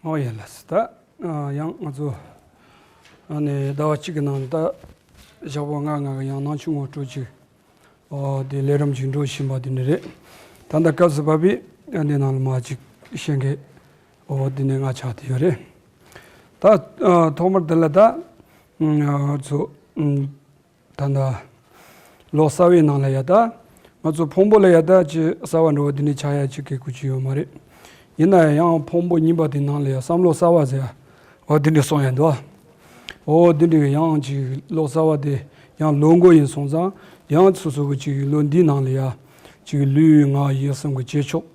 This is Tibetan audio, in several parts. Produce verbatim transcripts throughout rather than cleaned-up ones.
ཨོ་ཡ་ལགས་སོ། ད་ཡང་ང་ཚོ་ཨ་ནི་ཟླ་བ་གཅིག་གི་ནང་ད་ཞག་པོ་ལྔ་ལྔ་གི་ཡང་ནང་ཆུང་ངུ་སྤྲོ་གཅིག་ཨོ་དེ་ལས་རིམ་ཅིག་འགྲོ་བཞིན་པ་དེ་ནི་རེད། ད་ལྟ་སྐབས་སུ་བབས་པའི་ཨ་ནི་ནང་ལ་མ་ཅིག་བཤད་མཁན་ཨོ་དེ་ནི་ང་ཆགས་དེ་ཡོད་རེད། ད་ཐོག་མར་དེ་ལ་ད་ང་ཚོ་ད་ལྟ་ལོ་གསར་བའི་ནང་ལ་ཡ་ད་ང་ཚོ་ཕུང་པོ་ལ་ཡ་ད་ཅི་གསར་བ་འགྲོ་བ་དེ་ནི་ཆགས་ཡ་ཅིག་གི་གུ་ཅི་ཡོད་མ་རེད། ཡིན་ན་ཡང་ཕུང་པོ་རྙིང་པ་དེ་ནང་ལ་ཡ་བསམ་བློ་གསར་བ་ཟེར་ཡ་འོ་དེ་འདྲ་གསུང་ཡ་འདུག་ཨོ་དེ་འདྲ་གི་ཡང་ཅིག་ལོ་གསར་བ་དེ་ཡང་ལོ་འགོ་ཡིན་སོང་ཙང་ཡང་སོ་སོ་གི་ཅིག་ལོ་འདིའི་ནང་ལ་ཡ་ཅིག་ལུས་ངག་ཡིད་གསུམ་གི་བྱེད་ཕྱོགས་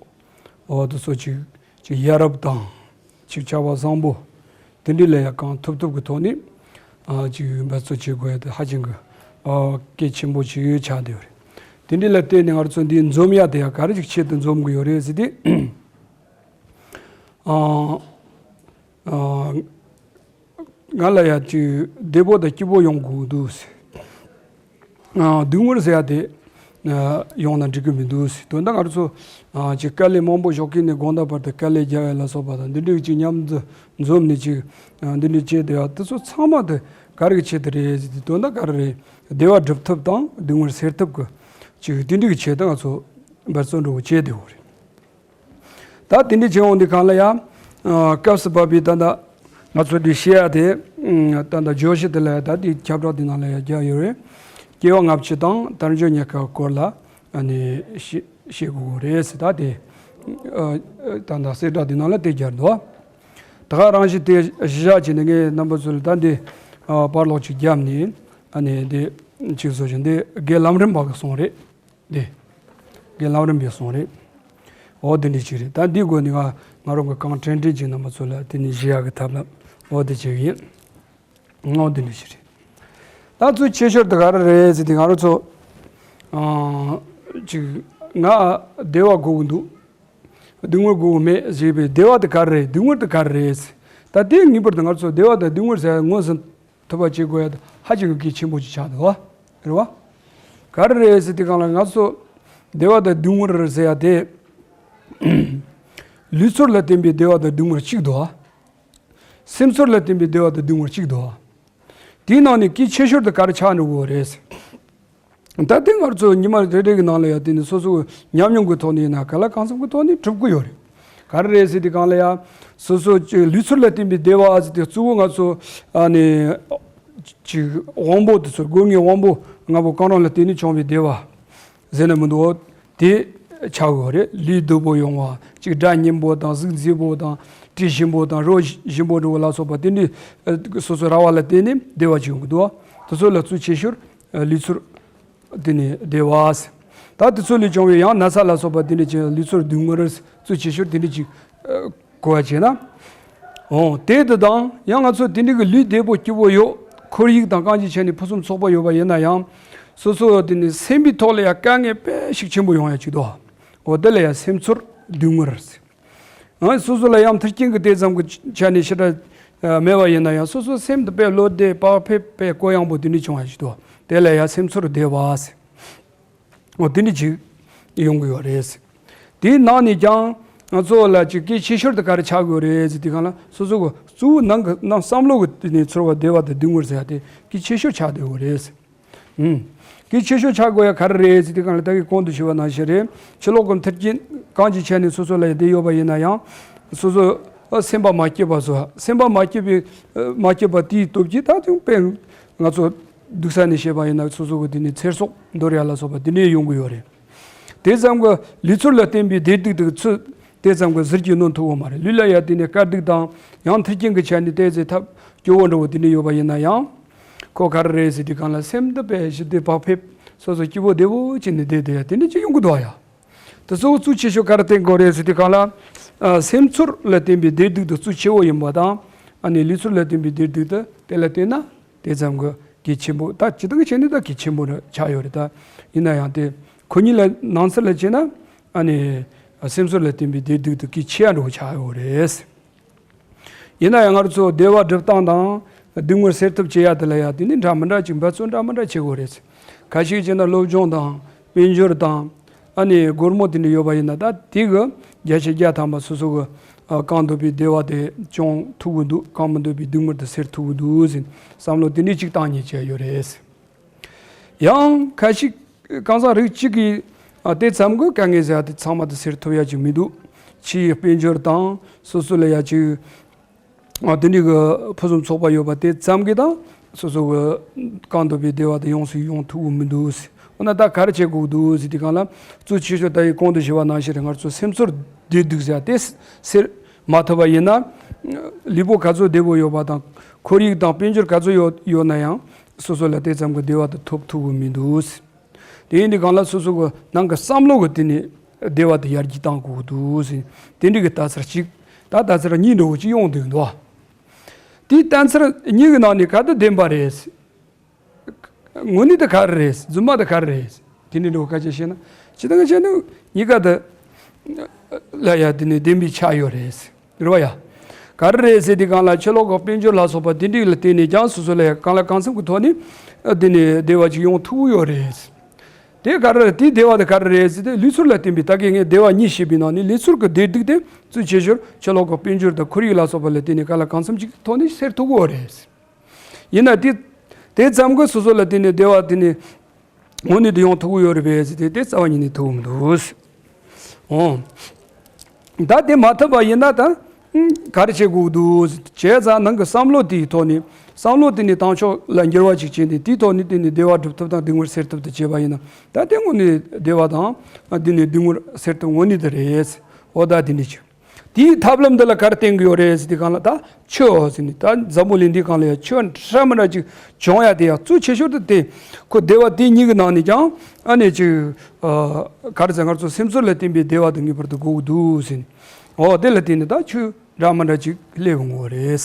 ཨོ་དེ་ཚོ་ཅིག་ཅིག་ཡ་རབས་དང་། ཅིག་བྱ་བ་བཟང་པོ་དེ་འདྲའི་ལ་ཡང་གང་ཐུབ་ཐུབ་ཀྱི་ཐོག་ནས་ཨ་ཅིག་འབད་རྩོལ་བྱེད་དགོས་ཡ་དེ་ཧ་ཅང་གི་ཨ་གལ་ཆེན་པོ་ཅིག་ཆགས་བསྡད་ཡོད་རེད། དེ་འདྲའི་ལ་བརྟེན་ནས་ང་ཚོ་འདི་འཛོམས་ཡ་དེ་ཡང་ག་རེ་ཅིག་ཆེད་དུ་འཛོམས་དགོས་ཡོད་རེད་ཟེར་དུས་ཨ་ཨ་ང་ལ་ཡ་ཅིག་བདེ་པོ་དང་སྐྱིད་པོ་ཡོང་དགོས་འདུག་ཟེར། ཨ་སྡུག་བསྔལ་ཟེར་ཡ་དེ་ཨ་ཡོང་ན་འགྲིག་གི་མི་འདུག་ཟེར། དོན་དག་ང་ཚོ་ཨ་ཅིག་དཀའ་ལས་མང་པོ་ཞོགས་ཀས་ནས་དགོང་དག་བར་དུ་དཀའ་ལས་རྒྱག་ཡ་ལ་སོགས་པ་དང་འདི་འདྲའི་ཅིག་མཉམ་དུ་འཛོམས་ནས་ཅིག་ཨ་འདི་འདྲའི་བྱས་བསྡད་ཡ་དེ་ཚོ་ཚང་མ་དེ་ག་རེ་གི་ཆེད་དུ་རེད་ཟེར་དུས་དོན་དག་ག་རེ་རེད། བདེ་བ་སྒྲུབ་ཐབས་དང་སྡུག་བསྔལ་སེལ་ཐབས་ཀྱི་ཅིག་དེ་འདྲའི་གི་ཆེད་དུ་ང་ཚོ་འབད་བརྩོན་འགྲོ་བྱས་བསྡད་ཡོད་རེད། ད་དེ་འདྲའི་བྱེད་འོང་དུས་གང་ལ་ཡང་ཨ་སྐབས་སུ་བབས་པའི་ད་ལྟ་ང་ཚོ་འདི་བཤད་ཡ་དེ་ཨ་ད་ལྟ་བརྗོད་གཞི་དེ་ལ་ཡང་ད་དེ་ཁྱབ་བསྒྲགས་དེ་ནང་ལ་ཡང་རྒྱག་ཡོད་རེད། སྐྱེ་བ་སྔ་ཕྱི་དང་དལ་འབྱོར་རྙེད་དཀའ་སྐོར་ལ་ཨ་ནི་བཤད་བཤད་དགོས་རེད་ཟེར། ད་དེ་ཨ་ད་ལྟ་གསལ་བསྒྲགས་དེ་ནང་ལ་དེ་སྦྱར་འདུག་ད་ག་རང་བཞིན་དེ་གཞི་བཞག་བྱས་ནས་ངས་རྣམ་པ་ཚོ་ལ་ད་འདི་ཨ་པར་ལོག་ཅིག་བརྒྱབ་ནས་ཨ་ནི་འདི་ཅིག་བཟོ་བཞིན་འདི་དགེ་ལམ་རིམ་པ་གི་གསུང་རེད། འདི། དགེ་ལམ་རིམ་པའི་གསུང་རེད། འོ་འདི་འདྲ་ཅིག་རེད། ད་འདི་སྒོ་ནས་ང་ང་རང་གི་གང་དྲན་དྲན་ཅིག་རྣམ་པ་ཚོ་ལ་དེ་ནས་ཞུ་ཡག་གི་ཐབས་ལམ་འོ་འདི་ཅིག་ཡིན། འོ་འདི་འདྲ་ཅིག་རེད། ད་གཙོ་ཆེ་ཤོས་དེ་ག་རེ་རེད་ཟེར་དུས་ང་རང་ཚོ་ཨང་ཅིག་ང་བདེ་བ་དགོས་ཀྱི་འདུག་སྡུག་བསྔལ་དགོས་ཀྱི་མེད་ཟེར་བའི་བདེ་བ་དེ་ག་རེ་རེད། སྡུག་བསྔལ་དེ་ག་རེ་རེད་ཟེར། ད་དེ་ངེས་པར་དུ་ང་ཚོ་བདེ་བ་དང་སྡུག་བསྔལ་ཟེར་ཡ་ངོས་ཟིན་ཐུབ་པ་བྱེད་དགོས་ཡ་དེ་ཧ་ཅང་གི་གལ་ཆེན་པོ་ཅིག་ཆགས་འདུག་བ། རེད་བ། ག་རེ་རེད་ཟེར་དུས་སྒང་ལ་ང་ཚོ་བདེ་བ་དང་སྡུག་བསྔལ་ཟེར་ཡ་དེ་ལུས་ཚོར་ལ་བརྟེན་པའི་བདེ་བ་དང་སྡུག་བསྔལ་གཅིག་འདུག་བ། སེམས་ཚོར་ལ་བརྟེན་པའི་བདེ་བ་དང་སྡུག་བསྔལ་གཅིག་འདུག་བ། དེའི་ནང་ནས་གལ་ཆེ་ཤོས་དེ་ག་རེ་ཆགས་འགྲོ་གི་རེད་ཟེར། ད་ལྟའི་ང་ཚོ་ཉི་མ་རེ་རེ་གི་ནང་ལ་ཡ་དེ་ནི་སོ་སོ་ཉམས་མྱོང་གི་ཐོག་ནས་ཡིན་ན་ག་ལ་གང་འཚམ་གི་ཐོག་ནས་གྲུབ་ཀྱི་ཡོད་རེད། ག་རེ་རེད་ཟེར་དུས་སྒང་ལ་ཡ་སོ་སོ་ཅིག་ལུས་ཚོར་ལ་བརྟེན་པའི་བདེ་བ་ཟེར་དུས་གཙོ་བོ་ང་ཚོ་ཨ་ནི་ཅིག་དབང་པོ་དེ་ཚོ་སྒོ་ལྔའི་དབང་པོ་ལྔ་པོ་གང་རུང་ལ་བརྟེན་ནས་བྱུང་བའི་བདེ་བ་ཟེར་ན་མི་འདུག་དེ་ཆགས་ཡོད་རེད། ལུས་སྡུག་པོ་ཡོང་བ་ཅིག་སྒྲ་སྙན་པོ་དང་གཟུགས་མཛེས་པོ་དང་དྲི་ཞིམ་པོ་དང་རོ་ཞིམ་པོ་འདྲ་བོ་ལ་སོགས་པ་དེ་འདྲའི་སོ་སོ་ར་བ་ལ་བརྟེན་ནས་བདེ་བ་ཅིག་ཡོང་གི་འདུག་དེ་ཚོ་ལ་གཙོ་ཆེ་ཤོས་ལུས་ཚོར། དེ་ནི་བདེ་བ་ཟེར། ད་དེ་ཚོ་ལས་བྱུང་བའི་ཡང་ན་ཚ་ལ་སོགས་པ་དེ་འདྲ་ཅིག་ལུས་ཚོར་སྡུག་བསྔལ་གཙོ་ཆེ་ཤོས་དེ་འདྲ་ཅིག་གོ་བ་བྱས་ན། འོ་དེ་དེ་དང་ཡང་ང་ཚོ་དེ་འདྲ་གི་ལུས་བདེ་པོ་སྐྱིད་པོ་ཡོད། ཁོར་ཡུག་དང་གང་ཅིའི་ཆ་ནས་ཕུན་སུམ་ཚོགས་པ་ཡོད་པ་ཡིན་ན་ཡང་། སོ་སོ་དེ་ནི་སེམས་པའི་ཐོག་ལ་ཡང་དཀའ་ངལ་དཔེ་ཞིག་ཆེན་པོ་ཡོང་ཡ་ཅིག་འདུག་འོ་དེ་ལ་ཡང་སེམས་ཚོར་སྡུག་བསྔལ་ཟེར། ཨ་སོ་སོ་ལ་ཡང་མཐུན་རྐྱེན་གྱི་དེ་ཙམ་གྱི་ཆ་ནས་ཞེ་དྲག་མེད་པ་ཡིན་ན་ཡང་སོ་སོའི་སེམས་དེ་དཔེ་བློ་བདེ་བག་ཕེབས་དཔེ་གུ་ཡངས་པོ་དེ་འདྲ་བྱུང་བ་ཞིག་འདུག་དེ་ལ་ཡང་སེམས་ཚོར་བདེ་བ་ཟེར། འོ་དེ་འདྲ་ཅིག་ཡོང་གི་ཡོད་རེད་ཟེར། དེའི་ནང་ནས་ཀྱང་ང་ཚོ་ལ་ཅིག་གལ་ཆེ་ཤོས་དེ་ག་རེ་ཆགས་དགོས་རེད་ཟེར་དུས་སྒང་ལ་སོ་སོ་གི་གཙོ་བོ་ནང་གི་ནང་བསམ་བློ་གི་དེ་ནས་ཚོར་བ་བདེ་བ་དང་སྡུག་བསྔལ་ཟེར་ཡ་དེ་གལ་ཆེ་ཤོས་ཆགས་བསྡད་ཡོད་རེད་ཟེར། ཨུམ། གལ་ཆེ་ཤོས་ཆགས་དགོས་ཡ་ག་རེ་རེད་ཟེར་དུས་སྒང་ལ་ད་གིན་གོང་དུ་ཞུས་པ་ནང་བཞིན་རེད། ཕྱི་ལོགས་ཀྱི་མཐུན་རྐྱེན་གང་ཅིའི་ཆ་ནས་སོ་སོ་ལ་ཡ་བདེ་ཡོད་པ་ཡིན་ན་ཡང་། སོ་སོ་ཨ་སེམས་པ་མ་སྐྱིད་པ་བཟོ་ཡ། སེམས་པ་མ་སྐྱིད་པའི་ཨ་མ་སྐྱིད་པ་དེའི་སྟོབས་ཀྱིས་ད་དུང་དཔེ་ང་ཚོ་སྡུག་ས་ནས་བཤད་པ་ཡིན་ན་སོ་སོ་གི་དེ་ནས་ཚེ་སྲོག་འདོར་ཡ་ལ་སོགས་པ་དེ་འདྲས་ཡོང་གི་ཡོད་རེད། དེ་ཙམ་གྱི་ལུས་ཚོར་ལ་བརྟེན་པའི་བདེ་སྡུག་དེ་ཚོ་དེ་ཙམ་གྱི་ཟུར་གྱིས་གནོན་ཐུབ་ཡོད་མ་རེད། ལུས་ལ་ཡ་དེ་ནས་དཀའ་སྡུག་དང་ཡང་མཐུན་རྐྱེན་གྱི་ཆ་ནས་ཏོག་ཙམ་ཐབས་སྐྱོ་བོ་འདྲ་བོ་དེ་འདྲ་ཡོད་པ་ཡིན་ན་ཡང་། ཁོ་ག་རེ་རེད་ཟེར་དུས་སྒང་ལ་སེམས་འདི་དཔེ་ཞི་བདེ་བག་ཕེབས་སོ་སོ་སྐྱིད་པོ་བདེ་བོ་བྱས་ནས་བསྡད་བསྡད་ཡ་དེ་འདྲ་ཅིག་ཡོང་གི་འདུག་ཡ། དེ་གཙོ་བོ་གཙོ་ཆེ་ཤོས་ག་རེ་བསྟེན་དགོས་རེད་ཟེར་དུས་སྒང་ལ། ཨ་སེམས་ཚོར་ལ་བརྟེན་པའི་བདེ་སྡུག་དེ་གཙོ་ཆེ་བོ་ཡིན་པ་དང་། ཨ་ནི་ལུས་ཚོར་ལ་བརྟེན་པའི་བདེ་སྡུག་དེ་དེ་ལ་བརྟེན་ན། དེ་ཙམ་གྱི་གལ་ཆེན་པོ་ད་ཇི་ལྟར་བྱས་ནས་ད་གལ་ཆེན་པོ་རེ་ཆགས་ཡོད་རེད། ད་ཡིན་ན་ཡང་དེ་ཁོ་གཉིས་ལ་ནང་ཚན་ལ་བྱས་ན་ཨ་ནི་སེམས་ཚོར་ལ་བརྟེན་པའི་བདེ་སྡུག་དེ་གལ་ཆེ་ཡ་འགྲོ་ཆགས་ཡོད་རེད། ཡིན་ན་ཡང་ང་ཚོ་བདེ་བ་སྒྲུབ་སྟངས་དང་སྡུག་བསྔལ་སེལ་ཐབས་བྱེད་ཡ་དེ་ལ་ཡ་དེ་ནི་འདྲ་མི་འདྲ་ཅིག་འབད་བརྩོན་འདྲ་མི་འདྲ་བྱེད་དགོས་རེད། ཁ་ཤས་བྱས་ན་སློབ་སྦྱོང་དང་དཔལ་འབྱོར་དང་ཨ་ནི་སྒོར་མོ་དེ་འདྲ་ཡོད་པ་ཡིན་ན་ད་དེ་གི་བརྒྱ་ཆ་བརྒྱ་ཐམ་པ་སོ་སོ་གི་ ཨ་གང་འདོད་པའི་བདེ་བ་དེ་སྐྱོང་ཐུབ་ཀྱི་འདུག། གང་མི་འདོད་པའི་སྡུག་བསྔལ་དེ་སེལ་ཐུབ་ཀྱི་འདུག་ཟེར་བསམ་བློ་དེ་འདྲ་ཅིག་བཏང་ནས་བྱས་ཡོད་རེད། ཡང་ཁ་ཤས་གང་ཟག་རིགས་གཅིག་གིས་ཨ་དེ་ཙམ་གྱིས་དཀའ་ངལ་ཟེར་ཡ་དེ་ཚང་མ་དེ་སེལ་ཐུབ་ཡ་ཅིག་མི་འདུག། ཕྱིའི་དཔལ་འབྱོར་དང་སོ་སོ་ལ་ཡ་ཅིག་ཨ་དེ་འདྲའི་གི་ཕུན་སུམ་ཚོགས་པ་ཡོད་པ་དེ་ཙམ་གྱིས་ད་སོ་སོ་གི་གང་འདོད་པའི་བདེ་བ་དེ་ཡོངས་སུ་ཡོང་ཐུབ་ཀྱི་མི་འདུག། འོ་ན་ད་ག་རེ་བྱེད་དགོས་འདུག་ཟེར་དུས་སྒང་ལ་གཙོ་ཆེ་ཤོས་ད་ཡི་གོང་དུ་ཞུས་པ་ནང་བཞིན་རེད། ང་ཚོ་སེམས་ཚོར་བདེ་སྡུག་ཟེར་ཡ་དེ་སེལ་མ་ཐུབ་པ་ཡིན་ན། ལུས་པོ་ག་ཚོད་བདེ་པོ་ཡོད་པ་དང་ཁོར་ཡུག་དང་དཔལ་འབྱོར་ག་ཚོད་ཡོད་ཡོད་ན་ཡང་སོ་སོ་ལ་དེ་ཙམ་གྱི་བདེ་བ་དེ་ཐོབ་ཐུབ་ཀྱི་མི་འདུག། དེ་ཡིན་དུས་སྒང་ལ་སོ་སོ་གི་ནང་གི་བསམ་བློ་གི་དེ་ནས་བདེ་བ་དེ་ཡར་རྒྱས་གཏང་དགོས་འདུག་ཟེར། དེ་འདྲའི་གི་ལྟ་ཚུལ་གཅིག། ད་ལྟ་ཚུལ་གཉིས་འདྲ་བོ་གཅིག་ཡོང་བསྡད་འདུག། དེའི་ལྟ་ཚུལ་གཉིས་ཀྱི་ནང་ནས་ག་དེ་བདེན་པ་རེད། དངོས་གནས་དེ་ག་རེ་རེད། རྫུན་མ་དེ་ག་རེ་རེད། དེ་འདྲའི་འདྲ་བོ་སྐད་ཆ་བཤད་ན་ཇི་ལྟར་བྱས་ན་གཉིས་ཀ་དེ་ལ་ཡ་དེ་ནས་བདེན་པའི་ཆ་ཡོད་རེད། རེད་བ་ཡ། ག་རེ་རེད་ཟེར་དུས་སྒང་ལ་ཕྱི་ལོགས་ཀྱི་དཔལ་འབྱོར་ལ་སོགས་པ་དེ་འདྲ་ལ་བརྟེན་ནས་ཀྱང་སོ་སོ་ལ་ཡ་གང་ལ་གང་འཚམ་གྱི་ཐོག་ནས་དེ་ནས་བདེ་བ་ཅིག་ཡོང་ཐུབ་ཀྱི་ཡོད་རེད། དེ་ག་རེ་རེད། དེའི་བདེ་བ་དེ་ག་རེ་རེད་ཟེར་ཏེ་ལུས་ཚོར་ལ་བརྟེན་པའི་ད་གིན་ངས་བདེ་བ་གཉིས་བཤད་པའི་ནང་ནས་ལུས་ཚོར་གྱི་བདེ་སྡུག་དེ་གཙོ་ཆེ་ཤོས་ཕྱི་ལོགས་ཀྱི་དཔལ་འབྱོར་དང་ཁོར་ཡུག་ལ་སོགས་པ་ལ་བརྟེན་ནས་གང་ལ་གང་འཚམ་ཅིག་གི་ཐོག་ནས་སེལ་ཐུབ་ཀྱི་ཡོད་རེད། ཡིན་ན་དེ་དེ་ཙམ་གྱིས་སོ་སོ་ལ་བརྟེན་ནས་བདེ་བ་དེ་ནི་དངོས་གནས་དེ་ཡོང་ཐུབ་ཀྱི་ཡོད་རེད་པས་ཟེར་ཏེ་དེ་རྩ་བ་ཉིད་ནས་ཐུབ་ཀྱི་མི་འདུག། འོ། ད་དེ་མ་ཐུབ་པ་ཡིན་ན་ད་ག་རེ་བྱེད་དགོས་འདུག་ཟེར་བྱས་ཙང་ནང་གི་བསམ་བློ་དེའི་ཐོག་ནས་བསམ་བློ་དེ་ནས་བཏང་ཕྱོགས་ལ་འགྱུར་བ་ཅིག་བྱས་ནས་དེའི་ཐོག་ནས་དེ་ནས་བདེ་བ་སྒྲུབ་ཐུབ་དང་སྡུག་བསྔལ་སེལ་ཐུབ་དུ་བྱས་པ་ཡིན་ན་ད་དེ་དངོས་གནས་བདེ་བ་དང་དེ་ནས་སྡུག་བསྔལ་སེལ་ཐུབ་དངོས་གནས་དེ་རེད། འོ་ད་དེ་ནས་ཅིག། དེའི་ཐབས་ལམ་འདི་ལ་ག་རེ་བསྟེན་གྱི་ཡོད་རེད་ཟེར་དུས་སྒང་ལ་ད་ཆོས་ཟེར་ནས་ད་འཛམ་བུ་གླིང་འདིའི་སྒང་ལ་ཡང་ཆོས་འདྲ་མི་འདྲ་ཅིག་བྱུང་ཡ་དེ་ཡང་གཙོ་ཆེ་ཤོས་དེ་དེ་ཁོ་བདེ་བ་དེ་གཉིས་ཀྱི་ནང་ནས་ཀྱང་ཨ་ནི་ཅིག་ཨ་ག་རེ་ཟེར་ང་ཚོ་སེམས་ཚོར་ལ་བརྟེན་པའི་བདེ་བ་དེ་ངེས་པར་དུ་དགོས་ཀྱི་འདུག་ཟེར་ནས། འོ་དེ་ལ་བརྟེན་ནས་ད་ཆོས་འདྲ་མི་འདྲ་ཅིག་སླེབས་ཡོང་གི་རེད།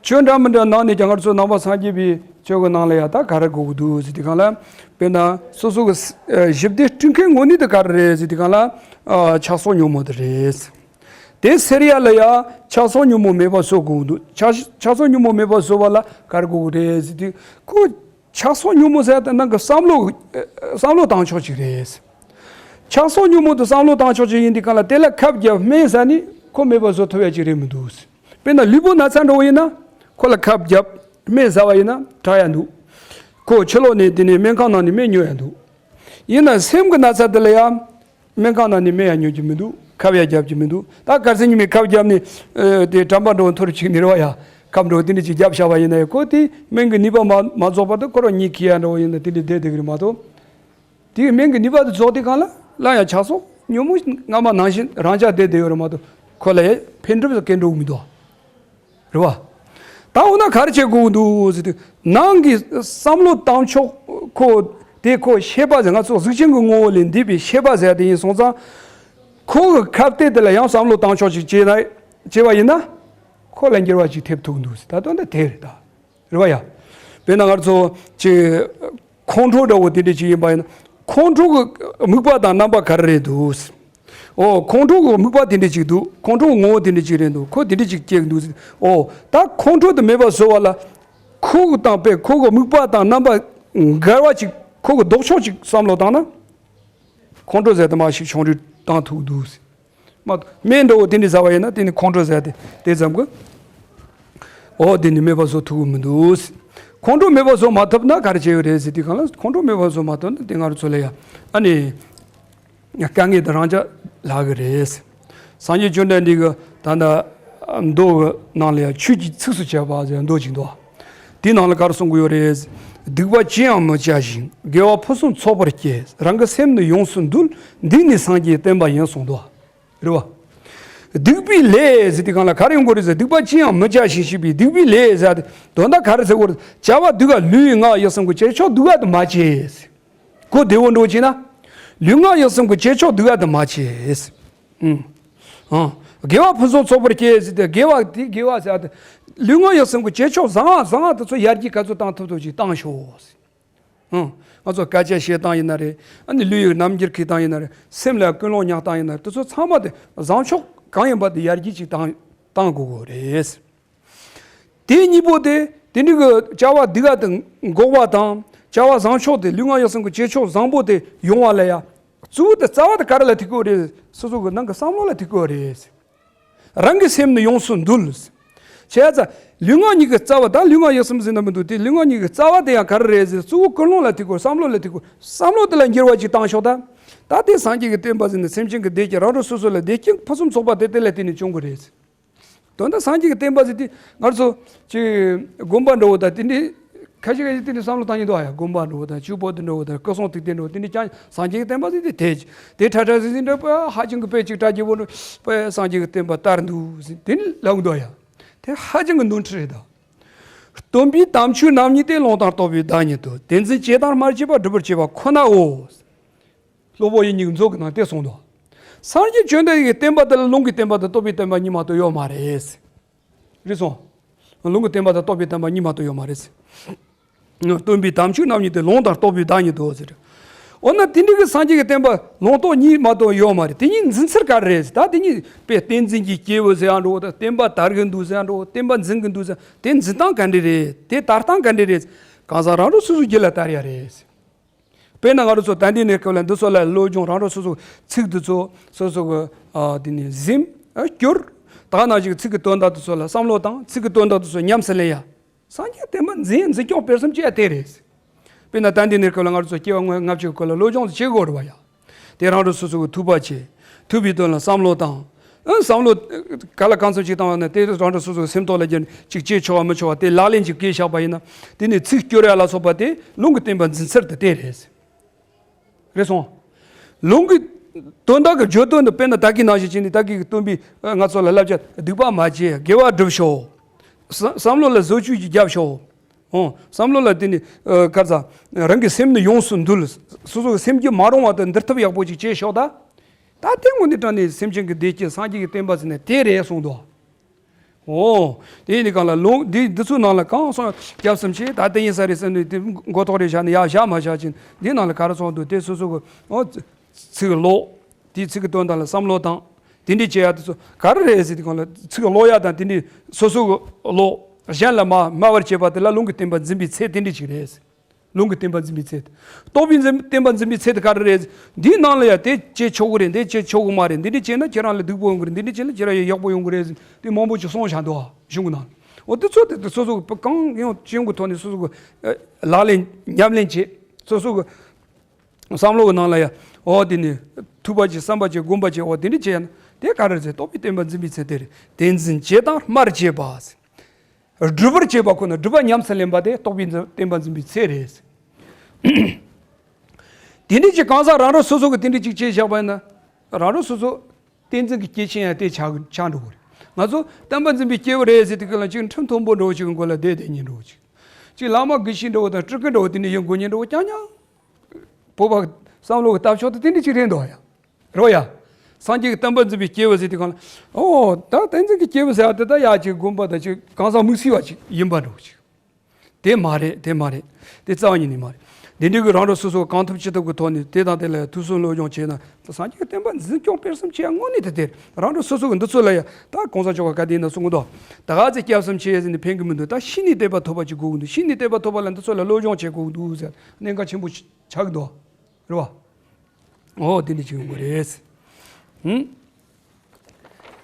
ཆོས་འདྲ་མི་འདྲ་ནང་ནས་ཀྱང་ང་ཚོ་ནང་པ་སངས་རྒྱས་པའི་ཆོས་ཀྱི་ནང་ལ་ཡང་ད་ག་རེ་དགོས་ཀྱི་འདུག་ཟེར་དུས་སྒང་ལ། དཔེར་ན་སོ་སོ་གི་ཨ་ཞི་བདེ་སྐྲུན་མཁན་དངོས་གནས་དེ་ག་རེ་རེད་ཟེར་དུས་སྒང་ལ་ཨ་ཆགས་སོགས་ཉོན་མོངས་དེ་རེད། དེ་སེལ་ཡ་ལ་ཡང་ཆགས་སོགས་ཉོན་མོངས་མེད་པ་བཟོ་དགོས་ཀྱི་འདུག། ཆགས་ཆགས་སོགས་ཉོན་མོངས་མེད་པ་བཟོ་བ་ལ་ག་རེ་དགོས་ཀྱི་རེད་ཟེར་དུས་ཁོ་ཆགས་སོགས་ཉོན་མོངས་ཟེར་ཡ་དེ་ནང་གི་བསམ་བློ་ཨ་བསམ་བློ་བཏང་ཕྱོགས་ཅིག་རེད། ཆགས་སོགས་ཉོན་མོངས་དེ་བསམ་བློ་བཏང་ཕྱོགས་ཅིག་ཡིན་དུས་སྒང་ལ་དེ་ལ་ཁབ་བརྒྱབ་སྨན་ཟ་ནས་ཁོ་མེད་པ་བཟོ་ཐུབ་ཡ་ཅིག་རེད་མི་འདུག། དཔེར་ན་ལུས་པོ་ན་ཚ་འདྲ་བོ་ཡིན་ན་ཁོ་ལ་ཁབ་བརྒྱབ་སྨན་ཟ་བ་ཡིན་ན་དྲག་ཡ་འདུག། ཁོ་ཕྱི་ལོགས་ནས་དེ་ནས་སྨན་ཁང་ནང་ནས་སྨན་ཉོ་ཡ་འདུག། ཡིན་ན་སེམས་ཀྱི་ན་ཚ་དེ་ལ་ཡང་སྨན་ཁང་ནང་ནས་སྨན་ཡང་ཉོ་རྒྱུ་མི་འདུག། ཁབ་ཡང་བརྒྱབ་རྒྱུ་མི་འདུག། ད་གལ་སྲིད་ཉི་མའི་ཁབ་བརྒྱབ་ནས་ཨ་དེ་དྲན་པ་འདྲ་བོ་འཐོར་ཅིག་ནི་རེད་བ་ཡ། ཁབ་འདྲ་བོ་དེ་འདྲ་ཅིག་བརྒྱབ་བཞག་པ་ཡིན་ན་ཡང་ཁོ་དེ་སྨན་གྱི་ནུས་པ་མ་མ་རྫོགས་བར་དུ་ཁོ་རང་གཉིད་ཁུག་ཡ་འདྲ་བོ་ཡིན་ན་དེ་འདྲ་བསྡད་བསྡད་ཀྱི་རེད་མ་གཏོགས། དེའི་སྨན་གྱི་ནུས་པ་དེ་རྫོགས་དུས་སྒང་ལ་སླར་ཡང་ཆགས་སོགས་ཉོན་མོངས་སྔ་མ་ནང་བཞིན་རང་འཇགས་བསྡད་བསྡད་ཡོད་རེད་མ་གཏོགས་ཁོ་ལ་ཡང་ཕན་གྲུབ་ཀྱི་སྐྱེ་འགྲོ་གི་མི་འདུག། རེད་བ། ད་འོ་ན་ག་རེ་བྱེད་དགོས་ཀྱི་འདུག་ཟེར་དུས་ནང་གི་བསམ་བློ་བཏང་ཕྱོགས་ཁོ་དེ་ཁོ་ཤེས་པ་ཟེར་ང་ཚོ་གཟུགས་ཅན་གྱི་ངོ་བོ་ལས་འདས་པའི་ཤེས་པ་ཟེར་དེ་ཡིན་སོང་ཙང་། ཁོ་གི་ཁ་གཏད་དེ་ལ་ཡང་བསམ་བློ་བཏང་ཕྱོགས་ཅིག་བྱས་ན་བྱས་པ་ཡིན་ན་ཁོ་ལ་འགྱུར་བ་ཅིག་ཐེབས་ཐུབ་ཀྱི་འདུག་ཟེར། ད་དོན་དེ་དེ་རེད་ད། རེད་བ་ཡ། དཔེར་ན་ང་ཚོ་ཅིག་ཁོང་ཁྲོ་འདྲ་བོ་དེ་འདྲ་ཅིག་ཡིན་པ་ཡིན་ན་ཁོང་ཁྲོ་གི་དམིགས་པ་དང་རྣམ་པ་ག་རེ་རེད་འདུག། འོ་ཁོང་ཁྲོ་གི་དམིགས་པ་དེ་འདྲ་ཅིག་འདུག། ཁོང་ཁྲོ་གི་ངོ་བོ་དེ་འདྲ་ཅིག་རེད་འདུག། ཁོ་དེ་འདྲ་ཅིག་སྐྱེ་གི་འདུག་ཟེར། འོ་ད་ཁོང་ཁྲོ་དེ་མེད་པ་བཟོ་བ་ལ་ཁོ་གི་དང་དཔེ་ཁོ་གི་དམིགས་པ་དང་རྣམ་པ་འགལ་བ་ཅིག་ཁོ་གི་ལྡོག་ཕྱོགས་ཅིག་བསམ་བློ་བཏང་ན་ཁོང་ཁྲོ་ཟེར་དེ་མ་ཞིག་བྱུང་རེ་བཏང་ཐུབ་འདུག་ཟེར། མ་གཏོགས་སྨན་འདྲ་བོ་དེ་འདྲ་ཟ་བ་ཡིན་ན་དེ་ནི་ཁོང་ཁྲོ་ཟེར་ཏེ་དེ་ཙམ་གྱིས་འོ་དེ་ནི་མེད་པ་བཟོ་ཐུབ་ཀྱི་མི་འདུག། ཁོང་ཁྲོ་མེད་པ་བཟོ་མ་ཐུབ་ན་ག་རེ་བྱེད་ཀྱི་རེད་ཟེར་དུས་སྒང་ལ་ཁོང་ཁྲོ་མེད་པ་བཟོ་མ་ཐུབ་ན་དེ་ང་རང་ཚོ་ལ་ཡ་ཨ་ནི་དཀའ་ངལ་དེ་རང་འཇགས་ལྷག་གི་རེད། སངས་རྒྱས་བཅོམ་ལྡན་འདས་ཀྱི་ད་ལྟ་མདོ་གི་ནང་ལ་ཡ་ཆོས་ཀྱི་ཚིགས་སུ་བཅད་པ་ཟེར་མདོ་ཅིག་འདུག། དེའི་ནང་ལ་ག་རེ་གསུང་གི་ཡོད་རེད། སྡིག་པ་ཅི་ཡང་མི་བྱ་ཞིང་། དགེ་བ་ཕུན་སུམ་ཚོགས་པར་སྤྱད། རང་གི་སེམས་ནི་ཡོངས་སུ་འདུལ། འདིས་ནི་སངས་རྒྱས་བསྟན་པ་ཡིན་གསུངས་འདུག། རེད་བ། སྡིག་པའི་ལས་ཟེར་དུས་སྒང་ལ་ག་རེ་ཡོང་གི་རེད་ཟེར། སྡིག་པ་ཅི་ཡང་མི་བྱ་ཞིང་བྱས་པའི་སྡིག་པའི་ལས་ཟེར་ཏེ་དོན་དག་ག་རེ་ཟེར་གོ་རེད། བྱ་བ་སྡུག་ག་ལུས་ངག་ཡིད་གསུམ་གྱི་བྱེད་ཕྱོགས་སྡུག་ག་དེ་མ་བྱེད། གོ་བདེ་བོ་འགྲོ་བྱས་ན། ལུས་ངག་ཡིད་གསུམ་གྱི་བྱེད་ཕྱོགས་སྡུག་ག་དེ་མ་བྱེད། ཨུམ། ཨང་། དགེ་བ་ཕུན་སུམ་ཚོགས་པར་སྤྱད་ཟེར་ཏེ་དགེ་བ་དེ་དགེ་བ་ཟེར་ཏེ། ལུས་ངག་ཡིད་གསུམ་གྱི་བྱེད་ཕྱོགས་བཟང་བ་བཟང་བ་དེ་ཚོ་ཡར་རྒྱས་ག་ཚོད་བཏང་ཐུབ་ཐུབ་ཅིག་བཏང་ཤོག། ཨང་། ང་ཚོ་སྐད་ཆ་བཤད་སྟངས་ཡིན་ན་རེད། ཨ་ནི་ལུས་ཡི་རྣམ་འགྱུར་འཁྱེར་སྟངས་ཡིན་ན་རེད། སེམས་ལ་ཀུན་སློང་ཉར་སྟངས་ཡིན་ན་རེད། དེ་ཚོ་ཚང་མ་དེ་བཟང་ཕྱོགས་གང་ཡིན་པ་དེ་ཡར་རྒྱས་ཅིག་བཏང་བཏང་དགོས་དགོས་རེད། དེ་གཉིས་པོ་དེ་དེ་འདྲའི་གི་བྱ་བ་སྡུག་ག་དེ་འགོག་པ་དང་བྱ་བ་བཟང་ཕྱོགས་དེ་ལུས་ངག་ཡིད་གསུམ་གྱི་བྱེད་ཕྱོགས་བཟང་པོ་དེ་ཡོང་བ་ལ་ཡ། གཙོ་བོ་དེ་རྩ་བ་དེ་ག་རེ་ལ་ཐུག་གི་ཡོད་རེད། སོ་སོ་གི་ནང་གི་བསམ་བློ་ལ་ཐུག་གི་ཡོད་རེད། རང་གི་སེམས་ནི་ཡོངས་སུ་འདུལ། བྱས་ཙང་ལུས་ངག་གཉིས་ཀྱི་རྩ་བ་དང་ལུས་ངག་ཡིད་གསུམ་ཟེར་ན་མི་འདུག་དེ་ལུས་ངག་གཉིས་ཀྱི་རྩ་བ་དེ་ཡང་ག་རེ་རེད་ཟེར། གཙོ་བོ་ཀུན་སློང་ལ་ཐུག་གི་ཡོད། བསམ་བློ་ལ་ཐུག་གི་ཡོད། བསམ་བློ་དེ་ལ་འགྱུར་བ་ཅིག་བཏང་ཆོག་ད། ད་དེ་སངས་རྒྱས་ཀྱི་བསྟན་པ་ཟེར་ནས་སེམས་ཅན་གྱི་བདེ་སྐྱིད་རང་གྲོལ་སོ་སོ་ལ་བདེ་སྐྱིད་ཕུན་སུམ་ཚོགས་པ་དེ་དེ་ལ་བརྟེན་ནས་བྱུང་གི་རེད། དོན་དག་སངས་རྒྱས་ཀྱི་བསྟན་པ་ཟེར་དེ་ང་ཚོ་ཅིག་དགོན་པ་འགྲོ་བ་དང་དེ་འདྲའི་ཁ་ཤས་ཁ་ཤས་དེ་འདྲའི་བསམ་བློ་བཏང་མཁན་འདུག་ཨ། ཡ་དགོན་པ་འགྲོ་བ་དང་ཆོས་པོ་ཏི་འགྲོ་བ་དང་སྐུ་གསུང་ཐུགས་རྟེན་འགྲོ་བ་དེ་འདྲའི་ཀྱང་སངས་རྒྱས་ཀྱི་བསྟན་པ་ཟེར་དེ་དེ་དེ་ཁྲ་ཁྲ་ཟིག་ཟིག་འདྲ་པ་ཧ་ཅང་གི་དཔེ་ཅིག་བཀྲ་རྒྱལ་པོ་འདྲ་པ་སངས་རྒྱས་ཀྱི་བསྟན་པ་དར་འདུག་ཟེར་དེ་འདྲ་ལབ་འདུག་ཨ། ཡ་དེ་ཧ་ཅང་གི་ནོར་འཁྲུལ་རེད་ད། སྟོན་པའི་དམ་ཆོས་རྣམ་གཉིས་ཏེ། ལུང་དང་རྟོགས་པའི་བདག་ཉིད་དོ། དེ་འཛིན་བྱེད་དང་སྨྲ་བྱེད་པ། སྒྲུབ་པར་བྱེད་པ་ཁོ་ནའོ། སློབ་དཔོན་དབྱིག་གཉེན་མཛོད་ཀྱི་ནང་དེ་གསུངས་འདུག་སངས་རྒྱས་བཅོམ་ལྡན་འདས་ཀྱི་བསྟན་པ་དེ་ལ་ལུང་གི་བསྟན་པ་དང་རྟོགས་པའི་བསྟན་པ་གཉིས་མ་གཏོགས་ཡོད་མ་རེད། རེད་སོང་། ལུང་གི་བསྟན་པ་དང་རྟོགས་པའི་བསྟན་པ་གཉིས་མ་གཏོགས་ཡོད་མ་རེད། སྟོན་པའི་དམ་ཆོས་རྣམ་གཉིས་ཏེ། ལུང་དང་རྟོགས་པའི་བདག་ཉིད་དོ་ཟེར། འོ་ན་དེ་འདྲའི་གི་སངས་རྒྱས་ཀྱི་བསྟན་པ་ལུང་རྟོགས་གཉིས་མ་གཏོགས་ཡོད་མ་རེད། དེ་གཉིས་འཛིན་ཚུལ་ག་རེ་རེད། ད་དེ་གཉིས་དཔེ་བསྟན་འཛིན་གྱི་སྐྱེས་བུ་ཟེར་ཡང་འགྲོ་དང་བསྟན་པ་དར་གི་འདུག་ཟེར་ཡང་འགྲོ། བསྟན་པ་འཛིན་གི་འདུག་ཟེར། དེ་འཛིན་སྟངས་ག་འདྲ་རེད། དེ་དར་སྟངས་ག་འདྲ་རེད། གང་ཟག་རང་རང་སོ་སོའི་རྒྱུད་ལ་དར་ཡ་རེད། དཔེར་ན་ང་རང་ཚོ་ད་ལྟའི་གནས་སྐབས་ལ་འདི་ཚོ་ལ་བློ་སྦྱོང་རང་རང་སོ་སོ་ཚིག་འདི་ཚོ་སོ་སོ་གི་ཨ་དེ་ནས་གཟིམ་ཨ་སྐྱོར། ད་ག་ནང་བཞིན་ཚིག་གི་དོན་དག་འདི་ཚོ་ལ་བསམ་བློ་བཏང་། ཚིག་གི་དོན་དག་འདི་ཚོ་ཉམས་སུ་ལེན་ཡ། སངས་རྒྱས་བསྟན་པ་འཛིན་འཛིན་སྐྱོང་སྤེལ་གསུམ་བྱེད་ཡ་དེ་རེད། དཔེར་ན་ད་ལྟའི་གནས་སྐབས་ལ་ང་རང་ཚོ་སྐྱེ་བ་སྔོན་ལྔ་བཅུ་གི་སྐོར་ལ་བློ་སྦྱོང་བྱེད་དགོས་རེད་བ་ཡ། དེ་རང་རང་སོ་སོ་གི་ཐུགས་ཕར་བྱེད། ཐུབ་པའི་དོན་ལ་བསམ་བློ་བཏང་། ཨ་བསམ་བློ་ག་ལ་གང་འཚམ་ཅིག་བཏང་བ་ན་དེ་རང་རང་སོ་སོའི་སེམས་ཐོག་ལ་རྒྱུན་ཅིག་བྱེད་ཆོག་བ་མི་ཆོག་བ་དེ་ལག་ལེན་ཅིག་བཀལ་བཞག་པ་ཡིན་ན། དེ་ནས་ཚིག་སྐྱོར་ཡ་ལ་སོགས་པ་དེ་ལུང་གི་བསྟན་པ་འཛིན་ཚུལ་དེ་དེ་རེད། རེད་སོང་། ལུང་གི་དོན་དག་གི་བརྗོད་དོན་དུ་དཔེར་ན་ད་གིན་ནང་བཞིན་བྱས་ནས་ད་གིན་གྱི་སྟོན་པས་ང་ཚོ་ལ་བསླབ་བྱ་སྡིག་པ་མ་བྱེད། དགེ་བ་སྒྲུབ་ཤོག་བསམ་བསམ་བློ་ལ་བཟོ་བཅོས་ཀྱི་རྒྱབ་ཤོག་འོ། བསམ་བློ་ལ་དེ་ནི་ཨ་ག་ས་རང་གི་སེམས་ནི་ཡོངས་སུ་འདུལ། སོ་སོའི་སེམས་རྒྱུད་མ་རུངས་པ་དེ་འདུལ་ཐབས་ཡག་པོ་ཅིག་བྱེད་ཤོག་ད། ད་དེ་དངོས་གནས་དྲང་གནས་སེམས་ཅན་གྱི་བདེ་སྐྱིད་སངས་རྒྱས་ཀྱི་བསྟན་པ་ཟེར་ནས་དེ་རེད་གསུངས་འདུག་འོ། དེ་ཡིན་དུས་གང་ལ་ལུང་འདི་འདི་ཚོའི་ནང་ལ་གང་སོང་སྐྱབས་སུ་མཆི། ད་དེ་ཡིན་ས་རེད་བསམ་ནས་དེ་མགོ་ཐོག་རེ་བཞག་ནས་ཡར་བཞག་མ་བཞག་ཅིང་འདི་ནང་ལ་ག་རེ་གསུངས་འདུག་དེ་སོ་སོ་གི་འོ་ཚིག་ཀློག་དེའི་ཚིག་གི་དོན་དག་ལ་བསམ་བློ་བཏང་། དེ་འདྲའི་བྱེད་ཡ་དེ་ཚོ་ག་རེ་རེད་ཟེར་དུས་གང་ལ་ཚིག་ཀློག་ཡ་དང་དེ་འདྲའི་སོ་སོ་གི་ཀློག་གཞན་ལ་མ་སྨྲ་བར་བྱེད་པ་དེ་ལ་ལུང་གི་བསྟན་པ་འཛིན་པའི་ཚད་དེ་འདྲ་ཅིག་རེད། ལུང་གི་བསྟན་པ་འཛིན་པའི་ཚད། རྟོགས་པའི་འཛིན་བསྟན་པ་འཛིན་པའི་ཚད་དེ་ག་རེ་རེད། འདིའི་ནང་ལ་ཡ་དེ་བྱེད་ཆོག་གི་རེད། འདི་བྱེད་ཆོག་གི་མ་རེད། འདི་འདྲ་བྱས་ན་ཁྱེད་རང་ལ་སྡུག་པོ་ཡོང་གི་རེད། འདི་འདྲ་བྱས་ན་ཁྱེད་རང་ཡ་ཡག་པོ་ཡོང་གི་རེད་ཟེར་དེ་མང་པོ་ཅིག་གསུངས་བཞག་འདུག་གཞུང་གི་ནང་ལ། འོ་དེ་ཚོ་དེ་དེ་སོ་སོ་གི་གང་ཡོང་ཅི་ཡོང་གི་ཐོག་ནས་སོ་སོ་གི་ལག་ལེན་ཉམས་ལེན་བྱེད། སོ་སོ་གི་བསམ་བློ་གི་ནང་ལ་ཡ། འོ་དེ་ནི་ཐུབ་པ་ཅིག་བསམ་པ་ཅིག་སྒོམ་པ་ཅིག་འོ་དེ་འདྲ་བྱས་ན་དེ་ག་རེ་ཟེར། རྟོགས་པའི་བསྟན་པ་འཛིན་པའི་ཚད་དེ་རེད། དེ་འཛིན་བྱེད་དང་སྨྲ་བྱེད་པ་ཟེར། སྒྲུབ་པར་བྱེད་པ་ཁོ་ན་སྒྲུབ་པ་ཉམས་སུ་ལེན་པ་དེ་རྟོགས་པའི་འཛིན་བསྟན་པ་འཛིན་པའི་ཚད་རེད། དེ་འདྲ་ཅིག་གང་ཟག་རང་རང་སོ་སོ་གི་དེ་འདྲ་ཅིག་བྱས་བཞག་པ་ཡིན་ན། རང་རང་སོ་སོ་བསྟན་འཛིན་གྱི་སྐྱེས་ཆེན་ཡང་དེ་ཆགས་ཆགས་འགྲོ་གི་རེད། ང་ཚོ་བསྟན་པ་འཛིན་པའི་སྐྱེས་བུ་རེད་ཟེར་དུས་སྐབས་ལ་ཅིག་ཁྲིམས་མཐོན་པོ་འདྲ་བོ་ཅིག་གི་མགོ་ལ་བསྡད་བསྡད་མཁན་འདྲ་བོ་ཅིག་ཅིག་བླ་མ་དགེ་བཤེས་འདྲ་བོ་དང་སྤྲུལ་སྐུ་འདྲ་བོ་དེ་འདྲ་ཡིན་དགོས་མཁན་འདྲ་བོ་རྐྱང་རྐྱང་། བོད་པ་བསམ་བློ་གི་ལྟ་ཕྱོགས་དེ་དེ་འདྲ་ཅིག་རེད་འདུག་ཡ། རོ་ཡ། སངས་རྒྱས་ཀྱི་བསྟན་པ་འཛིན་པའི་སྐྱེས་བུ་ཟེར་དུས་སྒང་ལ། ཨོ། ད་བསྟན་འཛིན་གྱི་སྐྱེས་བུ་ཟེར་བ་དེ་ད་ཡ་ཅིག་དགོན་པ་དང་ཅིག་གང་ཟག་དམིགས་བསལ་བ་ཅིག་ཡིན་པ་འདྲ་བོ་ཅིག་དེ་མ་རེད། དེ་མ་རེད། དེ་རྩ་བ་ཉིད་ནས་མ་རེད། དེ་འདྲའི་གི་རང་རང་སོ་སོ་གང་ཐུབ་ཅི་ཐུབ་ཀྱི་ཐོག་ནས་དེ་དང་དེ་ལ་ཐུགས་སུན་བློ་སྦྱོང་བྱས་ན་ད་སངས་རྒྱས་ཀྱི་བསྟན་པ་འཛིན་སྐྱོང་སྤེལ་གསུམ་བྱེད་ཡ་དངོས་གནས་དེ་དེ་རེད། རང་རང་སོ་སོ་གི་འདི་ཚོ་ལ་ཡ་ད་གོང་ས་མཆོག་ག་ག་དེ་ཡིན་ན་གསུང་གི་འདུག་ད་ག་ཚད་སྐྱབས་སུ་མཆི་ཟེར་ནས་ཕན་གི་མི་འདུག་ད་ཤི་ནས་དད་པ་ཐོབ་པ་ཅིག་དགོས་གི་འདུག་ཤི་ནས་དད་པ་ཐོབ་པ་ལ་འདི་ཚོ་ལ་བློ་སྦྱོང་བྱེད་དགོས་གི་འདུག་ཟེར་གནད་འགག་ཆེན་པོ་ཆགས་ཀྱི་འདུག་རེད་བ། ཨོ་དེ་འདྲ་ཅིག་ཡོང་གི་རེད། ཧུམ།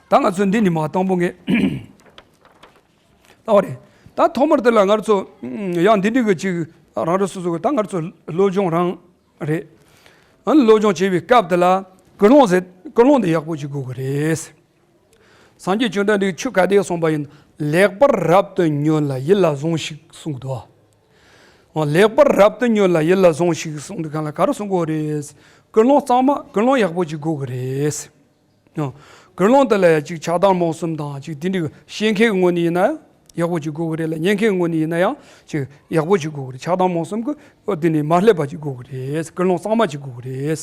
ད་ང་ཚོ་འདི་ནས་མར་བཏང་པོ་ངེས། ལྟ་བ་རེད། ད་ཐོག་མར་དེ་ལ་ང་ཚོ་ཡང་འདི་འདྲ་གི་ཅིག་རང་རེ་སོ་སོ་གི་ད་ང་ཚོ་སློབ་སྦྱོང་རང་རེད། ཨ་ནི་སློབ་སྦྱོང་བྱེད་པའི་སྐབས་དེ་ལ་ཀུན་སློང་ཟེར་ཀུན་སློང་དེ་ཡག་པོ་ཅིག་དགོས་གི་རེད། སངས་རྒྱས་བཅོམ་ལྡན་འདས་ཆོས་ག་དེ་གསུངས་པ་ཡིན། ལེགས་པར་རབ་ཏུ་ཉོན་ལ་ཡིད་ལ་ཟུངས་ཤིག་གསུངས་འདུག་ཨ། ལེགས་པར་རབ་ཏུ་ཉོན་ལ་ཡིད་ལ་ཟུངས་ཤིག་གསུངས་འདུག་གང་ལ་ག་རེ་གསུང་གི་ཡོད་རེད། ཀུན་སློང་གཙང་མ་ཀུན་སློང་ཡག་པོ་ཅིག་དགོས་གི་རེད། ཡང་། ཀུན་སློང་དེ་ལ་ཡང་ཅིག་ཆགས་སྡང་རྨོངས་གསུམ་དང་ཅིག་དེ་འདྲའི་ཤེས་མཁན་གྱི་ངོས་ནས་ཡིན་ན་ཡག་པོ་ཅིག་དགོས་ཀྱི་རེད་ལ། ཉན་མཁན་གྱི་ངོས་ནས་ཡིན་ན་ཡང་ཅིག་ཡག་པོ་ཅིག་དགོས་ཀྱི་རེད། ཆགས་སྡང་རྨོངས་གསུམ་གྱི་འོ་དེ་ནས་མ་བསླད་པ་ཅིག་དགོས་ཀྱི་རེད། ཀུན་སློང་གཙང་མ་ཅིག་དགོས་ཀྱི་རེད།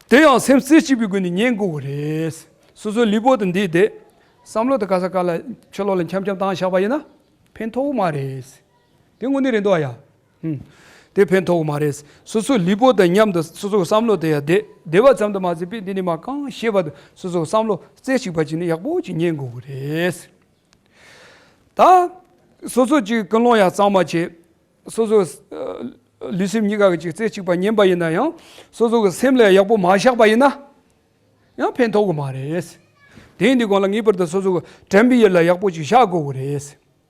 དེ་ཡང་སེམས་རྩེ་གཅིག་པའི་སྒོ་ནས་ཉན་དགོས་ཀྱི་རེད། སོ་སོའི་ལུས་པོ་དེ་འདི་བསྡད། བསམ་བློ་དེ་ག་ས་ག་ལ་ཕྱི་ལོགས་ལ་འཁྱམ་འཁྱམ་བཏང་བཞག་པ་ཡིན་ན། ཕན་ཐོགས་མ་རེད། དེ་དངོས་གནས་རེད་འདུག་ཨ་ཡ། ཧུམ། དེ་ཕན་ཐོགས་མ་རེད། སོ་སོའི་ལུས་པོ་དང་མཉམ་དུ་སོ་སོའི་བསམ་བློ་དེ་ཡང་བསྡད་བསྡད་པ་ཙམ་དུ་མ་ཟད་པའི་འདི་ནས་མ་གང་ཤེས་པ་དང་སོ་སོའི་བསམ་བློ་རྩེ་གཅིག་པ་ཅིག་ནས་ཡག་པོ་ཅིག་ཉན་དགོས་ཀྱི་རེད། ད། སོ་སོ་ཅིག་ཀུན་སློང་ཡང་གཙང་མ་བྱེད། སོ་སོ། ཨ། ལུས་སེམས་གཉིས་ཀ་གི་ཅིག་རྩེ་གཅིག་པ་ཉན་པ་ཡིན་ན་ཡང་སོ་སོ་གི་སེམས་ལ་ཡག་པོ་མ་བཞག་པ་ཡིན་ན་ཡང་ཕན་ཐོགས་གི་མ་རེད། དེ་ཡིན་དུས་གང་ལ་ངེས་པར་དུ་སོ་སོ་གི་དྲན་པའི་ཡུལ་ལ་ཡག་པོ་ཅིག་བཞག་དགོས་གི་རེད།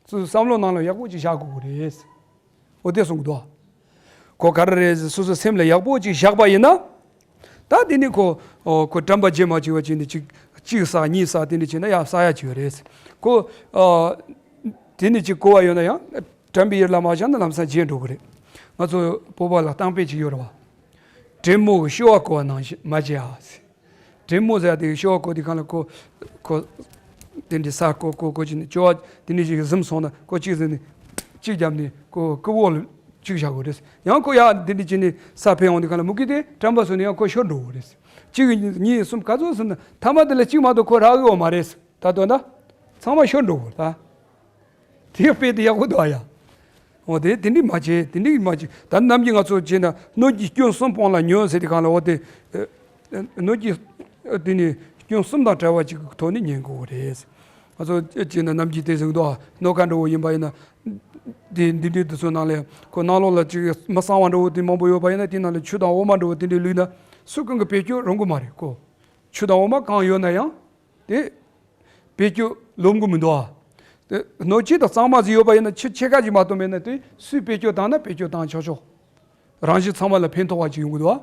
སོ་སོའི་བསམ་བློ་ནང་ལ་ཡག་པོ་ཅིག་བཞག་དགོས་ཀྱི་རེད། འོ་དེ་གསུངས་འདུག་ཁོ་ག་རེ་རེད་ཟེར་སོ་སོའི་སེམས་ལ་ཡག་པོ་ཅིག་བཞག་པ་ཡིན་ན། ད་དེ་ནི་ཁོ་ཨོ་ཁོ་དྲན་པ་བརྗེད་མ་བཅུག་པ་བྱས་ནས་ཅིག་གཅིག་བསགས་གཉིས་བསགས་དེ་འདྲ་བྱས་ན་ཡང་བསགས་ཡ་ཅིག་ཡོད་རེད། ཁོ་ཨ་དེ་ནི་ཅིག་གོ་བ་ཡོད་ན་ཡང་དྲན་པའི་ཡུལ་ལ་མ་བཞག་ན་ལམ་སང་བརྗེད་འགྲོ་གི་རེད། ང་ཚོ་བོད་པ་ལ་གཏམ་དཔེ་ཅིག་ཡོད་རེད་བ། དྲེད་མོང་གི་སྐྱོ་བ་གོ་བ་ནང་བཞིན་མ་བྱེད་ཨ་ཟེར། དྲེད་མོང་ཟེར་ཡ་དེ་སྐྱོ་བ་གོ་དུས་གང་ལ་ཁོ་ཁོ་དེ་འདྲའི་ས་གོ་གོ་གོ་ཅིག་ནས་སྐྱོ་བ་དེ་འདྲ་ཞིག་གཟིམ་སོང་ན་ཁོ་གཅིག་ཟིན་ནས་གཅིག་བརྒྱབ་ནས་ཁོ་སྐུ་འོག་ལ་གཅིག་བཞག་དགོས་རེད། ཡང་ཁོ་ཡར་དེ་འདྲ་བྱས་ནས་ས་འཕེན་འོང་དུས་གང་ལ་མུ་གེ་དེ་དྲན་པ་སོང་ནས་ཡང་ཁོ་ཤོར་འགྲོ་དགོས་རེད། གཅིག་གཉིས་གསུམ་ག་ཚོད་ཟིན་ན་ཐ་མ་དེ་ལ་གཅིག་མ་གཏོགས་ཁོ་རག་གི་ཡོད་མ་རེད། ད་དོན་དག་ཚང་མ་ཤོར་འགྲོ་དགོས་རེད་ད། དེ་དཔེ་དེ་ཡག་པོ་འདུག་ཨ་ཡ། འོ་དེ་དེ་འདྲི་མ་བྱེད་དེ་འདྲི་མ་བྱེད། ད་ནམ་གྱི་ང་ཚོ་བྱས་ན་སྣོད་ཀྱི་སྐྱོན་གསུམ་སྤོང་ལ་ཉོན་ཟེར་དེ་གང་ལ་འོ་དེ། སྣོད་ཀྱི་དེ་ནི་སྐྱོན་གསུམ་དང་བྲལ་བ་ཅིག་གི་ཐོག་ནས་ཉན་དགོས་རེད། ང་ཚོ་བྱས་ན་ནམ་གྱི་དེ་ཟེར་འདུག་ཨ། སྣོད་ཀ་འདྲ་བོ་ཡིན་པ་ཡིན་ན། དེ་འདི་འདྲའི་དུས་ཚོད་ནང་ལ་ཁོ་ནང་ལོགས་ལ་ཅིག་མི་གཙང་བ་འདྲ་བོ་དེ་མང་པོ་ཡོད་པ་ཡིན་ན་དེ་ནང་ལ་ཆུ་དང་འོ་མ་འདྲ་བོ་དེ་འདྲའི་བླུགས་ན་སུ་གང་གི་བེད་སྤྱོད་རུང་གི་མ་རེད་ཁོ། ཆུ་དང་འོ་མ་གང་ཡོད་ན་ཡང་དེ། བེད་སྤྱོད་ལོབས་གི་མི་འདུག་ཨ། དེ་སྣོད་སྐྱེས་དང་གཙང་མ་ཟིག་ཡོད་པ་ཡིན་ན་ཆུ་ཕྱེད་ཀ་ཅིག་མ་གཏོགས་མེད་ན་དེ་སུས་བེད་སྤྱོད་བཏང་ན་བེད་སྤྱོད་བཏང་ཆོག་ཆོག་རང་བཞིན་ཚང་མ་ལ་ཕན་ཐོགས་པ་ཅིག་ཡོང་གི་འདུག་ཨ།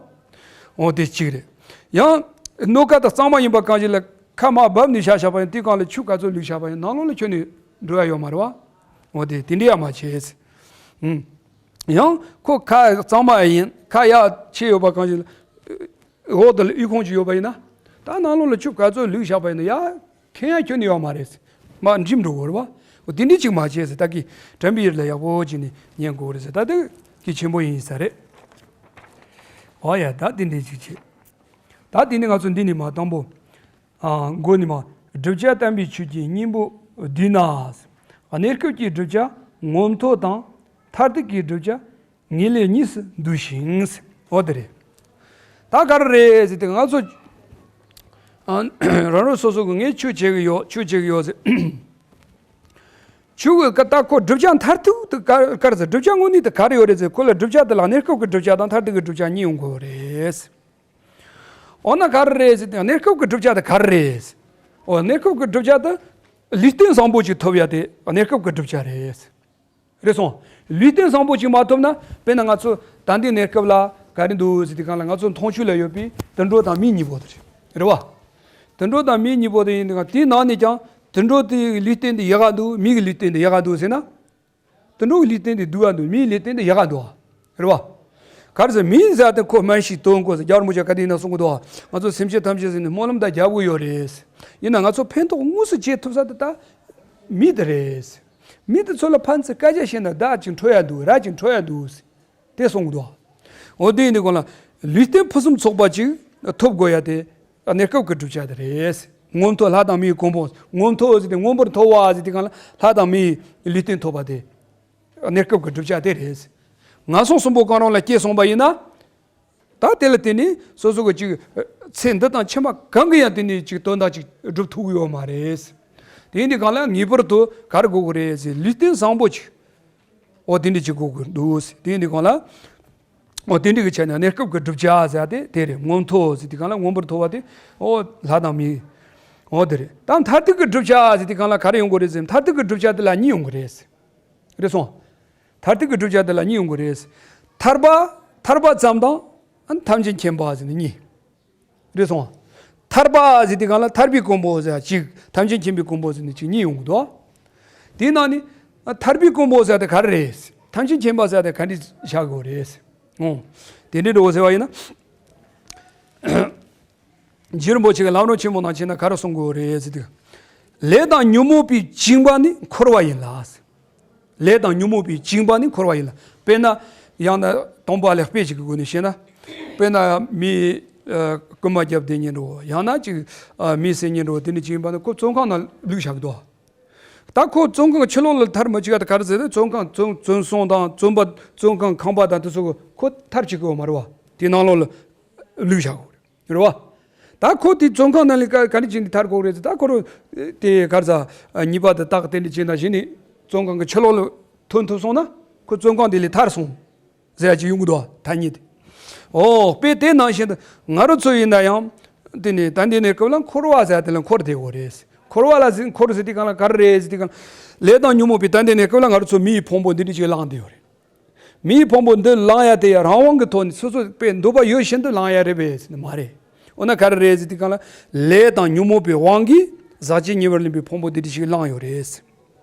འོ་དེ་གཅིག་རེད། ཡང་སྣོད་ཀ་དང་གཙང་མ་ཡིན་པ་གང་ཞིག་ལ་ཁ་མར་བབས་ནས་བཞག་བཞག་པ་ཡིན་དེ་གང་ལ་ཆུ་ག་ཚོད་བླུགས་བཞག་པ་ཡིན་ནང་ལོགས་ལ་ཁྱོན་ནས་འགྲོ་ཡ་ཡོད་མ་རེད་བ། འོ་དེ་དེ་འདྲ་ཡ་མ་བྱེད། ཡང་ཁོ་ཁ་གཙང་མ་ཡིན་ཁ་ཡ་ཆེ་ཡོད་པ་གང་ཞིག་ལ། འོག་ཏུ་ལ་ཨི་ཁུང་ཅིག་ཡོད་པ་ཡིན་ན། ད་ནང་ལོགས་ལ་ཆུ་ག་ཚོད་བླུགས་བཞག་པ་ཡིན་ན་ཡ། ཁེན་ཡ་ཁྱོན་ནས་ཡོད་མ་རེད། མ་འགྲིམ་འགྲོ་དགོས་རེད་བ། འོ་དེ་འདྲ་ཅིག་མ་བྱས་ཟེར་ད་གི་དྲན་པའི་ཡུལ་ལ་ཡག་པོ་བྱས་ནས་ཉན་དགོས་རེད་ཟེར་ད་དེ་གི་ཆེན་པོ་ཡིན་ས་རེད། འོ་ཡ་ད་དེ་འདྲ་ཅིག་བྱེད། ད་དེ་ནི་ང་ཚོ་འདི་ནས་མ་དང་པོ། ཨ་མགོ་ནས་མ། བསྒྲུབ་བྱ་བརྟན་པའི་ཆོས་ཀྱི་སྙིང་པོ་བསྡུས་ན། གནས་སྐབས་ཀྱི་བསྒྲུབ་བྱ་མངོན་མཐོ་དང་མཐར་ཐུག་གི་བསྒྲུབ་བྱ། ངེས་ལེགས་གཉིས་སུ་འདུ་ཞིང་། འོ་དེ་རེད། ད་ག་རེ་རེད་ཟེར་ཏེ་ང་ཚོ་ཨ་རང་རང་སོ་སོ་གི་ངས་ཆོས་བྱེད་ཀྱི་ཡོད་ཆོས་བྱེད་ཀྱི་ཡོད་ཟེར། ཆོས་གི་ཀ་ད་ཁོ་བསྒྲུབ་བྱ་མཐར་ཐུག་ཏུ་ག་ག་རེ་ཟེར་བསྒྲུབ་བྱ་དངོས་གནས་དེ་ག་རེ་ཡོད་རེད་ཟེར་ཁོ་ལ་བསྒྲུབ་བྱ་དེ་ལ་གནས་སྐབས་ཀྱི་བསྒྲུབ་བྱ་དང་མཐར་ཐུག་གི་བསྒྲུབ་བྱ་གཉིས་ཡོང་དགོས་རེད། འོ་ན་ག་རེ་རེད་ཟེར་ཏེ་གནས་སྐབས་ཀྱི་བསྒྲུབ་བྱ་དེ་ག་རེ་རེད། འོ་གནས་སྐབས་ཀྱི་བསྒྲུབ་བྱ་དེ་ལུས་རྟེན་བཟང་པོ་ཅིག་ཐོབ་ཡ་དེ་གནས་སྐབས་ཀྱི་བསྒྲུབ་བྱ་རེད། རེད་སོང་། ལུས་རྟེན་བཟང་པོ་ཅིག་མ་ཐོབ་ན་དཔེར་ན་ང་ཚོ་ད་ལྟའི་གནས་སྐབས་ལ་ག་རེ་འདུག་ཟེར་དུས་སྒང་ལ་ང་ཚོ་མཐོང་ཆོས་ལ་ཡོད་པའི་དུད་འགྲོ་དང་མི་གཉིས་པོ་དེ་རེད། རེད་བ། དུད་འགྲོ་དང་མི་གཉིས་པོ་དེ་ཡིན་དུས་སྒང་དེའི་ནང་ནས་ཀྱང་དུད་འགྲོ་དེའི་ལུས་རྟེན་དེ་ཡག་ག་འདུག་མི་གི་ལུས་རྟེན་དེ་ཡག་ག་འདུག་ཟེར་ན། དུད་འགྲོ་གི་ལུས་རྟེན་དེ་སྡུག་ག་འདུག་མི་གི་ལུས་རྟེན་དེ་ཡག་ག་འདུག་རེད་བ། ག་རེ་ཟེར་མི་ཟེར་དེ་ཁོ་སྨན་ཞིག་དོན་གོ་ཟེར་རྒྱལ་བ་རིན་པོ་ཆེ་ག་དེ་ཡིན་ན་གསུང་གི་འདུག་ང་ཚོ་སེམས་ཅན་ཐམས་ཅད་ཟེར་ནས་སྨོན་ལམ་དང་རྒྱབ་གི་ཡོད་རེད། ཡིན་ན་ང་ཚོ་ཕན་ཐོགས་དངོས་སུ་བྱེད་ཐུབ་ས་དེ་ད་མི་དེ་རེད། མི་དེ་ཚོ་ལ་ཕན་ཚུན་སྐད་ཆ་བཤད་ན་བདག་ཅིག་འཕྲོད་ཡ་འདུག་ར་ཅིག་འཕྲོད་ཡ་འདུག་དེ་གསུང་གི་འདུག་འོ་དེ་ཡིན་དུས་སྒང་ལ་ལུས་རྟེན་ཕུན་སུམ་ཚོགས་པ་ཅིག་ཐོབ་དགོས་ཡ་དེ་གནས་སྐབས་ཀྱི་བསྒྲུབ་བྱ་དེ་རེད། མངོན་མཐོ་ལྷ་དང་མིའི་གོ་འཕང་མངོན་མཐོ་ཟེར་ཏེ་མངོན་པར་མཐོ་བ་ཟེར་དུས་སྒང་ལ་ལྷ་དང་མིའི་ལུས་རྟེན་ཐོབ་པ་དེ་གནས་སྐབས་ཀྱི་བསྒྲུབ་བྱ་དེ་རེད། ངན་སོང་གསུམ་པོ་གང་རུང་ལ་སྐྱེས་སོང་པ་ཡིན་ན། ད་དེ་ལ་བརྟེན་ནས་སོ་སོ་གི་ཅིག་ཚེ་འདི་དང་ཕྱི་མ་གང་གི་ཡང་དེ་ནས་ཅིག་དོན་དག་ཅིག་སྒྲུབ་ཐུབ་ཀྱི་ཡོད་མ་རེད། དེ་ཡིན་དུས་སྒང་ལ་ངེས་པར་དུ་ག་རེ་དགོས་ཀྱི་རེད་ཟེར་ལུས་རྟེན་བཟང་པོ་ཅིག་འོ་དེ་འདྲ་ཅིག་དགོས་ཀྱི་འདུག་ཟེར་དེ་ཡིན་དུས་སྒང་ལ། འོ་དེ་འདྲ་གི་ཆ་ནས་གནས་སྐབས་ཀྱི་བསྒྲུབ་བྱ་ཟེར་ཡ་དེ་དེ་རེད། མངོན་མཐོ་ཟེར་དུས་སྒང་ལ་མངོན་པར་མཐོ་བ་དེ་འོ་ལྷ་དང་མི། འོ་དེ་རེད། ད་མཐར་ཐུག་གི་བསྒྲུབ་བྱ་ཟེར་དུས་སྒང་ལ་ག་རེ་ཡོང་གི་རེད་ཟེར་མཐར་ཐུག་གི་བསྒྲུབ་བྱ་དེ་ལ་གཉིས་ཡོང་གི་རེད། རེད་སོང་། མཐར་ཐུག་གི་བསྒྲུབ་བྱ་དེ་ལ་གཉིས་ཡོང་གི་རེད། ཐར་པ་ཐར་པ་ཙམ་དང་ཨ་ནི་ཐམས་ཅད་མཁྱེན་པ་ཟེར་ནས་གཉིས། རེད་སོང་། ཐར་པ་ཟེར་དུས་སྒང་ལ་ཐར་པའི་གོ་འཕང་ཟེར་གཅིག་ཐམས་ཅད་མཁྱེན་པའི་གོ་འཕང་ཟེར་ནས་གཅིག་གཉིས་ཡོང་གི་འདུག་དེའི་ནང་ནས་ཨ་ཐར་པའི་གོ་འཕང་ཟེར་དེ་ག་རེ་རེད། ཐམས་ཅད་མཁྱེན་པ་ཟེར་དེ་ག་འདྲ་བཞག་དགོས་རེད། འོ། དེ་འདྲའི་འགྲོ་ཟེར་བ་ཡིན་ན། རྗེ་རིན་པོ་ཆེ་གི་ལམ་རིམ་ཆེན་མོ་ནང་བྱས་ན་ག་རེ་གསུང་དགོས་རེད་ཟེར་དུས། ལས་དང་ཉོན་མོངས་པའི་བཅིངས་པ་ནི་འཁོར་བ་ཡིན་ལ། ལས་དང་ཉོན་མོངས་པའི་བཅིངས་པ་ནི་འཁོར་བ་ཡིན་ལ། དཔེར་ན། ཡང་ན་སྟོང་པ་ལེགས་སྤེལ་ཅིག་གི་སྒོ་ནས་བཤད་ན། དཔེར་ན་མི། རྐུན་མ་རྒྱབ་བསྡད་མཁན་འདྲ་བོ་ཡང་ན་ཅིག་མི་བསད་མཁན་འདྲ་བོ་དེ་འདྲ་བཅིངས་པ་ནི་ཁོ་བཙོན་ཁང་ནང་བླུགས་བཞག་གི་འདུག་ད་ཁོ་བཙོན་ཁང་ཕྱི་ལོགས་ལ་ཐར་མི་བཅུག་ག་ད་ག་རེ་ཟེར་ན་བཙོན་ཁང་བཙོན་བཙོན་སྲུང་དང་བཙོན་པ་བཙོན་ཁང་ཁང་པ་དང་དེ་ཚོ་ཁོ་ཐར་བཅུག་གི་ཡོད་མ་རེད་བ། དེ་ནང་ལོགས་ལ་བླུགས་བཞག་གི་རེད་བ། ད་ཁོ་དེ་བཙོན་ཁང་ནང་ལ་ག་ག་འདྲ་བྱས་ནས་ཐར་དགོས་རེད་ཟེར་ད་ཁོ་རང་དེ་ག་རེ་ཟ་ཉེས་པ་དེ་དག་དེ་འདྲ་བྱས་ན་གཞི་ནས་བཙོན་ཁང་གི་ཕྱི་ལོགས་ལ་ཐོན་ཐུབ་སོང་ན་ཁོ་བཙོན་ཁང་དེ་ལས་ཐར་སོང་། ཟེར་ཡ་ཅིག་ཡོང་གི་འདུག་ཐ་སྙད་དེ། ཨོ་དཔེ་དེ་ནང་བཞིན་དུ་ང་རང་ཚོ་ཡིན་ན་ཡང་དེ་ནི་ད་འདི་ནས་སྐབས་ལ་འཁོར་བ་ཟེར་དེ་ལ་འཁོར་བསྡད་ཡོད་རེད། འཁོར་བ་ལ་ཟེར་འཁོར་ཟེར་དུས་སྒང་ལ་ག་རེ་རེད་ཟེར་དུས་སྒང་ལ་ལས་དང་ཉོན་མོངས་པའི་ད་འདི་ནས་སྐབས་ལ་ང་རང་ཚོ་མི་ཡི་ཕུང་པོ་འདི་འདྲ་ཅིག་བླངས་བསྡད་ཡོད་རེད། མིའི་ཕུང་པོ་འདི་བླང་ཡ་དེ་ཡང་རང་དབང་གི་ཐོག་ནས་སོ་སོ་དཔེ་འདོད་པ་ཡོད་བཞིན་དུ་བླང་ཡ་རེད་པས་ཟེར་ནི་མ་རེད། འོ་ན་ག་རེ་རེད་ཟེར་དུས་སྒང་ལ་ལས་དང་ཉོན་མོངས་པའི་དབང་གིས་ཟག་བཅས་ཉེ་བར་ལེན་པའི་ཕུང་པོ་འདི་འདྲ་ཞིག་བླངས་ཡོད་རེད།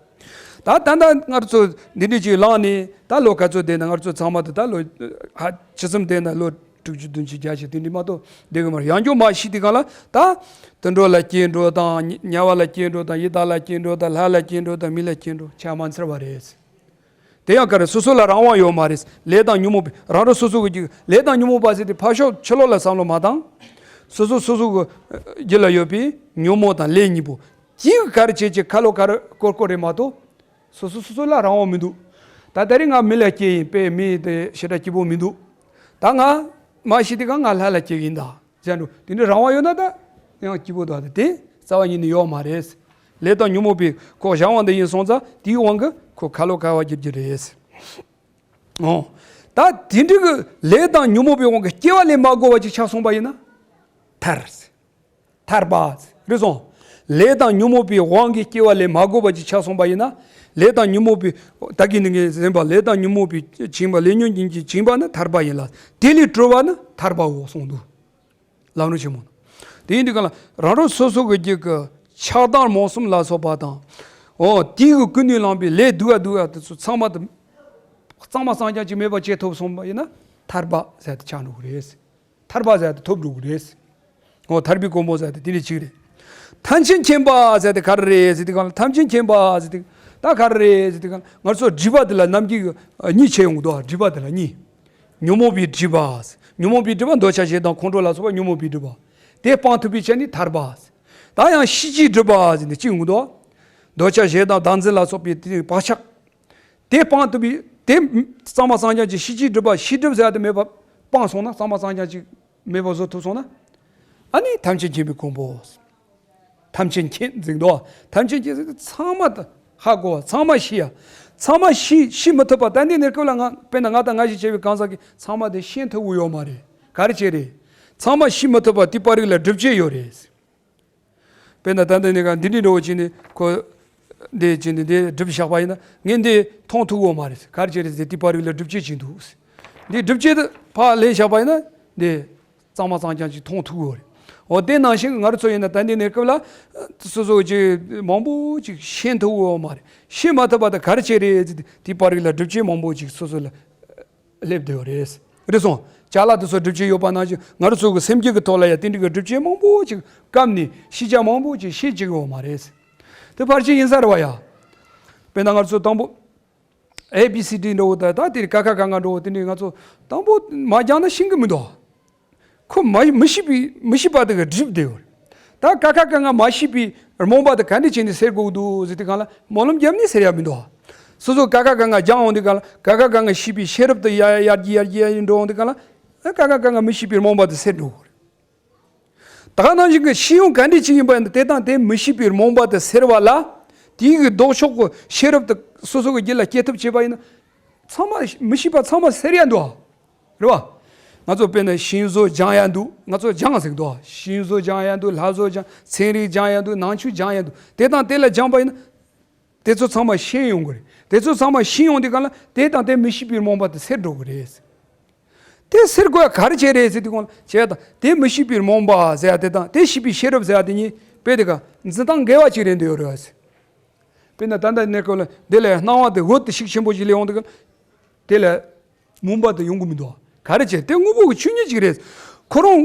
ད་ད་ལྟ་ང་ཚོ་འདི་འདྲ་ཞིག་བླངས་ནས་ད་ལོ་ག་ཚོད་བསྡད་ན་ང་ཚོ་ཚང་མ་དེ་ད་ལོ་ཧ་ཅི་ཙམ་བསྡད་ན་ལོ་དྲུག་ཅུ་བདུན་ཅུ་བརྒྱད་ཅུ་དེ་འདྲ་མ་གཏོགས་བསྡད་གི་མ་རེད། ཡང་སྐྱོ་མ་ཤི་དུས་སྒང་ལ་ད་དུད་འགྲོ་ལ་སྐྱེ་འགྲོ་དང་དམྱལ་བ་ལ་སྐྱེ་འགྲོ་དང་ཡི་དྭགས་ལ་སྐྱེ་འགྲོ་དང་ལྷ་ལ་སྐྱེ་འགྲོ་དང་མི་ལ་སྐྱེ་འགྲོ་ཆ་མ་འཚལ་བ་རེད། དེ་ཡང་ག་རེ་སོ་སོ་ལ་རང་དབང་ཡོད་མ་རེད། ལས་དང་ཉོན་མོངས་པའི་རང་རང་སོ་སོ་གི་རྒྱུད་ལས་དང་ཉོན་མོངས་པ་ཟེར་ཏེ་ཕར་ཕྱོགས་ཕྱི་ལོགས་ལ་བསམ་བློ་མ་བཏང་། སོ་སོ་སོ་སོ་གི་རྒྱུད་ལ་ཡོད་པའི་ཉོན་མོངས་དང་ལས་གཉིས་པོ་གཅིག་ག་རེ་བྱེད་ཀྱི་ཁ་ལོ་ཁ་རུ་སྐོར་སྐོར་རེད་མ་གཏོགས་སོ་སོ་སོ་སོ་ལ་རང་དབང་མི་འདུག་ད་ད་རེས་ང་མི་ལ་སྐྱེས་ཡིན་པས་མི་དེ་ཞེ་དྲག་སྐྱིད་པོ་མི་འདུག་ད་ང་མ་ཤི་དུས་སྒང་ང་ལྷ་ལ་སྐྱེས་ཡིན་ད། ཟེར་འགྲོ་དེ་འདྲའི་རང་དབང་ཡོད་ན་ད་ཡང་སྐྱིད་པོ་འདུག་ཨ། དེ་རྩ་བ་ཉིད་ནས་ཡོད་མ་རེད། ལས་དང་ཉོན་མོངས་པའི་ཁོ་གཞན་དབང་དུ་ཡིན་སོང་ཙང་དེའི་དབང་གིས་ཁོ་ཁ་ལོ་ཁ་བ་འགྱུར་རྒྱུ་རེད། ཨོ། ད་དེ་འདྲའི་གི་ལས་དང་ཉོན་མོངས་པའི་དབང་གིས་སྐྱེ་བ་ལེན་མ་དགོས་པ་ཅིག་ཆགས་སོང་པ་ཡིན་ན། ཐར། ཐར་པ། རེད་སོང་། ལས་དང་ཉོན་མོངས་པའི་དབང་གིས་སྐྱེ་བ་ལེན་མ་དགོས་པ་ཅིག་ཆགས་སོང་པ་ཡིན་ན། ལས་དང་ཉོན་མོངས་པའི་ད་གིན་ནི་ངས་ཟིན་པ་ལས་དང་ཉོན་མོངས་པའི་བྱིན་པ་ལས་ཉོན་གྱིས་བྱིན་པ་ནི་ཐར་པ་ཡིན་ལ། དེ་ལས་གྲོལ་བ་ནི་ཐར་པའོ་གསུངས་འདུག་ལམ་རིམ་ཆེན་མོ། དེ་ཡིན་དུས་གང་ལ་རང་རང་སོ་སོ་གི་རྒྱུད་ཀྱི་ཆགས་སྡང་རྨོངས་གསུམ་ལ་སོགས་པ་དང་། འོ་དེའི་གི་ཀུན་ནས་བསླངས་པའི་ལས་སྡུག་ག་སྡུག་ག་དེ་ཚོ་ཚང་མ་དེ་གཙང་མ་གཙང་རྐྱང་ཅིག་མེད་པ་བྱེད་ཐུབ་སོང་བ་ཡིན་ན་ཐར་པ་ཟེར་དེ་ཆགས་འགྲོ་གི་རེད། ཐར་པ་ཟེར་དེ་ཐོབ་འགྲོ་གི་རེད། འོ་ཐར་པའི་གོ་འཕང་ཟེར་དེ་དེ་ནས་གཅིག་རེད། ཐམས་ཅད་མཁྱེན་པ་ཟེར་དེ་ག་རེ་རེད་ཟེར་དུས་གང་ལ་ཐམས་ཅད་མཁྱེན་པ་ཟེར་དེ་ད་ག་རེ་རེད་ཟེར་དུས་གང་ལ་ང་ཚོ་སྒྲིབ་པ་དེ་ལ་རྣམ་འགྱུར་གཉིས་བྱས་ཡོང་གི་འདུག་སྒྲིབ་པ་དེ་ལ་གཉིས། ཉོན་མོངས་པའི་སྒྲིབ་པ། ཉོན་མོངས་པའི་སྒྲིབ་པ་འདོད་ཆགས་ཞེ་སྡང་ཁོང་ཁྲོ་ལ་སོགས་པ་ཉོན་མོངས་པའི་སྒྲིབ་པ། དེ་སྤང་ཐུབ་པའི་ཆ་ནི་ཐར་པ། ད་ཡང་ཤེས་བྱའི་སྒྲིབ་པ་ཟེར་ནས་གཅིག་ཡོང་གི་འདུག་འདོད་ཆགས་ཞེ་སྡང་བདག་འཛིན་ལ་སོགས་པའི་དེ་བག་ཆགས། དེ་སྤང་ཐུབ་པའི་དེ་གཙང་མ་གཙང་རྐྱང་ཅིག་ཤེས་བྱའི་སྒྲིབ་པ་ཤེས་སྒྲིབ་ཟེར་ཡ་དེ་མེད་པ་སྤངས་སོང་ན་གཙང་མ་གཙང་རྐྱང་ཅིག་མེད་པ་བཟོ་ཐུབ་སོང་ན། ཨ་ནི་ཐམས་ཅད་མཁྱེན་པའི་གོ་འཕང་། ཐམས་ཅད་མཁྱེན་ཟེར་འདུག་ཐམས་ཅད་མཁྱེན་ཟེར་ཚང་མ་ཧ་གོ་བ་ཚང་མ་ཤེས་ཡ། ཚང་མ་ཤེས་ཤེས་མི་ཐུབ་པ་ད་འདི་ནས་སྐབས་ལ་ང་དཔེར་ན་ང་དང་ང་ཞིག་བྱས་པའི་གང་ཟག་གིས་ཚང་མ་དེ་ཤེས་ཐུབ་ཀྱི་ཡོད་མ་རེད། ག་རེ་བྱས་རེད། ཚང་མ་ཤེས་མི་ཐུབ་པ་དེ་པར་རིས་ལ་སྒྲུབ་བྱེད་ཡོད་རེད། དཔེར་ན་ད་ལྟ་ནས་ག་འདི་འདྲའི་འགྲོ་བ་བྱས་ནས་ཁོ། འདི་བྱས་ནས་འདི་སྒྲུབ་བཞག་པ་ཡིན་ན་ངས་འདི་མཐོང་ཐུབ་ཡོད་མ་རེད། ག་རེ་བྱས་རེད་ཟེར་དེ་པར་རིས་ལ་སྒྲུབ་བྱེད་བྱས་འདུག་འདི་སྒྲུབ་བྱེད་དུ་ཕར་ལེན་བཞག་པ་ཡིན་ན་འདི་གཙང་མ་གཙང་རྐྱང་ཅིག་མཐོང་ཐུབ་ཡོད་རེད། འོ་དེ་ནང་བཞིན་ང་རང་ཚོ་ཡིན་ན་ད་འདི་ནས་སྐབས་ལ་སོ་སོ་ཅིག་མང་པོ་ཅིག་ཤེས་ཐུབ་ཡོད་མ་རེད། ཤེས་མ་ཐུབ་པ་དེ་ག་རེ་བྱས་རེད་ཟེར་དེ་པར་རིས་ལ་སྒྲུབ་བྱེད་མང་པོ་ཅིག་སོ་སོ་ལ། སླེབས་བསྡད་ཡོད་རེད། རེད་སོང་། ཅ་ལག་དེ་ཚོ་སྒྲུབ་བྱེད་ཡོད་པ་ནང་བཞིན་ང་རང་ཚོ་གི་སེམས་རྒྱུད་ཀྱི་ཐོག་ལ་ཡང་དེ་འདྲ་གི་སྒྲུབ་བྱེད་མང་པོ་ཅིག་བཀབ་ནས་ཤེས་བྱ་མང་པོ་ཅིག་ཤེས་བྱེད་ཀྱི་ཡོད་མ་རེད། དེ་ཕལ་ཆེར་ཡིན་ས་རེད་བ་ཡ། དཔེར་ན་ང་ཚོ་དང་པོ་ཨེ་བི་སི་ཌི་འགྲོ་བ་དང་ད་དེ་ཀ་ཁ་ག་ང་འགྲོ་བ་དེ་འདྲ་ང་ཚོ་དང་པོ་མ་སྦྱངས་ན་ཤེས་ཀྱི་མི་འདུག་ཁོ་མ་མི་ཤེས་པའི་མི་ཤེས་པ་དེ་ག་སྒྲིབ་བསྡད་ཡོད་རེད། ད་ཀ་ཁ་ག་ང་མ་ཤེས་པའི་རྨོངས་པ་དེ་ག་འདྲ་བྱས་ནས་སེལ་དགོས་འདུག་ཟེར་དུས་སྒང་ལ་སྨོན་ལམ་བརྒྱབ་ནས་སེལ་ཡ་མི་འདུག་སོ་སོ་ཀ་ཁ་ག་ང་སྦྱངས་འོང་དུས་སྒང་ལ་ཀ་ཁ་ག་ང་ཤེས་པའི་ཤེས་རབ་དེ་ཡར་ཡར་གྱིས་ཡར་གྱིས་ཡར་གྱིས་འགྲོ་འོང་དུས་སྒང་ལ་ཀ་ཁ་ག་ང་མི་ཤེས་པའི་རྨོངས་པ་དེ་སེལ་འགྲོ་གི་རེད། ད་ག་ནང་བཞིན་གྱི་ཤེས་ཡོན་ག་འདྲ་ཅིག་ཡིན་པ་ཡིན་ན་དེ་དང་དེ་མི་ཤེས་པའི་རྨོངས་པ་དེ་སེལ་བ་ལ་དེའི་གི་ལྡོག་ཕྱོགས་ཀྱི་ཤེས་རབ་དེ་སོ་སོ་གི་རྒྱུད་ལ་སྐྱེ་ཐབས་བྱེད་པ་ཡིན་ན་ཚང་མ་མི་ཤེས་པ་ཚང་མ་སེལ་ཡ་འདུག་རེད་བ། ང་ཚོ་དཔེར་ན་ཤིང་བཟོ་སྦྱང་ཡ་འདུག་ང་ཚོ་སྦྱང་ཟེར་གི་འདུག་ཤིང་བཟོ་སྦྱང་ཡ་འདུག་ལྷ་བཟོ་སྦྱང་ཚན་རིག་སྦྱང་ཡ་འདུག་ནང་ཆོས་སྦྱང་ཡ་འདུག་དེ་དང་དེ་ལ་སྦྱངས་པ་ཡིན་ན། དེ་ཚོ་ཚང་མ་ཤེས་ཡོང་གི་རེད། དེ་ཚོ་ཚང་མ་ཤེས་ཡོང་དུས་སྒང་ལ་དེ་དང་དེ་མི་ཤེས་པའི་རྨོངས་པ་དེ་སེལ་འགྲོ་གི་རེད། དེ་སེལ་དགོས་ཡ་ག་རེ་བྱས་རེད་ཟེར་དུས་སྒང་ལ་བྱས་དང་དེ་མི་ཤེས་པའི་རྨོངས་པ་ཟེར་ཡ་དེ་དང་དེ་ཤེས་པའི་ཤེས་རབ་ཟེར་ཡ་དེ་གཉིས་དཔེ་དེ་ག་འཛིན་སྟངས་འགལ་བ་ཅིག་རེད་འདོད་ཡོད་རེད་བ། དཔེར་ན་ད་ལྟ་གནས་སྐབས་ལ་འདི་ལ་སྣང་བ་དེ་འོད་དེ་ཤུགས་ཆེན་པོ་ཞིག་སླེབས་ཡོང་དུས་སྒང་ལ། དེ་ལ་མུན་པ་དེ་ཡོང་གི་མི་འདུག་ག་རེ་བྱས་དེ་དངོས་པོ་གི་ཆོས་ཉིད་ཅིག་རེད། ཁོ་རང་